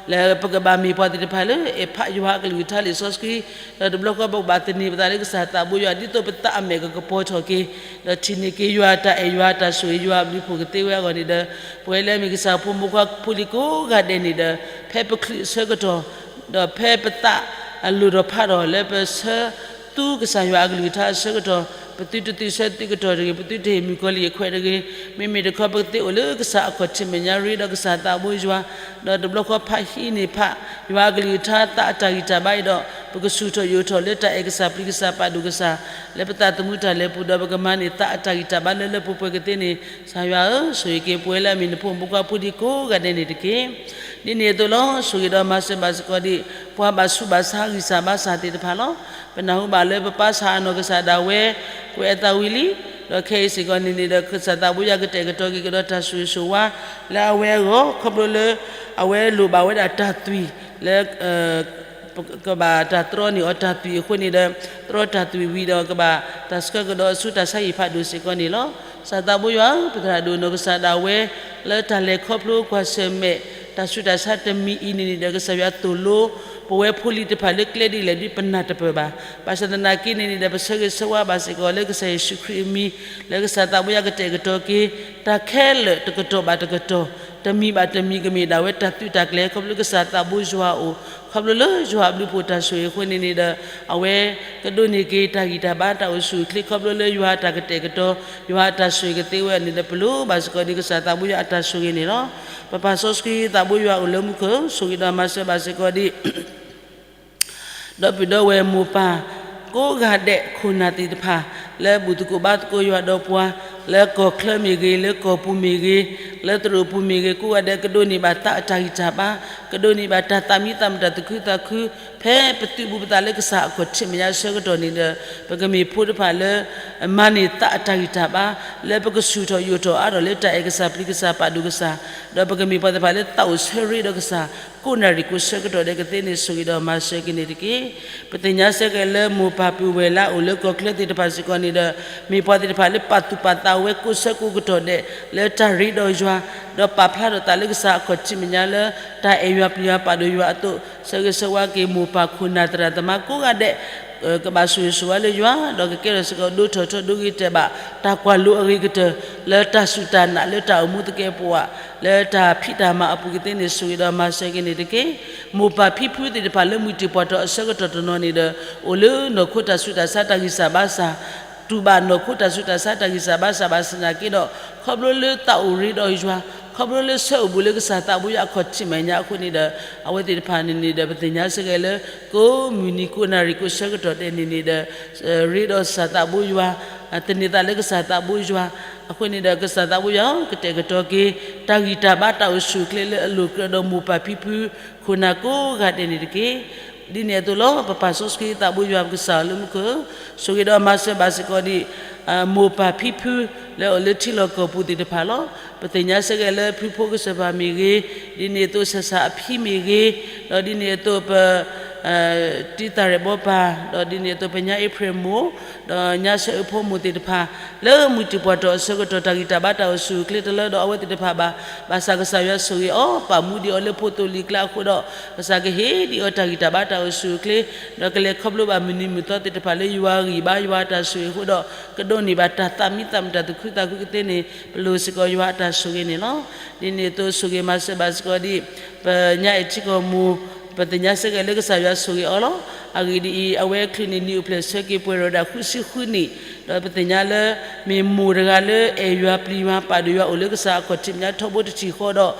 လၢပကဘၣ်မ့ၢ်ပှၤသ့ၣ်တဖၣ်လၢအဲၣ်ဖးယွၤအကလုၢ်ကထါလံာ်စီဆှံ ဒီးတဘျီဃီပကဘၣ်သန့ၤပသးလၢကစၢ်သးဘိယွၤ ဒ်သိးပသးအမဲာ်ကကပီၤထီၣ်က့ၤ ဒီးထံၣ်န့ၢ်က့ၤယွၤအတၢ်အဲၣ် ယွၤအတၢ်ဆိၣ်ဂ့ၤ ယွၤအဘျုးဖှိၣ်ကသ့ဝဲအဂီၢ်န့ၣ်ဒီး ပဝဲလၢအမ့ၢ်ကစၢ်ဖိမုၣ်ဖိခွါဖိလံၤကိးဂၤဒဲးန့ၣ်ဒီး ဖဲပချုးအဆၢကတီၢ် ဒီးဖဲပသးအလိၣ်ထီၣ်ဖးထီၣ်လၢပဆၢသူကစၢ်ယွၤအကလုၢ်ကထါအဆၢကတီၢ် ပသုတသုဆၢသုးကတီၢ်တဂ့ၤ, ပသုတဟ့ၣ်မုၣ်ကီၤလံၢ်အခွဲးတဂ့ၤ, မ့မ့ၢ်တခီပကသ့အိၣ်လၢကစၢ်အခီၣ်ထံးမဲာ်ညါရ့ ဒီးကစၢ်သးဘိယွၤ, ဒီးတဘျီဃီဖးဟံးန့ၢ်ဖး ယွၤအကလုၢ်ကထါသးအတၢ်ဂံၢ်တၢ်ဘါအံၤဒီး ပကဆူၣ်ထီၣ်ယိာ်ထီၣ်လၢတၢ်အဲၣ်ကစၢ်ပျံၤကစၢ်ပာ်ဒိၣ်ကစၢ် လၢပသးသမူတၢ်လဲၤပူၤဒီး ပကမၤန့ၢ်သးအတၢ်ဂံၢ်တၢ်ဘါလၢလၢပှဲၤပှဲၤကသ့န့ၣ် ကစၢ်ယွၤဧၢ, ဆိၣ်ဂ့ၤက့ၤပဝဲလၢအမ့ၢ်နဖိမုၣ်ဖိခွါဖိဒံး ကိးဂၤဒဲးန့ၣ်တက့ၢ်. ဒ်န့ၣ်အသိးလီၤ. ဆိၣ်ဂ့ၤဒီးမၤစၢၤဘၣ်စ့ၢ်ကီးဒံး ပှၤဘၣ်ဆူးဘၣ်ဆါဂံၢ်စၢ်ဘါစၢ်သ့ၣ်တဖၣ်လီၤ. ပနၢ်ဟူဘၣ်လၢပပၢ်ဆၣ်အနီၢ်ကစၢ်ဒၣ်ဝဲ ကွဲးအသးဝံၤလံ, ဒီးခဲအံၤစ့ၢ်ကီးန့ၣ်န့ၣ်ဒီး ကစၢ်သးဘိယွၤကတဲာ်ကတီၤက့ၤကဒီးတၢ်ဆိၣ်ဂ့ၤဆိၣ်ဝါ လၢအဝဲအဂီၢ် ခီဖျိလၢ အဝဲလိၣ်ဘၣ်ဝဲဒၣ်တၢ်သွံၣ်လၢ ကဘၣ်တၢ်တြီန့ၢ်အီၤတၢ်သွံၣ်အဃိန့ၣ်ဒီး တြီတၢ်သွံၣ်ဝံၤဒီးကဘၣ်တၢ်ဆှၢကဒီးဆူတၢ်ဆါဟံၣ်ဖးဒိၣ်စ့ၢ်ကီးန့ၣ်လီၤ. ကစၢ်သးဘိယွၤဧၢ, ပသရၣ်ဒိၣ်နီၢ်ကစၢ်ဒၣ်ဝဲ လၢတၢ်လဲၤခီဖျိကွၢ်ဆၢၣ်မဲာ် တၢ်ဆူးတၢ်ဆါတမံၤအံၤန့ၣ်န့ၣ်ဒီး ကစၢ်ယွၤသိၣ်လိ ပဝဲဖိလံၤတဖၣ်လၢကျဲဒ်လဲၣ်ဒ်ပနၢ်တပၢၢ်ဘၣ်. ဘၣ်ဆၣ်သနာ်က့န့ၣ်န့ၣ်ဒီး ပဆၢဂ့ၤဆၢဝါဘၣ်စ့ၢ်ကီးလၢကစၢ်ယ့ၣ်ၡူးခရံာ်အမံၤ လၢကစၢ်သးဘိယွၤကတဲာ်ကတီၤက့ၤ တၢ်ခဲလၢာ်တကတီၢ်ဘၣ်တကတီၢ် တမံၤဘၣ်တမံၤကမ့ၢ်ဒၣ်ဝဲတၢ်သုးတၢ်ကျဲၤ ခီဖျိကစၢ်သးဘိယွၤအအိၣ် ခီဖျိလၢယွၤအဘျုးဖှိၣ်တၢ်ဆိၣ်ဂ့ၤအဃိန့ၣ်န့ၣ်ဒီး အဝဲကဒိးန့ၢ်က့ၤတၢ်ဂံၢ်တၢ်ဘါတၢ်အိၣ်ဆူၣ်အိၣ်ချ့ ခီဖျိလၢယွၤအတၢ်ကတဲာ်ကတီၤ ယွၤအတၢ်ဆိၣ်ဂ့ၤကသ့ဝဲန့ၣ်ဒီး ပလိၣ်ဘၣ်စ့ၢ်ကီးဒ်ကစၢ်သးဘိယွၤအတၢ်ဆိၣ်ဂ့ၤန့ၣ်လီၤ. ပပၢ်စီဆှံသးဘိယွၤအိၣ်လၢမူခိၣ် ဆိၣ်ဂ့ၤဒီးမၤစၢၤဘၣ်စ့ၢ်ကီးဒံး ဒီပုၢ်ဒီဝဲၢ်မိၢ်ပၢ် ကိးဂၤဒဲးခိၣ်နၢ်သ့ၣ်တဖၣ် လၢဘူၣ်သကိးဘါသကိးယွၤဒီးပှၤ လၢကီၢ်ချၢမ့ၢ်ဂ့ၤ လၢကီၢ်ပူၤမ့ၢ်ဂ့ၤ လၢသရိာ်ပူၤမ့ၢ်ဂ့ၤ ကိးဂၤဒဲးကဒိးန့ၢ်ဘၣ်သးအတၢ်ဂံၢ်တၢ်ဘါ ကဒိးန့ၢ်ဘၣ်တၢ်သးမံသးမုာ်တၢ်သူၣ်ခုသးခု ဖဲပသုးဘူးပသးလၢကစၢ်အခီၣ်ထံးမဲာ်ညါအဆၢကတီၢ်န့ၣ်ဒီး ပကမ့ၢ်ဖိတဖၣ်လၢ မၤန့ၢ်သးအတၢ်ဂံၢ်တၢ်ဘါ လၢပကဆူၣ်ထီၣ်ယိာ်ထီၣ်အါထီၣ်လၢတၢ်အဲၣ်ကစၢ်ပျံၤကစၢ်ပာ်ဒိၣ်ကစၢ် ဒီးပကမ့ၢ်ပှၤသ့ၣ်တဖၣ်လၢသးအိၣ်ဆၢရ့ဒီးကစၢ် ကိးနၣ်ရံၣ်ကိးဆၢကတီၢ်ဒဲးကသ့န့ၣ် ဆိၣ်ဂ့ၤဒီးမၤစၢၤက့ၤန့ၣ်တက့ၢ်. ပသ့ၣ်ညါဆၢက့ၤလၢမိၢ်ပၢ်ပုၢ်ဝဲၢ်လၢအအိၣ်လၢကီၢ်ချၢသ့ၣ်တဖၣ်စ့ၢ်ကီးန့ၣ်ဒီး မ့ၢ်ပှၤသ့ၣ်တဖၣ်လၢပာ်သူၣ်ပာ်သးဝဲကိးဆၢကိးကတီၢ်ဒဲး လၢတၢ်ရ့ဒီးယွၤ ဒီးပာ်ဖျါထီၣ်သးလၢကစၢ်အခီၣ်ထံးမဲာ်ညါလၢ တၢ်အဲၣ်ယွၤပျံၤယွၤပာ်ဒိၣ်ယွၤအသိး ဆၢဂ့ၤဆၢဝါက့ၤမိၢ်ပၢ်ခိၣ်နၢ်သရၣ်သမါကိးဂၤဒဲး ကဘၣ်ဆိၣ်ဂ့ၤဆိၣ်ဝါလၢယွၤ ဒီးကကဲထီၣ်စ့ၢ်ကီးဒိၣ်ထီၣ်ထီဒိဂ့ၤတဲာ်ဘၣ် တၢ်ကွၢ်လိအဂ့ၤကတၢၢ် လၢတၢ်စူၢ်တၢ်နာ်လၢတၢ်အိၣ်မူသကဲးပဝး လၢတၢ်ဖံးတၢ်မၤအပူၤကသ့န့ၣ် ဆိၣ်ဂ့ၤဒီးမၤစၢၤက့ၤန့ၣ်တက့ၢ်. မိၢ်ပၢ်ဖံဖုသ့ၣ်တဖၣ်လၢမုၢ်တံၢ်ပှၢ်ထီၣ်အဆၢကတီၢ်တနီၤန့ၣ်ဒီး အိၣ်လၢနီၢ်ခိတၢ်ဆူးတၢ်ဆါတၢ်ဂံၢ်စၢ်ဘါစၢ် တူၢ်ဘၣ်နီၢ်ခိတၢ်ဆူးတၢ်ဆါတၢ်ဂံၢ်စၢ်ဘါစၢ်ဘၣ်ဆၣ်သနာ်က့ဒီး ခီဖျိလၢသးအိၣ်ရ့ဒီးယွၤ ခီဖျိလၢဆၢအိၣ်ဘူးလၢကစၢ်သးဘိယွၤအခီၣ်ထံးမဲာ်ညါအဃိန့ၣ်ဒီး အဝဲသ့ၣ်တဖၣ်န့ၣ်န့ၣ်ဒီး ပသ့ၣ်ညါစ့ၢ်ကီးလၢ ကိးမုၢ်နံၤကိးနၣ်ရံၣ်ကိးဆၢကတီၢ်ဒဲးန့ၣ်န့ၣ်ဒီး ရ့ဒီးကစၢ်သးဘိယွၤ သန့ၤသးလၢကစၢ်သးဘိယွၤ အဃိန့ၣ်ဒီး ကစၢ်သးဘိယွၤ ကတဲာ်ကတီၤက့ၤ တၢ်ဂံၢ်တၢ်ဘါတၢ်အိၣ်ဆူၣ်အိၣ်ချ့လၢအလိၤကြၢးဒီးမိၢ်ပၢ်ဖံဖု ခိၣ်နၢ်ကိးဂၤဒဲးန့ၣ်တက့ၢ်. ဒ်န့ၣ်အသိးလီၤ ပပၢ်စီဆှံသးဘိယွၤပကစၢ်လၢမူခိၣ် ဆိၣ်ဂ့ၤဒီးမၤစၢၤဘၣ်စ့ၢ်ကီးဒံး မိၢ်ပၢ်ဖံဖု လၢအအိၣ်လၢထံလီၢ်ကီၢ်ပူၤသ့ၣ်တဖၣ်လီၤ. ပသ့ၣ်ညါစ့ၢ်ကီးလၢဖုဖိကစၢ်ပၢ်မ့ၢ်ဂ့ၤ, ဒ်န့ၣ်အသိးဆၣ်ဆၣ်အဖံမ့ၢ်ဂ့ၤ, ဒီးဒ်န့ၣ်အသိးပ တံၢ်သၣ်ရဲၣ်ဘီပၢ်, ဒီးဒ်န့ၣ်အသိးပညါအ့ဖြ့ၣ်မိၢ်, ဒီးညါဆၢအဖိမိၢ်သ့ၣ်တဖၣ်, လၢမုၢ်တံၢ်ပှၢ်ထီၣ်အဆၢကတီၢ်တၢ်ဂံၢ်တၢ်ဘါတၢ်အိၣ်ဆူၣ်အိၣ်ချ့တလၢဒီးအဝဲသ့ၣ်တဖၣ်ဘၣ်, ဘၣ်ဆၣ်ကစၢ်ယွၤဆိၣ်ဂ့ၤအီၤ ပာ်မူဒံးအီၤလၢဖိသိလံၤကျါအဃိဒီး, ဘၣ်ဆၣ်ကဟ့ၣ်ဒံးအီၤတၢ်ဂံၢ်တၢ်ဘါတၢ်အိၣ်ဆူၣ်အိၣ်ချ့, ဒီးကလဲၤခီဖျိဘၣ်မုၢ်နံၤမုၢ်သီသ့ၣ်တဖၣ်လၢယွၤဂံၢ်ဘါယွၤတၢ်ဆိၣ်ဂ့ၤအဃိဒီး, ကဒိးန့ၢ်ဘၣ်တၢ်သးမံသးမုာ်တၢ်သူၣ်ခုသးခုကသ့န့ၣ် ပလိၣ်စ့ၢ်ကီးယွၤအတၢ်ဆိၣ်ဂ့ၤန့ၣ်လီၤ. ဒ်န့ၣ်အသိးဆိၣ်ဂ့ၤမၤစၢၤဘၣ်စ့ၢ်ကီးဒံး ပညါအ့ၣ်ထံကီၢ်မိၢ်, ပသ့ၣ်ညါစ့ၢ်ကီးလၢကစၢ်ယွၤဆိၣ်ဂ့ၤအီၤလီၤ. အဂ့ၢ်ဒ်အံၤ, အဝဲချုးန့ၢ်နံၣ်အိၣ်ဖျဲၣ်ဆၢက့ၤပှဲၤဒီးဒၣ်ဃုဆံဃုနံၣ်, ဒီးပသ့ၣ်ညါလၢ မ့ၢ်မိၢ်တဂၤလၢအဲၣ်ယွၤပျံၤယွၤပာ်ဒိၣ်ယွၤအိၣ်လၢကစၢ်အခီၣ်ထံးမဲာ်ညါထီဘိတထံၣ်ဃီ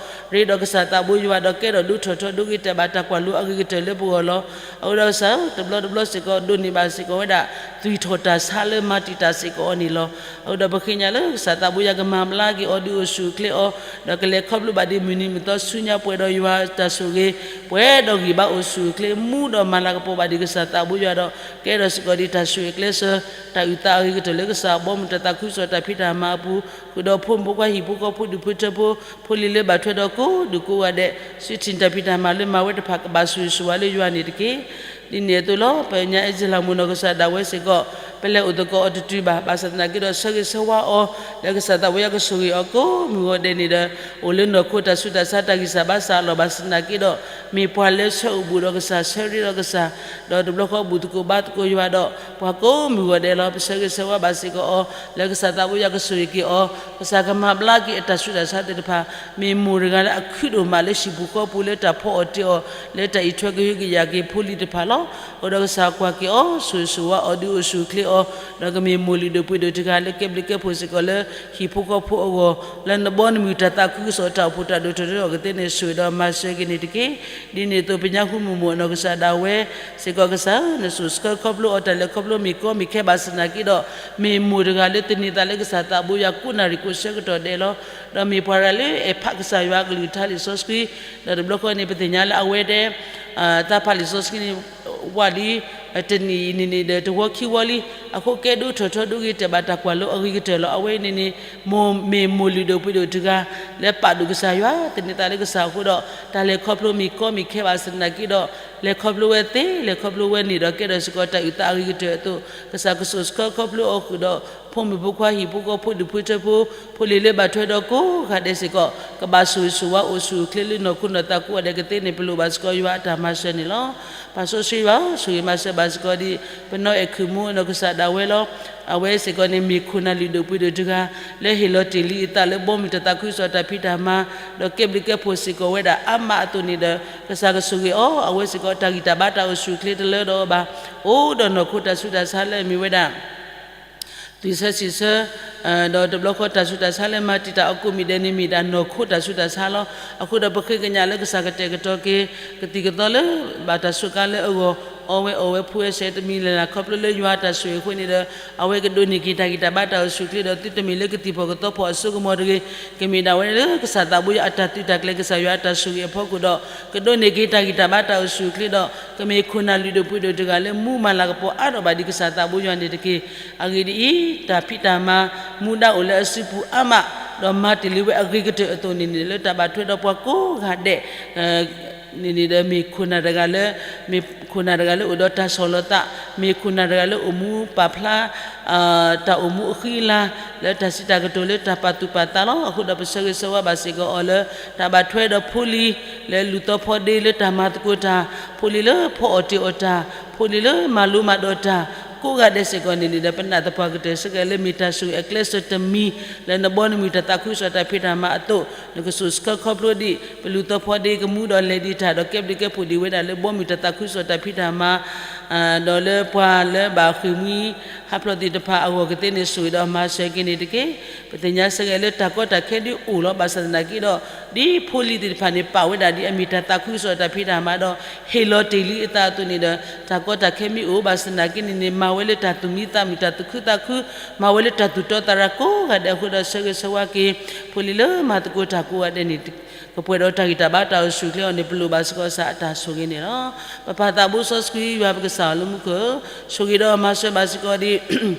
ဒီး, ရ့ဒီးကစၢ်သးဘိယွၤဒီးကဲထီၣ်ဒိၣ်ထီၣ်ထီဒိၣ်ဂ့ၤတဲာ်ဘၣ်တၢ်ကွၢ်လိအဂ့ၤကတၢၢ်လၢပဂီၢ်လီၤ. အဃိဒီးကစၢ်ဧၢ, တဘျီတဘျီစ့ၢ်ကီးဒိးန့ၢ်ဘၣ်စ့ၢ်ကီးဝဲဒၣ် သွံၣ်ထီၣ်တၢ်ဆါလၢမၤတံာ်တာ်စ့ၢ်ကီးအီၤန့ၣ်လီၤ. အဃိဒီးပဃ့ကညးလၢကစၢ်သးဘိယွၤကမၤဘျါက့ၤအီၤဒုးအိၣ်ဆူၣ်အိၣ်ချ့အီၤ, ဒီးကလဲၤခီဖျိဘၣ်ဒံးမုၢ်နံၤမုၢ်သီဆူညါပှဲၤဒီးယွၤတၢ်ဆိၣ်ဂ့ၤ, ပှဲၤဒီးဂံၢ်ဘါအိၣ်ဆူၣ်အိၣ်ချ့ မူဒီးမၤလၤကပီၤဘၣ်ဒံးကစၢ်သးဘိယွၤဒီး ကဲထီၣ်စ့ၢ်ကီးဒံးတၢ်ဆိၣ်ဂ့ၤကျဲးစၢး တၢ်အုၣ်သးအဂ့ၤကတၢၢ်လၢကစၢ်အဘီအမုၢ်တၢ်သးခုကစီၣ်တၢ်ဖံးတၢ်မၤအပူၤ, ဃုာ်ဒီးဖိမုၣ်ဖိခွါဟံၣ်ဖိဃီဖိဒူၣ်ဖိထၢဖိ, ဖိလံၤလၢဘၣ်ထွဲဒီးကိးဒူၣ်ကိးဂၤဒဲး, စုထံၣ်တၢ်ဖံးတၢ်မၤလၢမၤဝဲတဖၣ်ကဘၣ်ဆိၣ်ဂ့ၤဆိၣ်ဝါလၢယွၤန့ၣ်တက့ၢ်. ဒ်န့ၣ်အသိးလီၤ. ပညါအ့ၣ်စ့လးမိၢ်နီၢ်ကစၢ်ဒၣ်ဝဲစ့ၢ်ကီး, ပလဲၤအိၣ်သကိးအီၤတတုၤဘၣ်, ဘၣ်ဆၣ်သနာ်က့ဒီးဆၢဂ့ၤဆၢဝါအီၤ, လၢကစၢ်သးဘိယွၤကဆိၣ်ဂ့ၤအီၤကိးမုၢ်ဂီၤဒဲးန့ၣ်ဒီး, အိၣ်လၢနီၢ်ခိတၢ်ဆူးတၢ်ဆါတၢ်ဂံၢ်စၢ်ဘါစၢ်အလီၢ်ဘၣ်ဆၣ်သနာ်က့ဒီး, မ့ၢ်ပှၤလၢဆၢအိၣ်ဘူးဒီးကစၢ်ဆၢရ့ဒီးကစၢ်, ဒီးတဘျီဃီဘူၣ်သကိးဘါသကိးယွၤဒီး ပှၤကိးမုၢ်ဂီၤဒဲးလီၤ. ပဆၢဂ့ၤဆၢဝါဘၣ်စ့ၢ်ကီးအီၤ, လၢကစၢ်သးဘိယွၤကဆိၣ်ဂ့ၤက့ၤအီၤ, ကစၢ်ကမၤဘျါက့ၤအတၢ်ဆူးတၢ်ဆါသ့ၣ်တဖၣ်, မ့ၢ်မိၢ်တဂၤလၢအခုၣ်ဒိၣ်မးလၢဟံၣ်ပူၤဃီပူၤလၢတၢ်ဖီအီၣ်တ့ၢ်အီၤ, လၢတၢ်အံးထွဲကဟုကယာ်က့ၤဖိလံၤတဖၣ်လီၤ. အဃိဒီးကစၢ်ကွၢ်က့ၤအီၤ ဆိၣ်ဂ့ၤဆိၣ်ဝါအီၤ ဒုးအိၣ်ဆူၣ်အိၣ်ချ့အီၤ, ဒီးကမ့ၢ်မိၢ်လုၢ်ဒိၣ်ပှ့ၤဒိၣ်တဂၤလၢကဲဘျုးကဲဖှိၣ်စ့ၢ်ကီးလၢဟံၣ်ဖိဃီဖိအဂီၢ်, လၢနဘီနမုၢ်တၢ်သးခုကစီၣ်တၢ်အိၣ်ဖှိၣ်တၢ်ဒိၣ်ထီၣ်ထီထီၣ်အဂီၢ်ကသ့န့ၣ် ဆိၣ်ဂ့ၤဒီးမၤစၢၤက့ၤန့ၣ်တက့ၢ်. ဒ်န့ၣ်အသိး ပညါဃုမုၢ်မိၢ်အနီၢ်ကစၢ်ဒၣ်ဝဲစ့ၢ်ကီး ကစၢ်ဧၢ, နစိာ်ဆှၢခီဖျိအီၤတၢ်လဲၤခီဖျိမ့ၢ်ကီမ့ၢ်ခဲဘၣ်ဆၣ်သနာ်က့ဒီး, မ့ၢ်မိၢ်တဂၤလၢသန့ၤသးလၢကစၢ်သးဘိယွၤကိးနၣ်ရံၣ်ကိးဆၢကတီၢ်ဒဲးလီၤ. ဒီးမ့ၢ်ပှၤတဂၤလၢအဲၣ်ဖးကစၢ်ယွၤအကလုၢ်ကထါလံာ်စီဆှံ, ဒီးတဘျီဃီန့ၣ် ပသ့ၣ်ညါလၢအဝဲဒၣ် တၢ်ဖးလံာ်စီဆှံန့ၣ် ဝံၤလံ တနံၣ်အံၤန့ၣ်န့ၣ်ဒီး တဝီခံဝီလံ, အဃိကဲဒိၣ်ထီၣ်ထီဒိၣ်ဂ့ၤ တဲဘၣ်တၢ်ကွၢ်လိအဂ့ၤကတၢၢ်လီၤ. အဝဲအံၤန့ၣ်န့ၣ် မိၢ်မ့ၢ်မိၢ်လုၢ်ဒိၣ်ပှ့ၤဒိၣ်တဂၤ လၢပာ်ဒိၣ်ကစၢ်ယွၤ သန့ၤသးလၢကစၢ်အဃိဒီး တၢ်လဲၤခီဖျိမ့ၢ်ကီမ့ၢ်ခဲဘၣ်ဆၣ်သနာ်က့ဒီး လဲၤခီဖျိဝဲသ့ လဲၤခီဖျိဝဲန့ၣ်ဒီး ကဲထီၣ်စ့ၢ်ကီးတၢ်အုၣ်သးအဂ့ၤကတၢၢ်အသိး ကစၢ်ကစိာ်ဆှၢခီဖျိအီၤဃုာ်ဒီး ဖိမုၣ်ဖိခွါဟံၣ်ဖိဃီဖိဒူၣ်ဖိထၢဖိ ဖိလံၤလၢဘၣ်ထွဲဒီးကိးဂၤဒဲးစ့ၢ်ကီး ကဘၣ်ဆိၣ်ဂ့ၤဆိၣ်ဝါအိၣ်ဆူၣ်အိၣ်ချ့လၢနီၢ်ခိနီၢ်သးကိးဂၤဒဲးကသ့န့ၣ် ပလိၣ်ဘၣ်စ့ၢ်ကီးယွၤအတၢ်မၤစၢၤန့ၣ်လီၤ. ပၢ်စီဆှံယွၤဧၢ, ဆိၣ်ဂ့ၤမၤစၢၤဘၣ်စ့ၢ်ကီးဒ် ပနီၢ်အဲၣ်ခုၣ်မူအနီၢ်ကစၢ်ဒၣ်ဝဲလီၤ. အဝဲစ့ၢ်ကီးန့ၣ် မ့ၢ်ခိၣ်နၢ်လုၢ်ဒိၣ်ပှ့ၤဒိၣ်တဂၤ လၢဟ့ၣ်လီၤတ့ၢ်လံအသးလၢဘီမုၢ်တၢ်သးခုကစီၣ်တၢ်ဖံးတၢ်မၤ ဒီးကဲဘျုးကဲဖှိၣ်စ့ၢ်ကီးဝဲဒၣ်အါမးအသိးန့ၣ်ဒီး ကစၢ်ကဆိၣ်ဂ့ၤအီၤ အဝဲစ့ၢ်ကီးတၢ်ဂံၢ်တၢ်ဘါတၢ်အိၣ်ဆူၣ်အိၣ်ချ့တလၢဒီးအီၤဘၣ်. အိၣ်ဒီးနီၢ်ခိတၢ်ဆူးတၢ်ဆါလၢအမ့ၢ်ဝဲဒၣ် သွံၣ်ဆၢစံၣ်ဆၢ ဒီးတဘျီဃီတၢ်ဆူးတၢ်ဆါလၢမၤတံာ်တာ်အီၤကိးမံၤဒဲးန့ၣ် မ့ၢ်ဒၣ်နီၢ်ခိတၢ်ဆူးတၢ်ဆါလီၤ. အဃိဒီးပဃ့ကညးလၢကစၢ်ကတဲာ်ကတီၤက့ၤ ကသံၣ်ကသီလၢဘၣ်တၢ်စူးကါလၢအဂီၢ် အီဝဲအီၣ်ဝဲဖှူဝဲဆဲးတမံၤလၢ်လၢ် ခီဖျိလၢယွၤအတၢ်ဆိၣ်ဂ့ၤအဃိန့ၣ်ဒီး အဝဲကဒိးန့ၢ်က့ၤတၢ်ဂံၢ်တၢ်ဘါတၢ်အိၣ်ဆူၣ်အိၣ်ချ့ဒီး သုတမ့ၢ်လၢကသံၣ်ဖီၣ်ကသီဖီၣ်အစိကမီၤတဂ့ၤ, ကမ့ၢ်ဒၣ်ဝဲလၢကစၢ်သးဘိယွၤအတၢ်သုးတၢ်ကျဲၤ ကစၢ်ယွၤအတၢ်ဆိၣ်ဂ့ၤအဖီခိၣ်ဒီး ကဒိးန့ၢ်က့ၤတၢ်ဂံၢ်တၢ်ဘါတၢ်အိၣ်ဆူၣ်အိၣ်ချ့ဒီး ကမ့ၢ်ခိၣ်နၢ်လုၢ်ဒိၣ်ပှ့ၤဒိၣ်တဂၤလၢမူမၤလၤကပီၤအါထီၣ်ဘၣ်ဒ်ကစၢ်သးဘိယွၤန့ၣ်တက့ၢ်. အဂ့ၢ်ဒ်အံၤ, တၢ်ဖံးတၢ်မၤ မူဒါအိၣ်လၢအစုပူၤအါမး, ဒီးမၤတ့ၢ်လံဝဲအဂ့ၤကတၢၢ်အသိးန့ၣ်န့ၣ် လၢတၢ်ဘၣ်ထွဲဒီးပှၤကိးဂၤဒဲး န့ၣ်န့ၣ်ဒီးမ့ၢ်ခိၣ်နၢ်တဂၤလၢ မ့ၢ်ခိၣ်နၢ်တဂၤလၢအိၣ်ဒီးတၢ်ဆီၣ်လီၤသး, မ့ၢ်ခိၣ်နၢ်တဂၤလၢအိၣ်မူပာ်ဖျါ တၢ်အိၣ်မူအဃံအလၤ လၢတၢ်စံးတၢ်ကတိၤလၢတၢ်ပာ်သူၣ်ပာ်သးလီၤ. အဃိဒီးပဆၢဂ့ၤဆၢဝါဘၣ်စ့ၢ်ကီးအီၤလၢ တၢ်ဘၣ်ထွဲဒီးဖိလံၤ လၢလူၤသီဖီဒ့လၢတၢ်မၤသကိးတၢ်, ဖိလံၤလၢဖီအီၣ်တ့ၢ်အီၣ်တၢ်, ဖိလံၤလၢမၤလိမၤဒိးတၢ် ကိးဂၤဒဲးစ့ၢ်ကီးန့ၣ်န့ၣ်ဒီး ပနာ်သပှၢ်ကတၢၢ်စ့ၢ်ကီးလၢမ့ၢ်တၢ်ဆိၣ်ဂ့ၤအကျဲးစၢးတမံၤ လၢနဘီနမုၢ်တၢ်သးခုကစီၣ်တၢ်ဖံးတၢ်မၤအသိး နကစိာ်ဆှၢခီဖျိဒံး ပလူၤသီဖီဒ့ကမူဒီးလဲၤဒံးတၢ်ဒီး ကဲဘျုးကဲဖှိၣ်ဒံးဝဲဒၣ်လၢဘီမုၢ်တၢ်သးခုကစီၣ်တၢ်ဖံးတၢ်မၤ ဒီးလၢပှၤလၢဘၣ်ဃ့ၢ်မှံဟးဖျိးသ့ၣ်တဖၣ်အဂီၢ်ကသ့န့ၣ် ဆိၣ်ဂ့ၤဒီးမၤစၢၤက့ၤန့ၣ်တက့ၢ်. ပသ့ၣ်ညါစ့ၢ်ကီးလၢတၢ်ကီတၢ်ခဲဒုးအိၣ်လီၤ ဘၣ်ဆၣ်သနာ်က့ဒီး ဒ်ဖိလံၤသ့ၣ်တဖၣ်န့ၣ် ပာ်ဝဲဒၣ်ဒ်အမ့ၢ်တၢ်သးခုကစီၣ်တၢ်ဖံးတၢ်မၤဒီး ဟ့ၣ်လီၤတ့ၢ်လံအသးအသိးန့ၣ်ဒီး တၢ်ကီတၢ်ခဲမ့ၢ်အိၣ် ဘၣ်ဆၣ်သနာ်က့န့ၣ်န့ၣ် မၤဝဲလၢတၢ်သူၣ်မံသးမုာ် တၢ်သူၣ်ခုသးခု မၤဝဲလၢတၢ်သူၣ်တီသးရၤကိးဂၤဒဲးအဃိဒီး ဆၢဂ့ၤဆၢဝါက့ၤ ဖိလံၤလၢမၤသကိးတၢ်ကိးဂၤဒဲးန့ၣ် ကပှဲၤဒီးတၢ်ဂံၢ်တၢ်ဘါတၢ်အိၣ်ဆူၣ်အိၣ်ချ့အီၤန့ၣ် ပလိၣ်ဘၣ်စ့ၢ်ကီးကစၢ်အတၢ်ဆိၣ်ဂ့ၤန့ၣ်လီၤ. ပပၢ်သးဘိစီဆှံယွၤပကစၢ်လၢမူခိၣ်ဧၢ, ဆိၣ်ဂ့ၤဒီးမၤစၢၤဘၣ်စ့ၢ်ကီးဒံး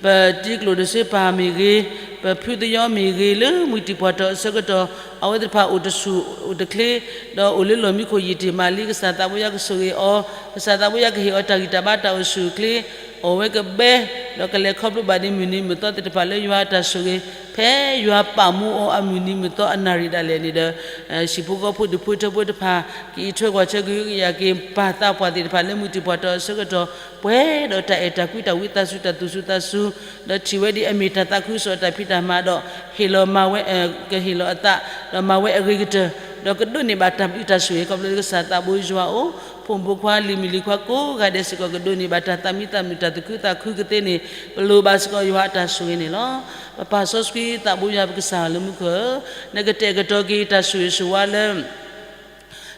ပတံၤကျိၣ်တစ့ပၢ်မ့ၢ်ဂ့ၤ, ပဖုသယီမ့ၢ်ဂ့ၤ လၢမုၢ်တံၢ်ပှၢ်တီၤအဆၢကတီၢ် အဝဲသ့ၣ်တဖၣ်အိၣ်တဆူၣ်အိၣ်တချ့ ဒီးအိၣ်လၢလီၢ်မံခိၣ်ယံာ်တ့ၢ်မးလံ ကစၢ်သးဘိယွၤကဆိၣ်ဂ့ၤအီၤ, ကစၢ်သးဘိယွၤကဟ့ၣ်အီၤတၢ်ဂံၢ်တၢ်ဘါတၢ်အိၣ်ဆူၣ်အိၣ်ချ့ အီၣ်ဝဲကဘဲ ဒီးကလဲၤခီဖျိဘၣ်ဒ်မုၢ်နံၤမုၢ်သီသ့ၣ်တဖၣ်လၢယွၤအတၢ်ဆိၣ်ဂ့ၤ ဖဲယွၤပာ်မူအီၤအမုၢ်နံၤမုၢ်သီအနၣ်ရံၣ်ဒၣ်လဲာ်န့ၣ်ဒီး ဟံၣ်ဖိဃီဖိဒူၣ်ဖိထၢဖိတဖၣ် ကအံးထွဲကွၢ်ထွဲကဟုကယာ်က့ၤ ပၢ်သးပှၢ်သ့ၣ်တဖၣ်လၢမုၢ်တံၢ်ပှၢ်တီၤအဆၢကတီၢ် ပှဲၤဒီးတၢ်အဲၣ်တၢ်ကွံတၢ်ဝံသးစူၤတၢ်သူၣ်စူၤသးစူၤ ဒီးထံၣ်ဝဲဒ်အမ့ၢ်တၢ်သးခုကစီၣ်တၢ်ဖံးတၢ်မၤဒီး ဟ့ၣ်လီၤမၤဝဲ ကဟ့ၣ်လီၤအသး ဒီးမၤဝဲအဂ့ၤကတၢၢ် ဒီးကဒိးန့ၢ်ဘၣ်တၢ်ဘျုးတၢ်ဆိၣ်ဂ့ၤ ခီဖျိလၢကစၢ်သးဘိယွၤအအိၣ် ဖိမုၣ်ဖိခွါလံၤမုၣ်လံၤခွါကိးဂၤဒဲးစ့ၢ်ကီး ကဒိးန့ၢ်ဘၣ်တၢ်သးမံသးမုာ်တၢ်သူၣ်ခုသးခုကသ့န့ၣ် ပလိၣ်ဘၣ်စ့ၢ်ကီးယွၤအတၢ်ဆိၣ်ဂ့ၤန့ၣ်လီၤ. ပပၢ်စီဆှံသးဘိယွၤပကစၢ်လၢမူခိၣ်ဧၢ, နကတဲာ်ကတီၤက့ၤတၢ်ဆိၣ်ဂ့ၤဆိၣ်ဝါလၢ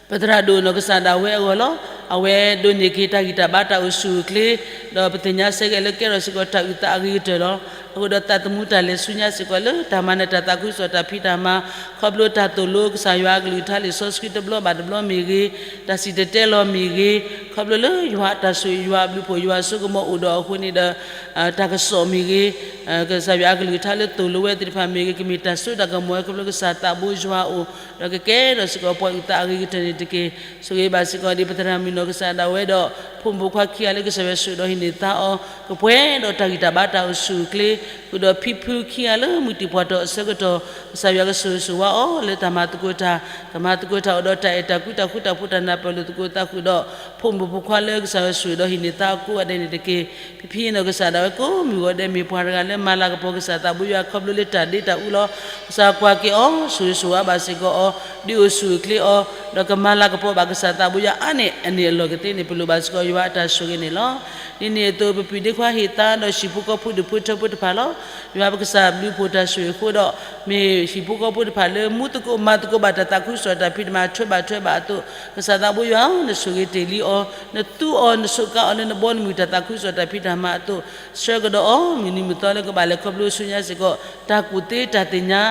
ပသရၣ်ဒိၣ်နီၢ်ကစၢ်ဒၣ်ဝဲအဂီၢ်လီၤ. အဝဲဒိးန့ၢ်က့ၤတၢ်ဂံၢ်တၢ်ဘါတၢ်အိၣ်ဆူၣ်အိၣ်ချ့ ဒီးပသ့ၣ်ညါစ့ၢ်ကီးလၢကဲထီၣ်စ့ၢ်ကီးတၢ်အုၣ်သးအဂ့ၤကတၢၢ်လီၤ. အဃိဒီးသးသမူတၢ်လဲၤဆူညါစ့ၢ်ကီးလၢတၢ်မၤနၢၤတၢ်သးခုကစီၣ်တၢ်ဖံးတၢ်မၤ ခီဖျိတၢ်သိၣ်လိကစၢ်ယွၤအကလုၢ်ကထါလံာ်စီဆှံတဘျီဘၣ်တဘျီမ့ၢ်ဂ့ၤ, တၢ်စံၣ်တဲၤတဲလီၤမ့ၢ်ဂ့ၤ, ခီဖျိလၢယွၤအတၢ်ဆိၣ်ဂ့ၤယွၤအဘျုးဖှိၣ်ယွၤအစိကမီၤအိၣ်ဒီးအဃိန့ၣ်ဒီး တၢ်ကစီၣ်မ့ၢ်ဂ့ၤ, ကစၢ်ယွၤအကလုၢ်ကထါလၢသိၣ်လိဝဲသ့ၣ်တဖၣ်မ့ၢ်ဂ့ၤ, ကမ့ၢ်တၢ်စိတၢ်ကမီၤဝဲခီဖျိကစၢ်သးဘိယွၤအအိၣ်, ဒီးကကဲထီၣ်စ့ၢ်ကီးပှၤအုၣ်သးအဂ့ၤကတၢၢ်န့ၣ်တက့ၢ်. ဆိၣ်ဂ့ၤဘၣ်စ့ၢ်ကီးဒ်ပသရၣ်မုၣ်နီၢ်ကစၢ်ဒၣ်ဝဲဒီး ဖိမုၣ်ဖိခွါခံဂၤလၢကစၢ်ယွၤဆိၣ်ဒီးဟံးန့ၢ်သါအီၤ ကပှဲၤဒီးတၢ်ဂံၢ်တၢ်ဘါတၢ်အိၣ်ဆူၣ်အိၣ်ချ့, ဃုာ်ဒီးဖံဖုခံဂၤလၢမုၢ်တံၢ်ပှၢ်တီၤအဆၢကတီၢ်, ကစၢ်ယွၤကဆိၣ်ဂ့ၤဆိၣ်ဝါအီၤလၢတၢ်မၤသကိးတၢ်, ကမၤသကိးတၢ်အိၣ်ဒီးတၢ်အဲၣ်တၢ်ကွံတၢ်ဃူတၢ်ဖိးတၢ်နၢ်ပၢၢ်လိာ်သကိးသးဃုာ်ဒီး ဖိမုၣ်ဖိခွါလၢကစၢ်ယွၤဆိၣ်ဂ့ၤဒီးဟံးန့ၢ်သါအကိးဂၤဒဲးန့ၣ်တက့ၢ်. ဖံဖံနီၢ်ကစၢ်ဒၣ်ဝဲကိးမုၢ်ဂီၤဒဲးမ့ၢ်ပှၤတဂၤလၢမၤလၤကပီၤကစၢ်သးဘိယွၤခီဖျိလၢတၢ်ဒ့တၢ်အူလီၤ. ကစၢ်ကွၢ်က့ၤအီၤဆိၣ်ဂ့ၤဆိၣ်ဝါဘၣ်စ့ၢ်ကီးအီၤ, ဒုးအိၣ်ဆူၣ်အိၣ်ချ့အီၤ, ဒီးကမၤလၤကပီၤဘၣ်ကစၢ်သးဘိယွၤအါန့ၢ်အန့ၣ်အလီၢ်ကသ့န့ၣ် ပလိၣ်ဘၣ်စ့ၢ်ကီးယွၤအတၢ်ဆိၣ်ဂ့ၤန့ၣ်လီၤ. ဒ်န့ၣ်အသိး ပပုၢ်ဒ့ခွါဟ့ၣ်သါဒီးဟံၣ်ဖိဃီဖိဒုးဖိထၢဖိတဖၣ်လီၤ. ယွၤပကစၢ်ဘျုးဖှိၣ်တၢ်ဆိၣ်ဂ့ၤအဃိဒီး မ့ၢ်ဟံၣ်ဖိဃီဖိတဖၣ်လၢမူသကိးမၤသကိးဘၣ်တၢ်သးခုကစီၣ်တၢ်ဖံးတၢ်မၤထွဲဘၣ်ထွဲဘၣ်အသိး, ကစၢ်သးဘိယွၤဧၢ, နဆိၣ်ဂ့ၤတ့ၢ်လံအီၤ, နသူအီၤ နဆိးကါအီၤလၢနဘီနမုၢ်တၢ်သးခုကစီၣ်တၢ်ဖံးတၢ်မၤအသိး, ဆှၢကဒီးအီၤ မုၢ်နံၤမုၢ်သီလၢကဘၣ်လဲၤခီဖျိဆူညါစ့ၢ်ကီး တၢ်ကူၣ်သ့တၢ်သ့ၣ်ညါ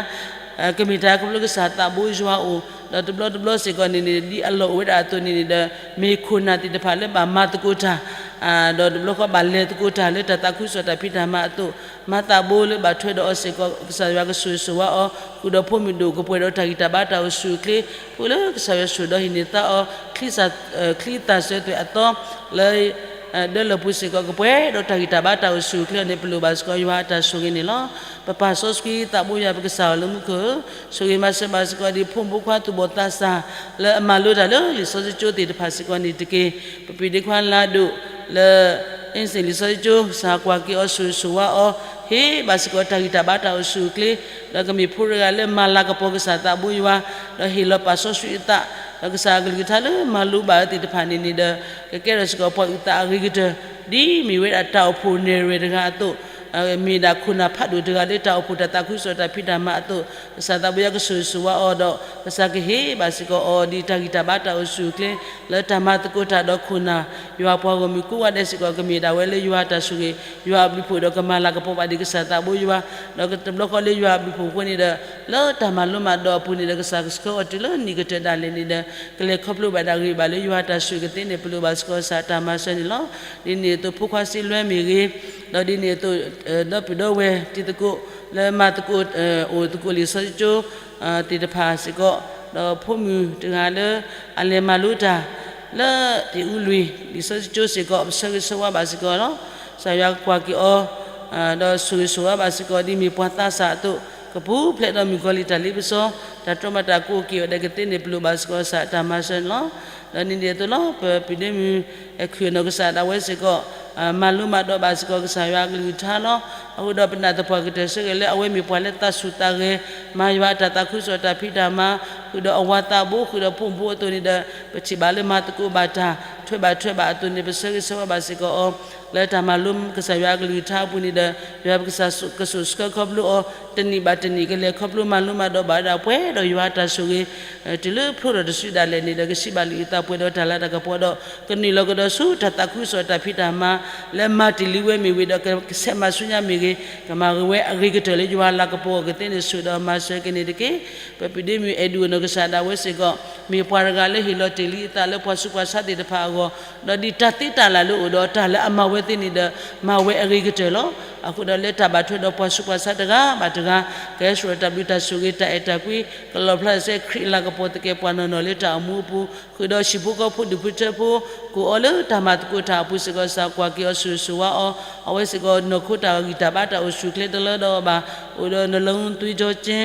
ကမ့ၢ်တၢ်ခီဖျိကစၢ်သးဘိယွၤအအိၣ်, ဒီးတဘျီတဘျီစ့ၢ်ကီးန့ၣ်န့ၣ် ဒ်အလီၢ်အိၣ်ဝဲဒၣ်အသိးန့ၣ်န့ၣ်ဒီး မ့ၢ်ခိၣ်နၢ်သ့ၣ်တဖၣ်လၢဘၣ်မၤသကိးတၢ်, ဒီးတဘျီဃီဘၣ်လဲၤသကိးတၢ်လၢတၢ်သးခုကစီၣ်တၢ်ဖံးတၢ်မၤအသိး, မၤသးဘိလၢဘၣ်ထွဲဒီးအီၤစ့ၢ်ကီး ကစၢ်ယွၤကဆိၣ်ဂ့ၤဆိၣ်ဝါအီၤ, ဃုာ်ဒီးဖိမုၣ်ဒိၣ်ကပှဲၤဒီးတၢ်ဂံၢ်တၢ်ဘါတၢ်အိၣ်ဆူၣ်အိၣ်ချ့, ဖိလၢကစၢ်ယွၤဆိၣ်ဒီးဟံးန့ၢ်သါအီၤ, ချံသၣ်စၢၤသွဲၣ်အသီ လၢ ဒၢလီၢ်ပူၤစ့ၢ်ကီးကပှဲၤဒီးတၢ်ဂံၢ်တၢ်ဘါတၢ်အိၣ်ဆူၣ်အိၣ်ချ့အီၤန့ၣ် ပလိၣ်ဘၣ်စ့ၢ်ကီးယွၤအတၢ်ဆိၣ်ဂ့ၤန့ၣ်လီၤ. ပပၢ်စီဆှံသးဘိယွၤပကစၢ်ဧၢလၢမူခိၣ်ဧၢ, ဆိၣ်ဂ့ၤမၤစၢၤဘၣ်စ့ၢ်ကီးဒ်ဖိမုၣ်ဖိခွါသူၣ်ဘီၣ်သးစၢ် လၢအမၤလိတၢ်လၢလံာ်စီဆှံကၠိသ့ၣ်တဖၣ်စ့ၢ်ကီးန့ၣ်တက့ၢ်. ပပုၢ်ဒ့ခွါလါဒိၣ်လၢ အ့စ့ၣ်လံာ်စီဆှံကၠိ ကစၢ်ကွၢ်က့ၤအီၤဆိၣ်ဂ့ၤဆိၣ်ဝါအီၤ, ဟ့ၣ်ဘၣ်စ့ၢ်ကီးတၢ်ဂံၢ်တၢ်ဘါတၢ်အိၣ်ဆူၣ်အိၣ်ချ့, ဒီးကမ့ၢ်ဖိတဂၤလၢမၤလၤကပီၤကစၢ်သးဘိယွၤ, ဒီးဟ့ၣ်လီၤပာ်စီဆှံအသး, ဒီးကစၢ်အကလုၢ်ကထါလၢမၤလိဘၣ်အီၤသ့ၣ်တဖၣ်န့ၣ်န့ၣ်ဒီး ကကဲထီၣ်စ့ၢ်ကီးပှၤအုၣ်သးအဂ့ၤကတၢၢ်, ဒ်မ့ၢ်ဝဲဒၣ်တၢ်အိၣ်ဖှိၣ်နဲၣ်ရွဲၣ်တဂၤအသိး, မ့ၢ်ဒၣ်ခိၣ်နၢ်ဖးဒိၣ်တဂၤလၢတၢ်အိၣ်ဖှိၣ်တၢ်သးခုကစီၣ်တၢ်ဖံးတၢ်မၤအသိး, ကစၢ်သးဘိယွၤကဆိၣ်ဂ့ၤဆိၣ်ဝါအီၤဒီး ကစၢ်ကဟ့ၣ်ဘၣ်စ့ၢ်ကီးအီၤဒ်တၢ်ဂံၢ်တၢ်ဘါတၢ်အိၣ်ဆူၣ်အိၣ်ချ့ လၢတၢ်မၤသကိးတၢ်ဒီးခိၣ်နၢ်, ယွၤပှၤဂီၢ်မုၢ်ကိးဂၤဒဲးစ့ၢ်ကီး ကမ့ၢ်ဒၣ်ဝဲလၢယွၤအတၢ်ဆိၣ်ဂ့ၤ, ယွၤအဘျုးဖှိၣ်ဒီး ကမၤလၤကပီၤဘၣ်ဒ်ကစၢ်သးဘိယွၤ, ဒီးတဘျီဃီလၢယွၤအဘျုးဖှိၣ်အဃိန့ၣ်ဒီး လၢတၢ်မၤလိမၤဒိးအပူၤန့ၣ်ဒီး ကစၢ်ကဆှၢအီၤတုၤလၢနံၣ်ကတၢၢ်ဒၣ်လဲာ်န့ၣ်ဒီး ကလဲၤခီဖျိဘၣ်ဒၣ်ဂ့ၤဘၣ်လၢယွၤအတၢ်ဆိၣ်ဂ့ၤကသ့န့ၣ် ပလိၣ်ဘၣ်စ့ၢ်ကီးကစၢ်အတၢ်မၤစၢၤန့ၣ်လီၤ. ဒ်န့ၣ်အသိးဖိခွါစ့လွဲမ့ၢ်ဂ့ၤ, ဒီးဒ်န့ၣ်အသိး ဒီပုၢ်ဒီဝဲၢ်တံၤသကိး လၢမၤသကိး အိၣ်သကိးလံာ်စီဆှံကၠိ သ့ၣ်တဖၣ်စ့ၢ်ကီး, ဒီးဖိမုၣ်တဂၤလၢ အလဲၤမၤလိတၢ် လၢသ့ၣ်အူလွံၢ် လံာ်စီဆှံကၠိစ့ၢ်ကီး ပဆၢဂ့ၤဆၢဝါဘၣ်စ့ၢ်ကီးလီၤ. ကစၢ်ယွၤကကွၢ်က့ၤအီၤ ဒီးဆိၣ်ဂ့ၤဆိၣ်ဝါဘၣ်စ့ၢ်ကီး ဒ်မ့ၢ်ပှၤသးစၢ်အသိး, ကပူၤဖျဲးဒီးမုၣ်ကီၤလံၢ်တၢ်လ့ပစီ, တၢ်တြီမၤတၢ်ကိးက့ၤအီၤဒဲးကသ့န့ၣ် ပလိၣ်ဘၣ်စ့ၢ်ကီးကစၢ်အတၢ်မၤစၢၤန့ၣ်လီၤ. ဒီးဒ်န့ၣ်အသိးလီၤ ပပုၢ်ဒ့မုၣ် ခုၣ်နီၢ်ကစၢ်ဒၣ်ဝဲစ့ၢ်ကီး မၤလိမၤဒိးဘၣ်စ့ၢ်ကီး ကစၢ်ယွၤအကလုၢ်ကထါလီၤ. အဃိဒီးပနာ်သပှၢ်ကတၢၢ်ဆၢက့ၤလၢအဝဲမ့ၢ်ပှၤလၢသးစူၤသးဂဲၤ, မၤယွၤအတၢ်သးခုကစီၣ်တၢ်ဖံးတၢ်မၤ, ဃုာ်ဒီးအဝၤသးဘိ ဃုာ်ဒီးဖိမုၣ်ဖိအသိးန့ၣ်ဒီး ပထံၣ်ဘၣ်လၢမၤသကိးဘၣ်တၢ် ထွဲဘၣ်ထွဲဘၣ်အသိးန့ၣ် ပဆၢဂ့ၤဆၢဝါဘၣ်စ့ၢ်ကီးအီၤ လၢတၢ်မၤလိကစၢ်ယွၤအကလုၢ်ကထါအပူၤန့ၣ်ဒီး ယွၤပကစၢ်ကဆိၣ်ဆှၢခီဖျိအီၤ တနံၣ်ဘၣ်တနံၣ် ကလဲၤခီဖျိမၤလိမၤဒိးဘၣ်ဝဲဒၣ်ပှဲၤဒီးယွၤအတၢ်ဆိၣ်ဂ့ၤ တုၤလၢဖျိထီၣ်တစုဒၣ်လဲာ်န့ၣ်ဒီး ကဆံးဘၣ်လုၢ်အသးပှဲၤဒီးတၢ်လၤတၢ်ကပီၤဒီး ကနုာ်လီၤကဒီးဆူတၢ်သးခုကစီၣ်တၢ်ဖံးတၢ်မၤ လၢမၤတ့ၢ်လံဝဲမ့ၢ်ဝံၤဒီး ကဆဲးမၤဆူညါမ့ၢ်ဂ့ၤ, ကမၤဂ့ၤဝဲအဂ့ၤကတၢၢ်လၢယွၤလၤကပီၤအဂ့ၢ်သ့ၣ်န့ၣ် ဆိၣ်ဒီးမၤစၢၤက့ၤန့ၣ်တက့ၢ်. ပပုၢ်ဒ့မုၣ်အဲၣ်ဒူၣ်နီၢ်ကစၢ်ဒၣ်ဝဲစ့ၢ်ကီး မ့ၢ်ပှၤတဂၤလၢဟ့ၣ်လီၤတ့ၢ်လံအသးလၢပှၤဆူးပှၤဆါသ့ၣ်တဖၣ်အဂီၢ်, ဒီးဒ်တၢ်သ့တၢ်လၢ်လၢအိၣ်ဒီးတၢ်လၢအမၤဝဲသ့ၣ်န့ၣ်ဒီး မၤဝဲအဂ့ၤကတၢၢ်လီၤ. အဃိဒီးလၢတၢ်ဘၣ်ထွဲဒီးပှၤဆူးပှၤဆါတဂၤဘၣ်တဂၤ ကဟဲဆှၢတၢ်ဘျုးတၢ်ဆိၣ်ဂ့ၤ တၢ်အဲၣ်တၢ်ကွံ ကလီၣ်ဖျါစဲခရံာ်အလၤကပီၤသကဲးပှၤနီၢ်နီၢ်လၢတၢ်အိၣ်မူအပူၤ, ဃုာ်ဒီးဟံၣ်ဖိဃီဖိဒူၣ်ဖိထၢဖိ ကိးအီၤလၢတၢ်မၤသကိးတၢ်အပူၤစ့ၢ်ကီး ကစၢ်ကွၢ်က့ၤအီၤဆိၣ်ဂ့ၤဆိၣ်ဝါအီၤ, အဝဲစ့ၢ်ကီးနီၢ်ခိတၢ်ဂံၢ်တၢ်ဘါတၢ်အိၣ်ဆူၣ်ချ့တလၢဒီးအီၤဘၣ်, အိၣ်ဒီး နှလုံးသွေးကြောကျဉ်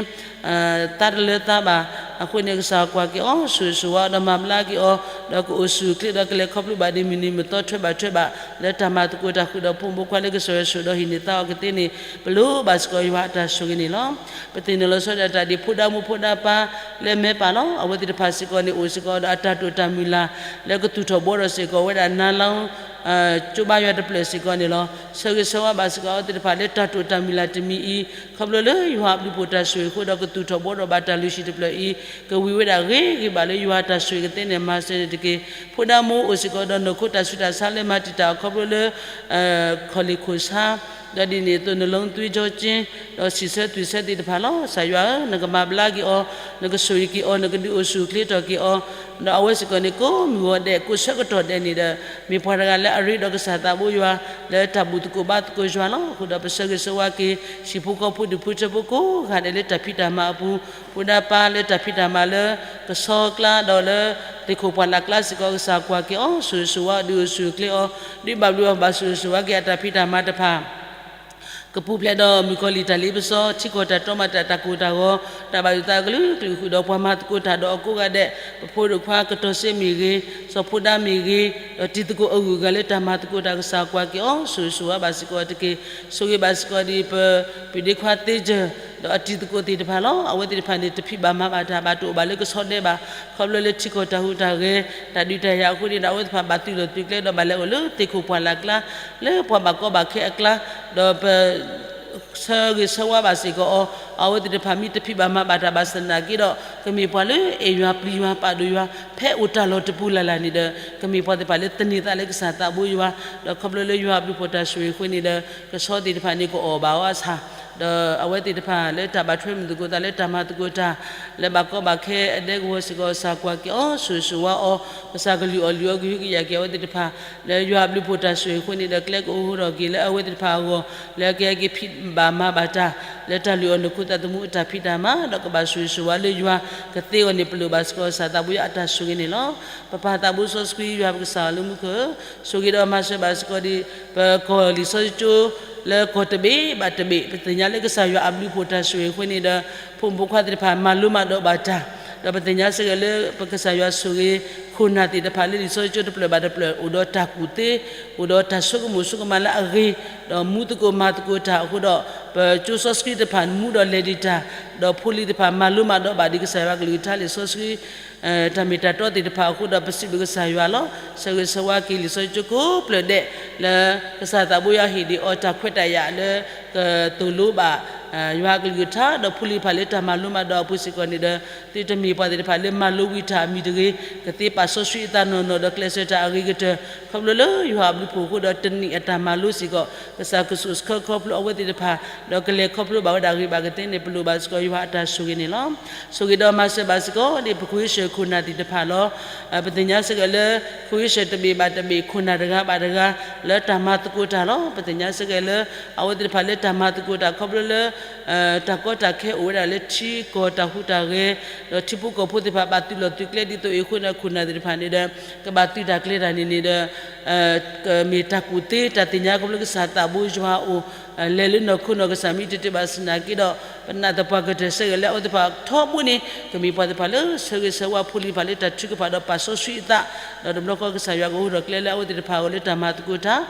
သါတလၢသါဘၣ်. အဃိန့ၣ် ကစၢ်ကွၢ်က့ၤအီၤ ဆိၣ်ဂ့ၤဆိၣ်ဝါအီၤဒီးမၤဘျါက့ၤအီၤ, ဒီးကအိၣ်ဆူၣ်အိၣ်ချ့ဒီးကလဲၤခီဖျိဘၣ်ဒ်မုၢ်နံၤမုၢ်သီထွဲဘၣ်ထွဲဘၣ် လၢတၢ်မၤသကိးတၢ်ဃုာ်ဒီးဖိမုၣ်ဖိခွါလၢကစၢ်ယွၤဆိၣ်ဒီးဟံးန့ၢ်သါအီၤကသ့န့ၣ် ပလိၣ်ဘၣ်စ့ၢ်ကီးယွၤအတၢ်ဆိၣ်ဂ့ၤန့ၣ်လီၤ. ပသ့ၣ်နီၣ်လီၤဆီဒၣ်တၢ်ဒ်ဖိဒါမိၢ်ဖိဒါပၢ်လၢမဲပၢ်လီၤ. အဝဲသ့ၣ်တဖၣ်စ့ၢ်ကီးန့ၣ် အိၣ်စ့ၢ်ကီးဒီးအတၢ်တိာ်တၢ်မုၢ်လၢ် လၢကသူၣ်ထီၣ်ဘှီထီၣ်စ့ၢ်ကီးဝဲဒၣ်နါလီၤ ကၠိဘါယွၤတဖျၢၣ်စ့ၢ်ကီးန့ၣ်လီၤ. ဆၢဂ့ၤဆၢဝါဘၣ်စ့ၢ်ကီးအဝဲသ့ၣ်တဖၣ်လၢတၢ်တိာ်တၢ်မုၢ်လၢ်တမံၤအံၤ ခီဖျိလၢယွၤအဘျုးဖှိၣ်တၢ်ဆိၣ်ဂ့ၤအဃိဒီးကသူၣ်ထီၣ်ဘှီထီၣ်ဘၣ်တၢ်လုၢ်ဟံၣ်တဖျၢၣ်အံၤ ကဝံၤဝဲဒၣ်ဂ့ၤဂ့ၤဘၣ်လၢယွၤအတၢ်ဆိၣ်ဂ့ၤကသ့န့ၣ် မၤစၢၤန့ၣ်တက့ၢ်. ဖိဒါမိၢ်အိၣ်စ့ၢ်ကီးဒီးနီၢ်ခိတၢ်ဆူးတၢ်ဆါလၢမၤတံာ်တာ်အီၤခီဖျိလၢ ခီၣ်လ့ၣ်ခိၣ်ဆါ ဒီးဒ်န့ၣ်အသိး နှလုံးသွေးကြောကျဉ် ဒီးဆံးဆၢသွံၣ်ဆၢသ့ၣ်တဖၣ်လီၤ. ကစၢ်ယွၤဧၢ, နကမၤဘျါက့ၤအီၤ, နကဆိၣ်ဂ့ၤက့ၤအီၤ, နကဒုးအိၣ်ဆူၣ်အိၣ်ချ့ထီၣ်က့ၤအီၤ, ဒီးအဝဲစ့ၢ်ကီးန့ၣ် ကိးမုၢ်ဂီၤဒဲး ကိးဆၢကတီၢ်ဒဲးန့ၣ်ဒီး မ့ၢ်ပှၤတဂၤလၢအရ့ဒီးကစၢ်သးဘိယွၤ လၢတၢ်ဘူၣ်သကိးဘါသကိးယွၤလီၤ. အဃိဒီးပဆၢဂ့ၤဆၢဝါက့ၤ ဟံၣ်ဖိဃီဖိဒူၣ်ဖိထၢဖိကိးဂၤဒဲးလၢတၢ်ဖံးတၢ်မၤအပူၤ, ဖိဒါပၢ်လၢတၢ်ဖံးတၢ်မၤလၢ ကဆီကျါဒီးလၢ သ့ၣ်ခိၣ်ပှၢ်လၢ်ကျါစ့ၢ်ကီး ကစၢ်ကွၢ်က့ၤအီၤ ဆိၣ်ဂ့ၤဆိၣ်ဝါအီၤ ဒုးအိၣ်ဆူၣ်အိၣ်ချ့အီၤ, ဒုးဘၣ်ဘျုးအီၤဘၣ်ဆိၣ်ဂ့ၤဆိၣ်ဝါက့ၤအတၢ်ဖံးတၢ်မၤတဖၣ် ကပူၤဖျဲးဒီးမုၣ်ကီၤလံၢ်တၢ်လ့ပစီ, ထံကီၢ်တၢ်တီမၤတၢ် တၢ်ကိၢ်တၢ်ဂီၤ, တၢ်ဘၣ်ယိၣ်သးကလုာ်ကလုာ်ဃုာ်ဒီးပှၤမၤသကိးတၢ်ဒီးအကိးဂၤဒဲး, ပဖိဒိၣ်ခွါကတီၢ်စ့မ့ၢ်ဂ့ၤ, စီၤဖိဒါမ့ၢ်ဂ့ၤ, ဒီးတံၤသကိးအဂုၤအဂၤလၢတၢ်မၤသကိးတၢ် ကစၢ်ကွၢ်က့ၤအီၤ ဆိၣ်ဂ့ၤဆိၣ်ဝါဘၣ်စ့ၢ်ကီးတက့ၢ်. ဆိၣ်ဂ့ၤဘၣ်စ့ၢ်ကီးဒ်ပ ပုၢ်ဒ့ခွါသ့ကၢၢ် ဒီးအတံၤသကိးသ့ၣ်တဖၣ်လီၤ. အဝဲသ့ၣ်တဖၣ်န့ၣ် တဖံးဘၣ်မၤဘၣ်တၢ်ဘၣ် တအိၣ်ဘၣ်လၢကဆီဒဲးဘၣ်, ခီဖျိလၢထံကီၢ်တၢ်ဟူးတၢ်ဂဲၤ တၢ်ဒုးတၢ်ယၤအဃိန့ၣ်ဒီး အဝဲသ့ၣ်တဖၣ်ဘၣ်သုးလီၢ်သုးကျဲဒီးဘၣ်လဲၤအိၣ်လၢသ့ၣ်ခိၣ်ပှၢ်လၢ်ကျါ, လၢပှၤဘၣ်ကီဘၣ်ခဲအကျါ, ဒီးပ ဆၢဂ့ၤဆၢဝါဘၣ်စ့ၢ်ကီးအီၤ, အဝဲသ့ၣ်တဖၣ်မ့ၢ်တဖံးဘၣ်မၤဘၣ်တၢ်ဘၣ်ဆၣ်သနာ်က့ဒီး ကမ့ၢ်ပှၤလၢအဲၣ်ယွၤပျံၤယွၤပာ်ဒိၣ်ယွၤ ဖဲအိၣ်တၢ်လီၢ်တပူၤလၢ်လၢ်န့ၣ်ဒီး ကမ့ၢ်ပှၤသ့ၣ်တဖၣ်လၢသန့ၤသးလၢကစၢ်သးဘိယွၤ, ဒီးခီဖျိလၢယွၤအဘျုးဖှိၣ်တၢ်ဆိၣ်ဂ့ၤအဃိန့ၣ်ဒီး ကဆီသ့ၣ်တဖၣ်န့ၣ် ကအီၣ်ဘၣ်အီၤအဆၣ်, ဒီးအဝဲသ့ၣ်တဖၣ်လၢတၢ်ဘၣ်ထွဲမုာ်သကိးသးလၢတၢ်မၤသကိးတၢ် လၢဘၣ်ကီဘၣ်ခဲအဒဲကဝီၤစ့ၢ်ကီး ကစၢ်ကွၢ်က့ၤအီၤ ဆိၣ်ဂ့ၤဆိၣ်ဝါအီၤ, ကစၢ်ကလုၢ်အီၣ်လုၢ်အီကဟုကယာ်က့ၤအဝဲသ့ၣ်တဖၣ် လၢယွၤအဘျုးဖှိၣ်တၢ်ဆိၣ်ဂ့ၤအဃိန့ၣ်ဒီး ကျဲကအိၣ်ဟူထီၣ်က့ၤလၢအဝဲသ့ၣ်တဖၣ်အဂီၢ်, လၢကဟဲက့ၤဖံးဘၣ်မၤဘၣ်တၢ် လၢတၢ်လုၢ်အီၣ်နၢ်ခိသးသမူအတၢ်ဖံးတၢ်မၤ ဒီးကဘၣ်ဆိၣ်ဂ့ၤဆိၣ်ဝါလၢယွၤကသ့အီၤန့ၣ် ပလိၣ်ဘၣ်စ့ၢ်ကီးကစၢ်သးဘိယွၤအတၢ်ဆိၣ်ဂ့ၤန့ၣ်လီၤ. ပပၢ်သးဘိစီဆှံ ယွၤပကစၢ်လၢမူခိၣ်ဧၢ, ဆိၣ်ဂ့ၤဒီးမၤစၢၤဘၣ်စ့ၢ်ကီးဒ် ပကီၢ်လံာ်စီဆှံကၠိ လၢကီၢ်တဘ့ၣ်ဘၣ်တဘ့ၣ် ပသ့ၣ်ညါလၢကစၢ်ယွၤအဘျုးဖှိၣ်တၢ်ဆိၣ်ဂ့ၤအဃိန့ၣ်ဒီး ဖိမုၣ်ဖိခွါသ့ၣ်တဖၣ်မၤလိမၤဒိးဘၣ်တၢ်, ဒီးပသ့ၣ်ညါစ့ၢ်ကီးလၢပကစၢ်ယွၤဆိၣ်ဂ့ၤခိၣ်နၢ်သ့ၣ်တဖၣ်လၢလံာ်စီဆှံကၠိတဖျၢၣ်ဘၣ်တဖျၢၣ် အိၣ်ဒီးတၢ်ကူၣ်သ့, အိၣ်ဒီးတၢ်ဆိကမိၣ်ဆိကမးလၢအဂ့ၤ, ဒီးမူသကိးမၤသကိးတၢ်အဃိဒီး ပကၠိစီဆှံသ့ၣ်တဖၣ်မူဒီးလဲၤဒံးတၢ်, ဒီးဖိလံၤသ့ၣ်တဖၣ်မၤလိမၤဒိးဘၣ်ဒံးကစၢ်ယွၤကလုၢ်ကထါလံာ်စီဆှံ တၢ်မ့ၢ်တၢ်တီသ့ၣ်တဖၣ်အဃိဒီး ပစံးဘျုးကစၢ်ယွၤလီၤ. ဆၢဂ့ၤဆၢဝါက့ၤလံာ်စီဆှံကၠိကိးဖျၢၣ်ဒဲး လၢကစၢ်သးဘိယွၤဟ့ၣ်ဒံးအီၤတၢ်ခွဲးတၢ်ယာ်လၢ ကသိၣ်လိဘၣ် ယွၤကလုၢ်ကထါ ဒီးဖိလံၤတဖၣ်လၢတၢ်မၤလိမၤဒိးအပူၤစ့ၢ်ကီးန့ၣ်ဒီး သုတမ့ၢ်ပှၤသ့ၣ်တဖၣ်လၢမၤလိဝံၤတၢ်အမံၤတဂ့ၤ, ကသ့ပာ်စီဆှံအသးနီၢ်နီၢ်ဒီးကျဲးစၢးတၢ်အဂ့ၤကတၢၢ် ခီဖျိလၢယွၤအဘျုးဖှိၣ်အဃိဒီး တနံၣ်အတၢ်မၤလိစ့ၢ်ကီး ကစၢ်ကဆူးကဆှီခီဖျိအဝဲသ့ၣ်တဖၣ် ဒီးကလဲၤခီဖျိဘၣ်ဝဲဒၣ်ဂ့ၤဘၣ်ကသ့န့ၣ် ပလိၣ်ဘၣ်စ့ၢ်ကီးယွၤအတၢ်ဆိၣ်ဂ့ၤန့ၣ်လီၤ. ဆိၣ်ဂ့ၤဒီးမၤစၢၤဘၣ်စ့ၢ်ကီးဒ်ပခွ့ၡၢၣ်ခိၣ်နၢ်သ့ၣ်တဖၣ်လီၤ. ပသ့ၣ်ညါစ့ၢ်ကီးလၢ ခွ့ၡၢၣ်တဘ့ၣ်ဘၣ်တဘ့ၣ် ခိၣ်နၢ်တဂၤဘၣ်တဂၤ လၢတၢ်မၤသကိးတၢ်လီၤ. ပသ့ၣ်ညါစ့ၢ်ကီးလၢ အဝဲသ့ၣ်တဖၣ်လၢတၢ်မၤသကိးတၢ်ခီဖျိလၢ တၢ်ကီတၢ်ခဲအိၣ်ဝဲဒၣ်လၢထံကီၢ်တၢ်ဟူးတၢ်ဂဲၤ, ဒီးထံဖိကီၢ်ဖိသ့ၣ်တဖၣ်ဘၣ်သုးလီၢ်သုးကျဲဒ်သိးအံၤအဃိန့ၣ် ခိၣ်နၢ်သ့ၣ်တဖၣ်န့ၣ်ဒီး ကဘၣ်သုးတၢ်ကျဲၤတၢ်န့ၣ်န့ၣ်ဒီး မ့ၢ်တၢ်ကူၣ်သ့တၢ်သ့ၣ်ညါခီဖျိလၢကစၢ်သးဘိယွၤအအိၣ် လဲၤလၢနီၢ်ခိနီၢ်ကစၢ်မ့ၢ်တတုၤဘၣ်ဆၣ်သနာ်က့ဒီး ပနာ်သပှၢ်ကတၢၢ်စ့ၢ်ကီးလၢအဝဲသ့ၣ်တဖၣ်ထီဘိန့ၣ် ကမ့ၢ်ပှၤသ့ၣ်တဖၣ်လၢဆၢဂ့ၤဆၢဝါဖိလံၤတဖၣ်လၢတၢ်ထုကဖၣ်ဒီးပာ်စီဆှံအသး, ဒီးတဘျီဃီကစၢ်ယွၤကအိးထီၣ်ကျဲလၢအဝဲသ့ၣ်တဖၣ်အဂီၢ်လၢတၢ်မၤသကိးတၢ်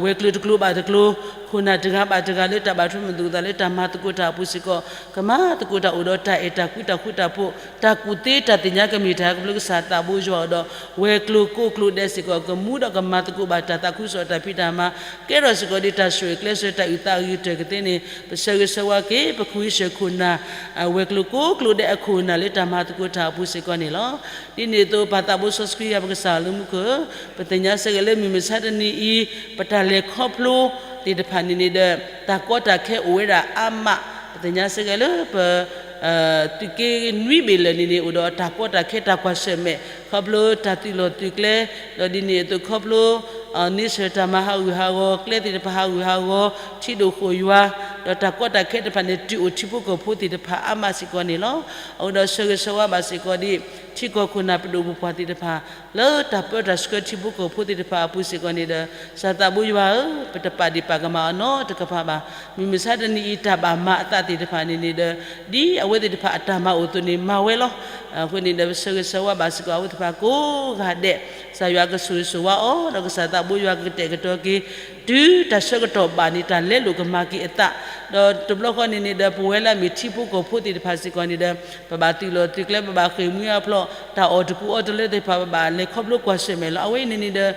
ဝဲၤကျိၤတကျိၤဘၣ်တကျိၤ, ခိၣ်နၢ်တဂၤဘၣ်တဂၤလၢတၢ်ဘၣ်ထွဲမုာ်သကိးသးလၢတၢ်မၤသကိးတၢ်အပူၤစ့ၢ်ကီး ကမၤသကိးတၢ်အိၣ်ဒီးတၢ်အဲၣ်တၢ်ကွံတၢ်ဃူတၢ်ဖိး, တၢ်ကူၣ်သ့တၢ်သ့ၣ်ညါကမ့ၢ်တၢ်ဟဲကဖျိကစၢ်သးဘိယွၤအအိၣ်ဒီး ဝဲၤကျိၤကိးကျိၤဒဲးစ့ၢ်ကီး ကမူဒီးကမၤသကိးဘၣ်တၢ်သးခုကစီၣ်တၢ်ဖံးတၢ်မၤ ကဲထီၣ်စ့ၢ်ကီးဒ်တၢ်ဆိၣ်ဂ့ၤကျဲးစၢး တၢ်အုၣ်သးအဂ့ၤကတၢၢ်ကသ့န့ၣ် ပဆၢဂ့ၤဆၢဝါက့ၤ ပခွ့ၡၢၣ်ခိၣ်နၢ် ဝဲၤကျိၤကိးကျိၤဒဲးအခိၣ်အနၢ်လၢတၢ်မၤသကိးတၢ်အပူၤစ့ၢ်ကီးန့ၣ်လီၤ. ဒ်န့ၣ်အသိး ပၢ်သးဘိစီဆှံယွၤပကစၢ်လၢမူခိၣ်ဧၢ, ပသ့ၣ်ညါစ့ၢ်ကီးလၢမုၢ်မဆါတနံၤအံၤ ပတၢ်လဲၤခီဖျိသ့ၣ်တဖၣ်န့ၣ်န့ၣ်ဒီး တၢ်ကီတၢ်ခဲအိၣ်ဝဲဒၣ်အါမး, ပသ့ၣ်ညါစ့ၢ်ကီးလၢပ သုးက့နွံဘ့ၣ်လၢာ်န့ၣ်န့ၣ် အိၣ်ဒီးတၢ်ကီတၢ်ခဲတၢ်ကွၢ်ဆၢၣ်မဲာ် ခီဖျိတၢ်သုးလီၢ်သုးကျဲ, ဒီးဒ်န့ၣ်အသိးခီဖျိ န့ဆၢၣ်တၢ်မၤဟးဂူာ်ဟးဂီၤ ကျဲသ့ၣ်တဖၣ်ဟးဂူာ်ဟးဂီၤ ထံဒိၣ်ဃိၣ်ယွၤ, ဒီးတၢ်ကီတၢ်ခဲတဖၣ်န့ၣ် တုၤအိၣ်ထံဖိကီၢ်ဖိသ့ၣ်တဖၣ်အါမးစ့ၢ်ကီးန့ၣ်လီၤ. အဃိဒီးဆၢဂ့ၤဆၢဝါဘၣ်စ့ၢ်ကီးဒ် ထံကီၢ်ခိၣ်နၢ်ပဒိၣ်ပပှၢ်သ့ၣ်တဖၣ် လၢတၢ်ပၢတၢ်ဆှၢထံဖိကီၢ်ဖိသ့ၣ်တဖၣ်အပူၤစ့ၢ်ကီးန့ၣ်ဒီး ကစၢ်သးဘိယွၤဧၢ, ပတပာ်ဒ့ၣ်ပာ်ကမၣ်အီၤနီတကပၤဘၣ်. မုၢ်မဆါတနံၤအံၤတၢ်ဘၣ်မၤအသးသ့ၣ်တဖၣ်န့ၣ်န့ၣ်ဒီး ဒ်အဝဲသ့ၣ်တဖၣ်အတၢ်မၤအိၣ်အသိးန့ၣ် မၤဝဲလီၤ. အဃိန့ၣ်ဒီး ပဆၢဂ့ၤဆၢဝါဘၣ်စ့ၢ်ကီးအဝဲသ့ၣ်တဖၣ်ကိးဂၤဒဲး, ကစၢ်ယွၤကဆိၣ်ဂ့ၤဆိၣ်ဝါအီၤ ဒီးကစၢ်သးဘိယွၤကကတဲာ်ကတီၤက့ၤ တုၤတၢ်ဆၢကတီၢ်ဘၣ်န့ၣ် တၢ်လဲလိာ်ကမၤက့ၤအသး, ဒီးတဘျီဃီန့ၣ်န့ၣ်ဒီး ပဝဲလၢအမ့ၢ်ထံဖိကီၢ်ဖိသ့ၣ်တဖၣ်စ့ၢ်ကီးန့ၣ်ဒီး ပဘၣ်သုးလီၢ်သုးကျဲ ပဘၣ်ဃ့ၢ်မှံဟးဖျိး တၢ်အီၣ်တကူအီတလၢသ့ၣ်တဖၣ် ပဘၣ်လဲၤခီဖျိကွၢ်ဆၢၣ်မဲာ်လီၤ. အဝဲအံၤန့ၣ်န့ၣ်ဒီး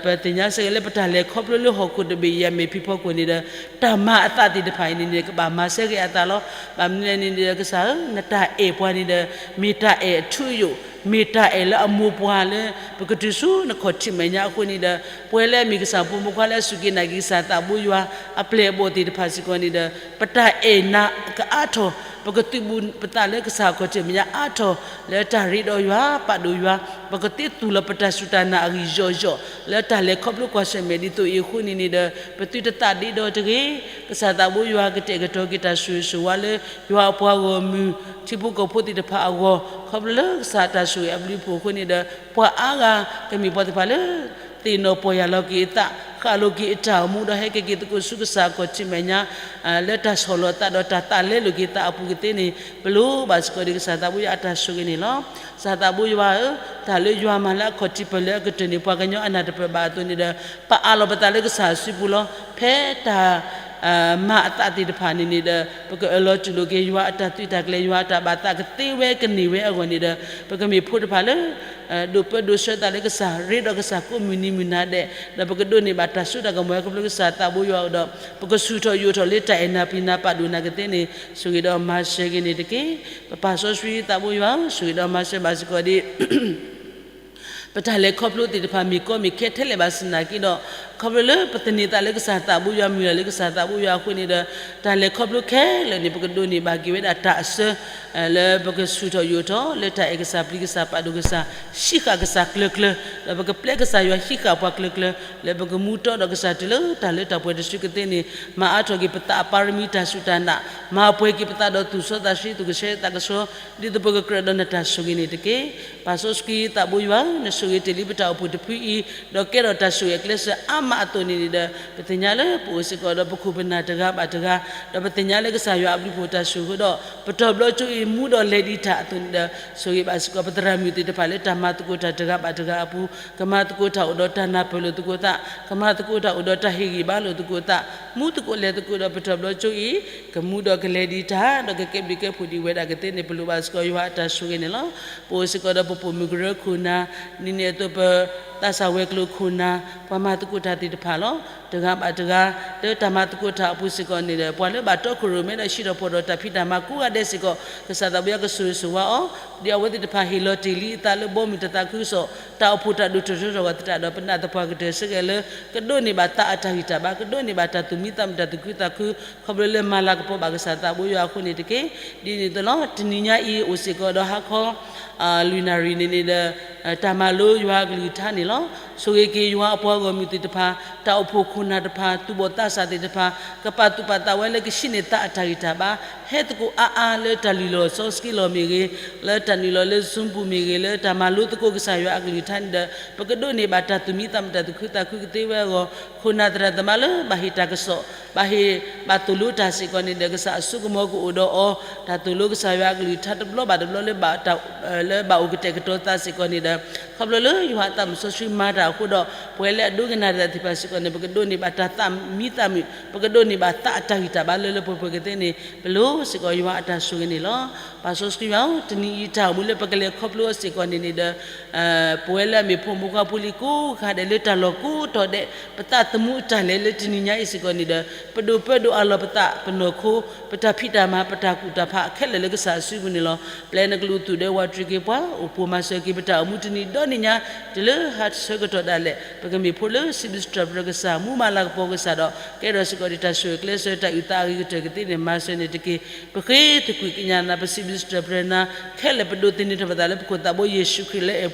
ပသ့ၣ်ညါစ့ၢ်ကီးလၢပတၢ်လဲၤခီဖျိလၢဟီၣ်ခိၣ်တဘ့ၣ်အံၤ အမ့ၢ်ဖံးဖီခိၣ်န့ၣ်ဒီး တၢ်မၤအသးသ့ၣ်တဖၣ်အံၤန့ၣ်န့ၣ် ကဘၣ်မၤဆၢက့ၤအသးလီၤ. ဘၣ်မနုၤလဲၣ်န့ၣ်ဒီး ကစၢ်ဧၢ, နတၢ်အဲၣ်ပှၤန့ၣ်ဒီး မ့ၢ်တၢ်အဲၣ်အထူအယိာ်, မ့ၢ်တၢ်အဲၣ်လၢအမိၢ်ပှၢ်လၢ ပကတုၤဆူနခီၣ်ထံးမဲာ်ညါအဃိန့ၣ်ဒီး ပဝဲလၢအမ့ၢ်ကစၢ်ဖိမုၣ်ဖိခွါလၢအစူၢ်က့ၤနာ်က့ၤကစၢ်သးဘိယွၤ အပျဲၢ်အဘီၣ်သ့ၣ်တဖၣ်စ့ၢ်ကီးန့ၣ်ဒီး ပတၢ်အဲၣ်နၤကအါထီၣ်, ပကသုးဘူးပသးလၢကစၢ်ခီၣ်ထံးမဲာ်ညါအါထီၣ် လၢတၢ်ရ့ဒီးယွၤ ပာ်ဒိၣ်ယွၤ, ပကသ့သူၣ်လီၤပတၢ်စူၢ်တၢ်နာ်အဂံၢ်ယီၢ်ယီၢ် လၢတၢ်လဲၤခီဖျိကွၢ်ဆၢၣ်မဲာ်ဒ်သိးအံၤအဃိန့ၣ်န့ၣ်ဒီး ပသုတသးဒ့ဒီတဂ့ၤ. ကစၢ်သးဘိယွၤကတဲာ်ကတီၤက့ၤတၢ်ဆိၣ်ဂ့ၤဆိၣ်ဝါလၢ ယွၤအပှၤဂီၢ်မုၢ် ထံဖိကီၢ်ဖိသ့ၣ်တဖၣ်အဂီၢ် ခီဖျိလၢကစၢ်တၢ်ဆိၣ်ဂ့ၤအဘျုးအဖှိၣ်အဃိန့ၣ်ဒီး ပှၤအါဂၤကမ့ၢ်ပှၤသ့ၣ်တဖၣ်လၢ သ့ၣ်နီၣ်ပီၢ်ယၢ်လီၤက့ၤအသး ဃၣ်လိာ်က့ၤအတၢ်အိၣ်မူဒီးဟဲက့ၤက့ၤသကိးဆူကစၢ်အခီၣ်ထံးမဲာ်ညါ လၢတၢ်ဆီၣ်လီၤသးဒီးတၢ်သးလဲလိာ်က့ၤသးအပူၤကသ့န့ၣ် ပလိၣ်ဘၣ်စ့ၢ်ကီးဒံးကစၢ်သးဘိယွၤအတၢ်ဆိၣ်ဂ့ၤန့ၣ်လီၤ. ကစၢ်သးဘိယွၤဧၢ, တၢ်လၢယွၤမၤလၢအခီၣ်ထံးပၢၢ်လၢအကတၢၢ်န့ၣ် ပှၤကညီအနၢ်တပၢၢ်ဘၣ်အသိးန့ၣ်ဒီး ပအးလီၤပသးလၢကစၢ်အစုပူၤလီၤ. ဖဲတၢ် မၤအသးသ့ၣ်တဖၣ်န့ၣ်န့ၣ်ဒီး ပကအၢၣ်လီၤတူၢ်လိာ်က့ၤယွၤအတၢ်သုးတၢ်ကျဲၤ ယွၤအတၢ်ဘၣ်သးကသ့ဝဲကန့ၢ်ဝဲအဂီၢ်န့ၣ်ဒီး ပကမ့ၢ်ဖိတဖၣ်လၢ ဒိးပၢဒိးဆှၢသးလၢကစၢ် ရ့ဒီးကစၢ်ကိးမုၢ်နံၤမုၢ်နၤဒဲး ဒီးပကဒိးန့ၢ်ဘၣ်တၢ်စိတၢ်ကမီၤဝဲခီဖျိကစၢ်သးဘိယွၤအိၣ်ဒီး ပကဆူၣ်ထီၣ်ယိာ်ထီၣ်လၢတၢ်အဲၣ်နၤပျံၤနၤပာ်ဒိၣ်နၤကသ့န့ၣ် ဆိၣ်ဂ့ၤဒီးမၤစၢၤက့ၤန့ၣ်တက့ၢ်. ပပၢ်စီဆှံသးဘိယွၤ ဆိၣ်ဂ့ၤဒီးမၤစၢၤဘၣ်စ့ၢ်ကီးဒံး ပတၢ်လဲၤခီဖျိသ့ၣ်တဖၣ်မ့ၢ်ကီမ့ၢ်ခဲထဲလဲၣ်ဘၣ်ဆၣ်သနာ်က့ဒီး ခီဖျိလၢပသန့ၤသးလၢကစၢ်သးဘိယွၤ မုၢ်လၢ်လၢကစၢ်သးဘိယွၤအဃိန့ၣ်ဒီး တၢ်လဲၤခီဖျိခဲလၢာ်န့ၣ် ပကဒိးန့ၢ်ဘၣ်က့ၤဝဲဒၣ်တၢ်အစၢ လၢပကဆူၣ်ထီၣ်ယိာ်ထီၣ် လၢတၢ်အဲၣ်ကစၢ်ပျံၤကစၢ်ပာ်ဒိၣ်ကစၢ် ဟံးဃာ်ကစၢ်ကျၢၤကျၢၤ ဒီးပကပျဲကစၢ်ယွၤဟံးဃာ်ပှၤကျၢၤကျၢၤ လၢပကမူတီဒီးကစၢ်တုၤလၢတၢ်လၢတၢ်ပှဲၤတစုကသ့န့ၣ် မၤအါထီၣ်က့ၤပသးအပၣ်ရမံၤတၢ်စူၢ်တၢ်နာ် မၤပှဲၤက့ၤပသးဒီးသူၣ်စီသးဆှံသူၣ်ကဆှီသးကဆှီ ဒ်သိးပကကြၢးဒီးနတၢ်ဆိၣ်ဂ့ၤန့ၣ်တက့ၢ်. ပၢ်စီဆှံသးဘိယွၤ နဆိၣ်ဂ့ၤတ့ၢ်လံပတၢ်အိၣ်ဖှိၣ်တဖုအံၤ ဒီးကဲထီၣ်တၢ်ဆိၣ်ဂ့ၤအကျဲးစၢးအါမးအသိးန့ၣ်န့ၣ်ဒီး ပသ့ၣ်ညါလၢပအိၣ်စ့ၢ်ကီးဒီးပခိၣ်ပနၢ်တဂၤဘၣ်တဂၤ ဒီးပသ့ၣ်ညါလၢကစၢ်ယွၤအဘျုးဖှိၣ်တၢ်ဆိၣ်ဂ့ၤဒီး ပတီၢ်ဘျီကၠိအံၤမူဒီးလဲၤဒံးတၢ်အသိးန့ၣ်ဒီး ဆိၣ်ဂ့ၤဘၣ်စ့ၢ်ကီးပသရၣ်မုၣ်သ့ၣ်တဖၣ်လၢတၢ်မၤသကိးတၢ်တဂၤဘၣ်တဂၤအပူၤ ကမၤသကိးတၢ်အိၣ်ဒီးတၢ်နၢ်ပၢၢ်လိာ်သကိးသး ကမၤသကိးတၢ်အိၣ်ဒီးတၢ်ဟ့ၣ်ဂံၢ်ဘါလိာ်သကိးသး မူသကိးလဲၤသကိးဒီးပတီၢ်ဘျီကၠိအံၤ ကမူဒီးကလဲၤဒံးတၢ် ဒီးကကဲဘျုးကဲဖှိၣ်ဒံးဝဲဒၣ်ကသ့န့ၣ် ပလိၣ်ဘၣ်စ့ၢ်ကီးယွၤအတၢ်ဆိၣ်ဂ့ၤန့ၣ်လီၤ. ပအိၣ်စ့ၢ်ကီးဒီးပပိာ်မုၣ်ကရၢခိၣ်နၢ် ဒ်န့ၣ်အသိးပသးစၢ်ဝဲၤကျိၤခိၣ်နၢ် ပှၤမၤသကိးတၢ်သ့ၣ်တဖၣ်လီၤ. တဂၤဘၣ်တဂၤ လၢတၢ်မၤသကိးတၢ်အပူၤစ့ၢ်ကီးန့ၣ်ဒီး ပှၤလၢဘၣ်တီခိၣ်ရိၣ်မဲဒီးဟံးထီၣ်ဖီၣ်ထီၣ်တၢ်ဖံးတၢ်မၤကိးဂၤဒဲးစ့ၢ်ကီး ကစၢ်သးဘိယွၤကဆိၣ်ဂ့ၤဆိၣ်ဝါအီၤ ဒ်အဝဲသ့ၣ်တဖၣ်ဟ့ၣ်လီၤတ့ၢ်လံအသးလၢဘီမုၢ်တသးခုကစီၣ် တၢ်အိၣ်ဖှိၣ်တၢ်ဒိၣ်ထီၣ်ထီထီၣ်အသတးဒီး ပနာ်သပှၢ်ကတၢၢ်စ့ၢ်ကီးလၢ ကဒိးန့ၢ်ဘၣ်သးအတၢ်ဂံၢ်တၢ်ဘါ ကဒိးန့ၢ်ဘၣ်တၢ်သူၣ်မံသးမုာ်တၢ်သူၣ်ခုသးခု ခီဖျိလၢမၤလၤကပီၤဘၣ်ကစၢ်သးဘိယွၤအဃိန့ၣ်တက့ၢ်. ဒ်န့ၣ်အသိးလီၤ တနံၤညါအံၤအိၣ်စ့ၢ်ကီးဒီးဟါခီ လွံၢ်နၣ်ရံၣ်န့ၣ်န့ၣ်ဒီး တၢ်မၤလိယွၤအကလုၢ်ကထါန့ၣ်လီၤ. ဆိၣ်ဂ့ၤက့ၤယွၤအပှၤဂီၢ်မုၢ်သ့ၣ်တဖၣ် တၢ်အိၣ်ဖှိၣ်ခိၣ်နၢ်တဖၣ် သူၣ်ဘီၣ်သးစၢ်သ့ၣ်တဖၣ် ကပာ်သူၣ်ပာ်သးဝဲလၢကဟံးန့ၢ်သးအတၢ်ဂံၢ်တၢ်ဘါ ဟဲသကိးအါအါလၢတၢ်လုၢ်လီၢ်စီဆှံလီၢ်မ့ၢ်ဂ့ၤ လၢတၢ်နုာ်လီၤလၢ Zoom ပူၤမ့ၢ်ဂ့ၤ လၢတၢ်မၤလိသကိးကစၢ်ယွၤအကလုၢ်ကထါန့ၣ်ဒီး ပကဒိးန့ၢ်ဘၣ်တၢ်သူၣ်မံသးမုာ်တၢ်သူၣ်ခုသးခုကသ့ဝဲအဂီၢ် ခိၣ်နၢ်သရၣ်သမါလၢဘၣ်ဟ့ၣ်တၢ်ကစီၣ် ဘၣ်ဟ့ၣ်ဘၣ်သိၣ်လိတၢ်စ့ၢ်ကီးန့ၣ်ဒီး ကစၢ်အစိကမီၤကအိၣ်ဒီးအီၤ တၢ်သိၣ်လိကစၢ်ယွၤအကလုၢ်ကထါတဘျီဘၣ်တဘျီလၢ လၢဘၣ်အိၣ်ကတဲာ်ကတီၤသးစ့ၢ်ကီးန့ၣ်ဒီး ခီဖျိလၢယွၤအသးမုၢ်စီဆှံမၤတၢ်အဃိဒီး ပဝဲလၢအဒိကနၣ်တၢ်သ့ၣ်တဖၣ်စ့ၢ်ကီးန့ၣ် ပကဒိးန့ၢ်ဘၣ်တၢ်သးမံသးမုာ် ပကဒိးန့ၢ်ဘၣ်သးအတၢ်ဂံၢ်တၢ်ဘါလၢလၢပှဲၤပှဲၤကသ့န့ၣ် ပလိၣ်စ့ၢ်ကီးယွၤအတၢ်ဆိၣ်ဂ့ၤန့ၣ်လီၤ. ပၢ်စီဆှံယွၤဧၢ တနံၤအံၤတၢ်အိၣ်မူလၢပကလဲၤခီဖျိအီၤစ့ၢ်ကီးန့ၣ်န့ၣ်ဒီး ပဝဲလၢအမ့ၢ်ဖိမုၣ်ဖိခွါဖိလံၤကိးဂၤဒဲးလၢတၢ်လီၢ်ကိးတီၤဒဲး ပသးသမူအတၢ်လဲၤလၢတနံၤညါအံၤစ့ၢ်ကီးန့ၣ်ဒီး ပဒိၣ်ပၢဒိၣ်အးလီၤပသးပနီၢ်ခိ ပတၢ်ဖံးတၢ်မၤ ပတၢ်ကူၣ်တၢ်ဖးခဲလၢာ်လၢကစၢ်အစုပူၤန့ၣ်လီၤ. ပျဲနကလုၢ်သူၣ်ဒဲဝးတရံးက့ၤပှၤ အိၣ်ဖှိၣ်မၤစၢၤက့ၤပတၢ်အိၣ်မူတနံၤဒီနံၤညါ တုၤလၢဟါဆၢကတီၢ်ဒၣ်လဲာ် ပကမ့ၢ်ဖိလၢစံးဘျုးစံးထီၣ်ပတြၢၤကစၢ် မူမၤလၤကပီၤကစၢ်ဒီး ကဲထီၣ်စ့ၢ်ကီးဒံးတၢ်ဆိၣ်ဂ့ၤကျဲးစၢးတၢ်အုၣ်သးအဂ့ၤကတၢၢ်ကသ့န့ၣ် မၤစၢၤန့ၣ်တက့ၢ်. ပဃ့သကွံာ်ကညးနၤ ပစံးဘျုးစံးထီၣ်ပတြၢၤနၤ ခဲလၢာ်ပဒိးသန့ၤထီၣ်ပသးလၢပခိၣ်သးဘိယ့ၣ်ၡူးခရံာ်လၢအဲ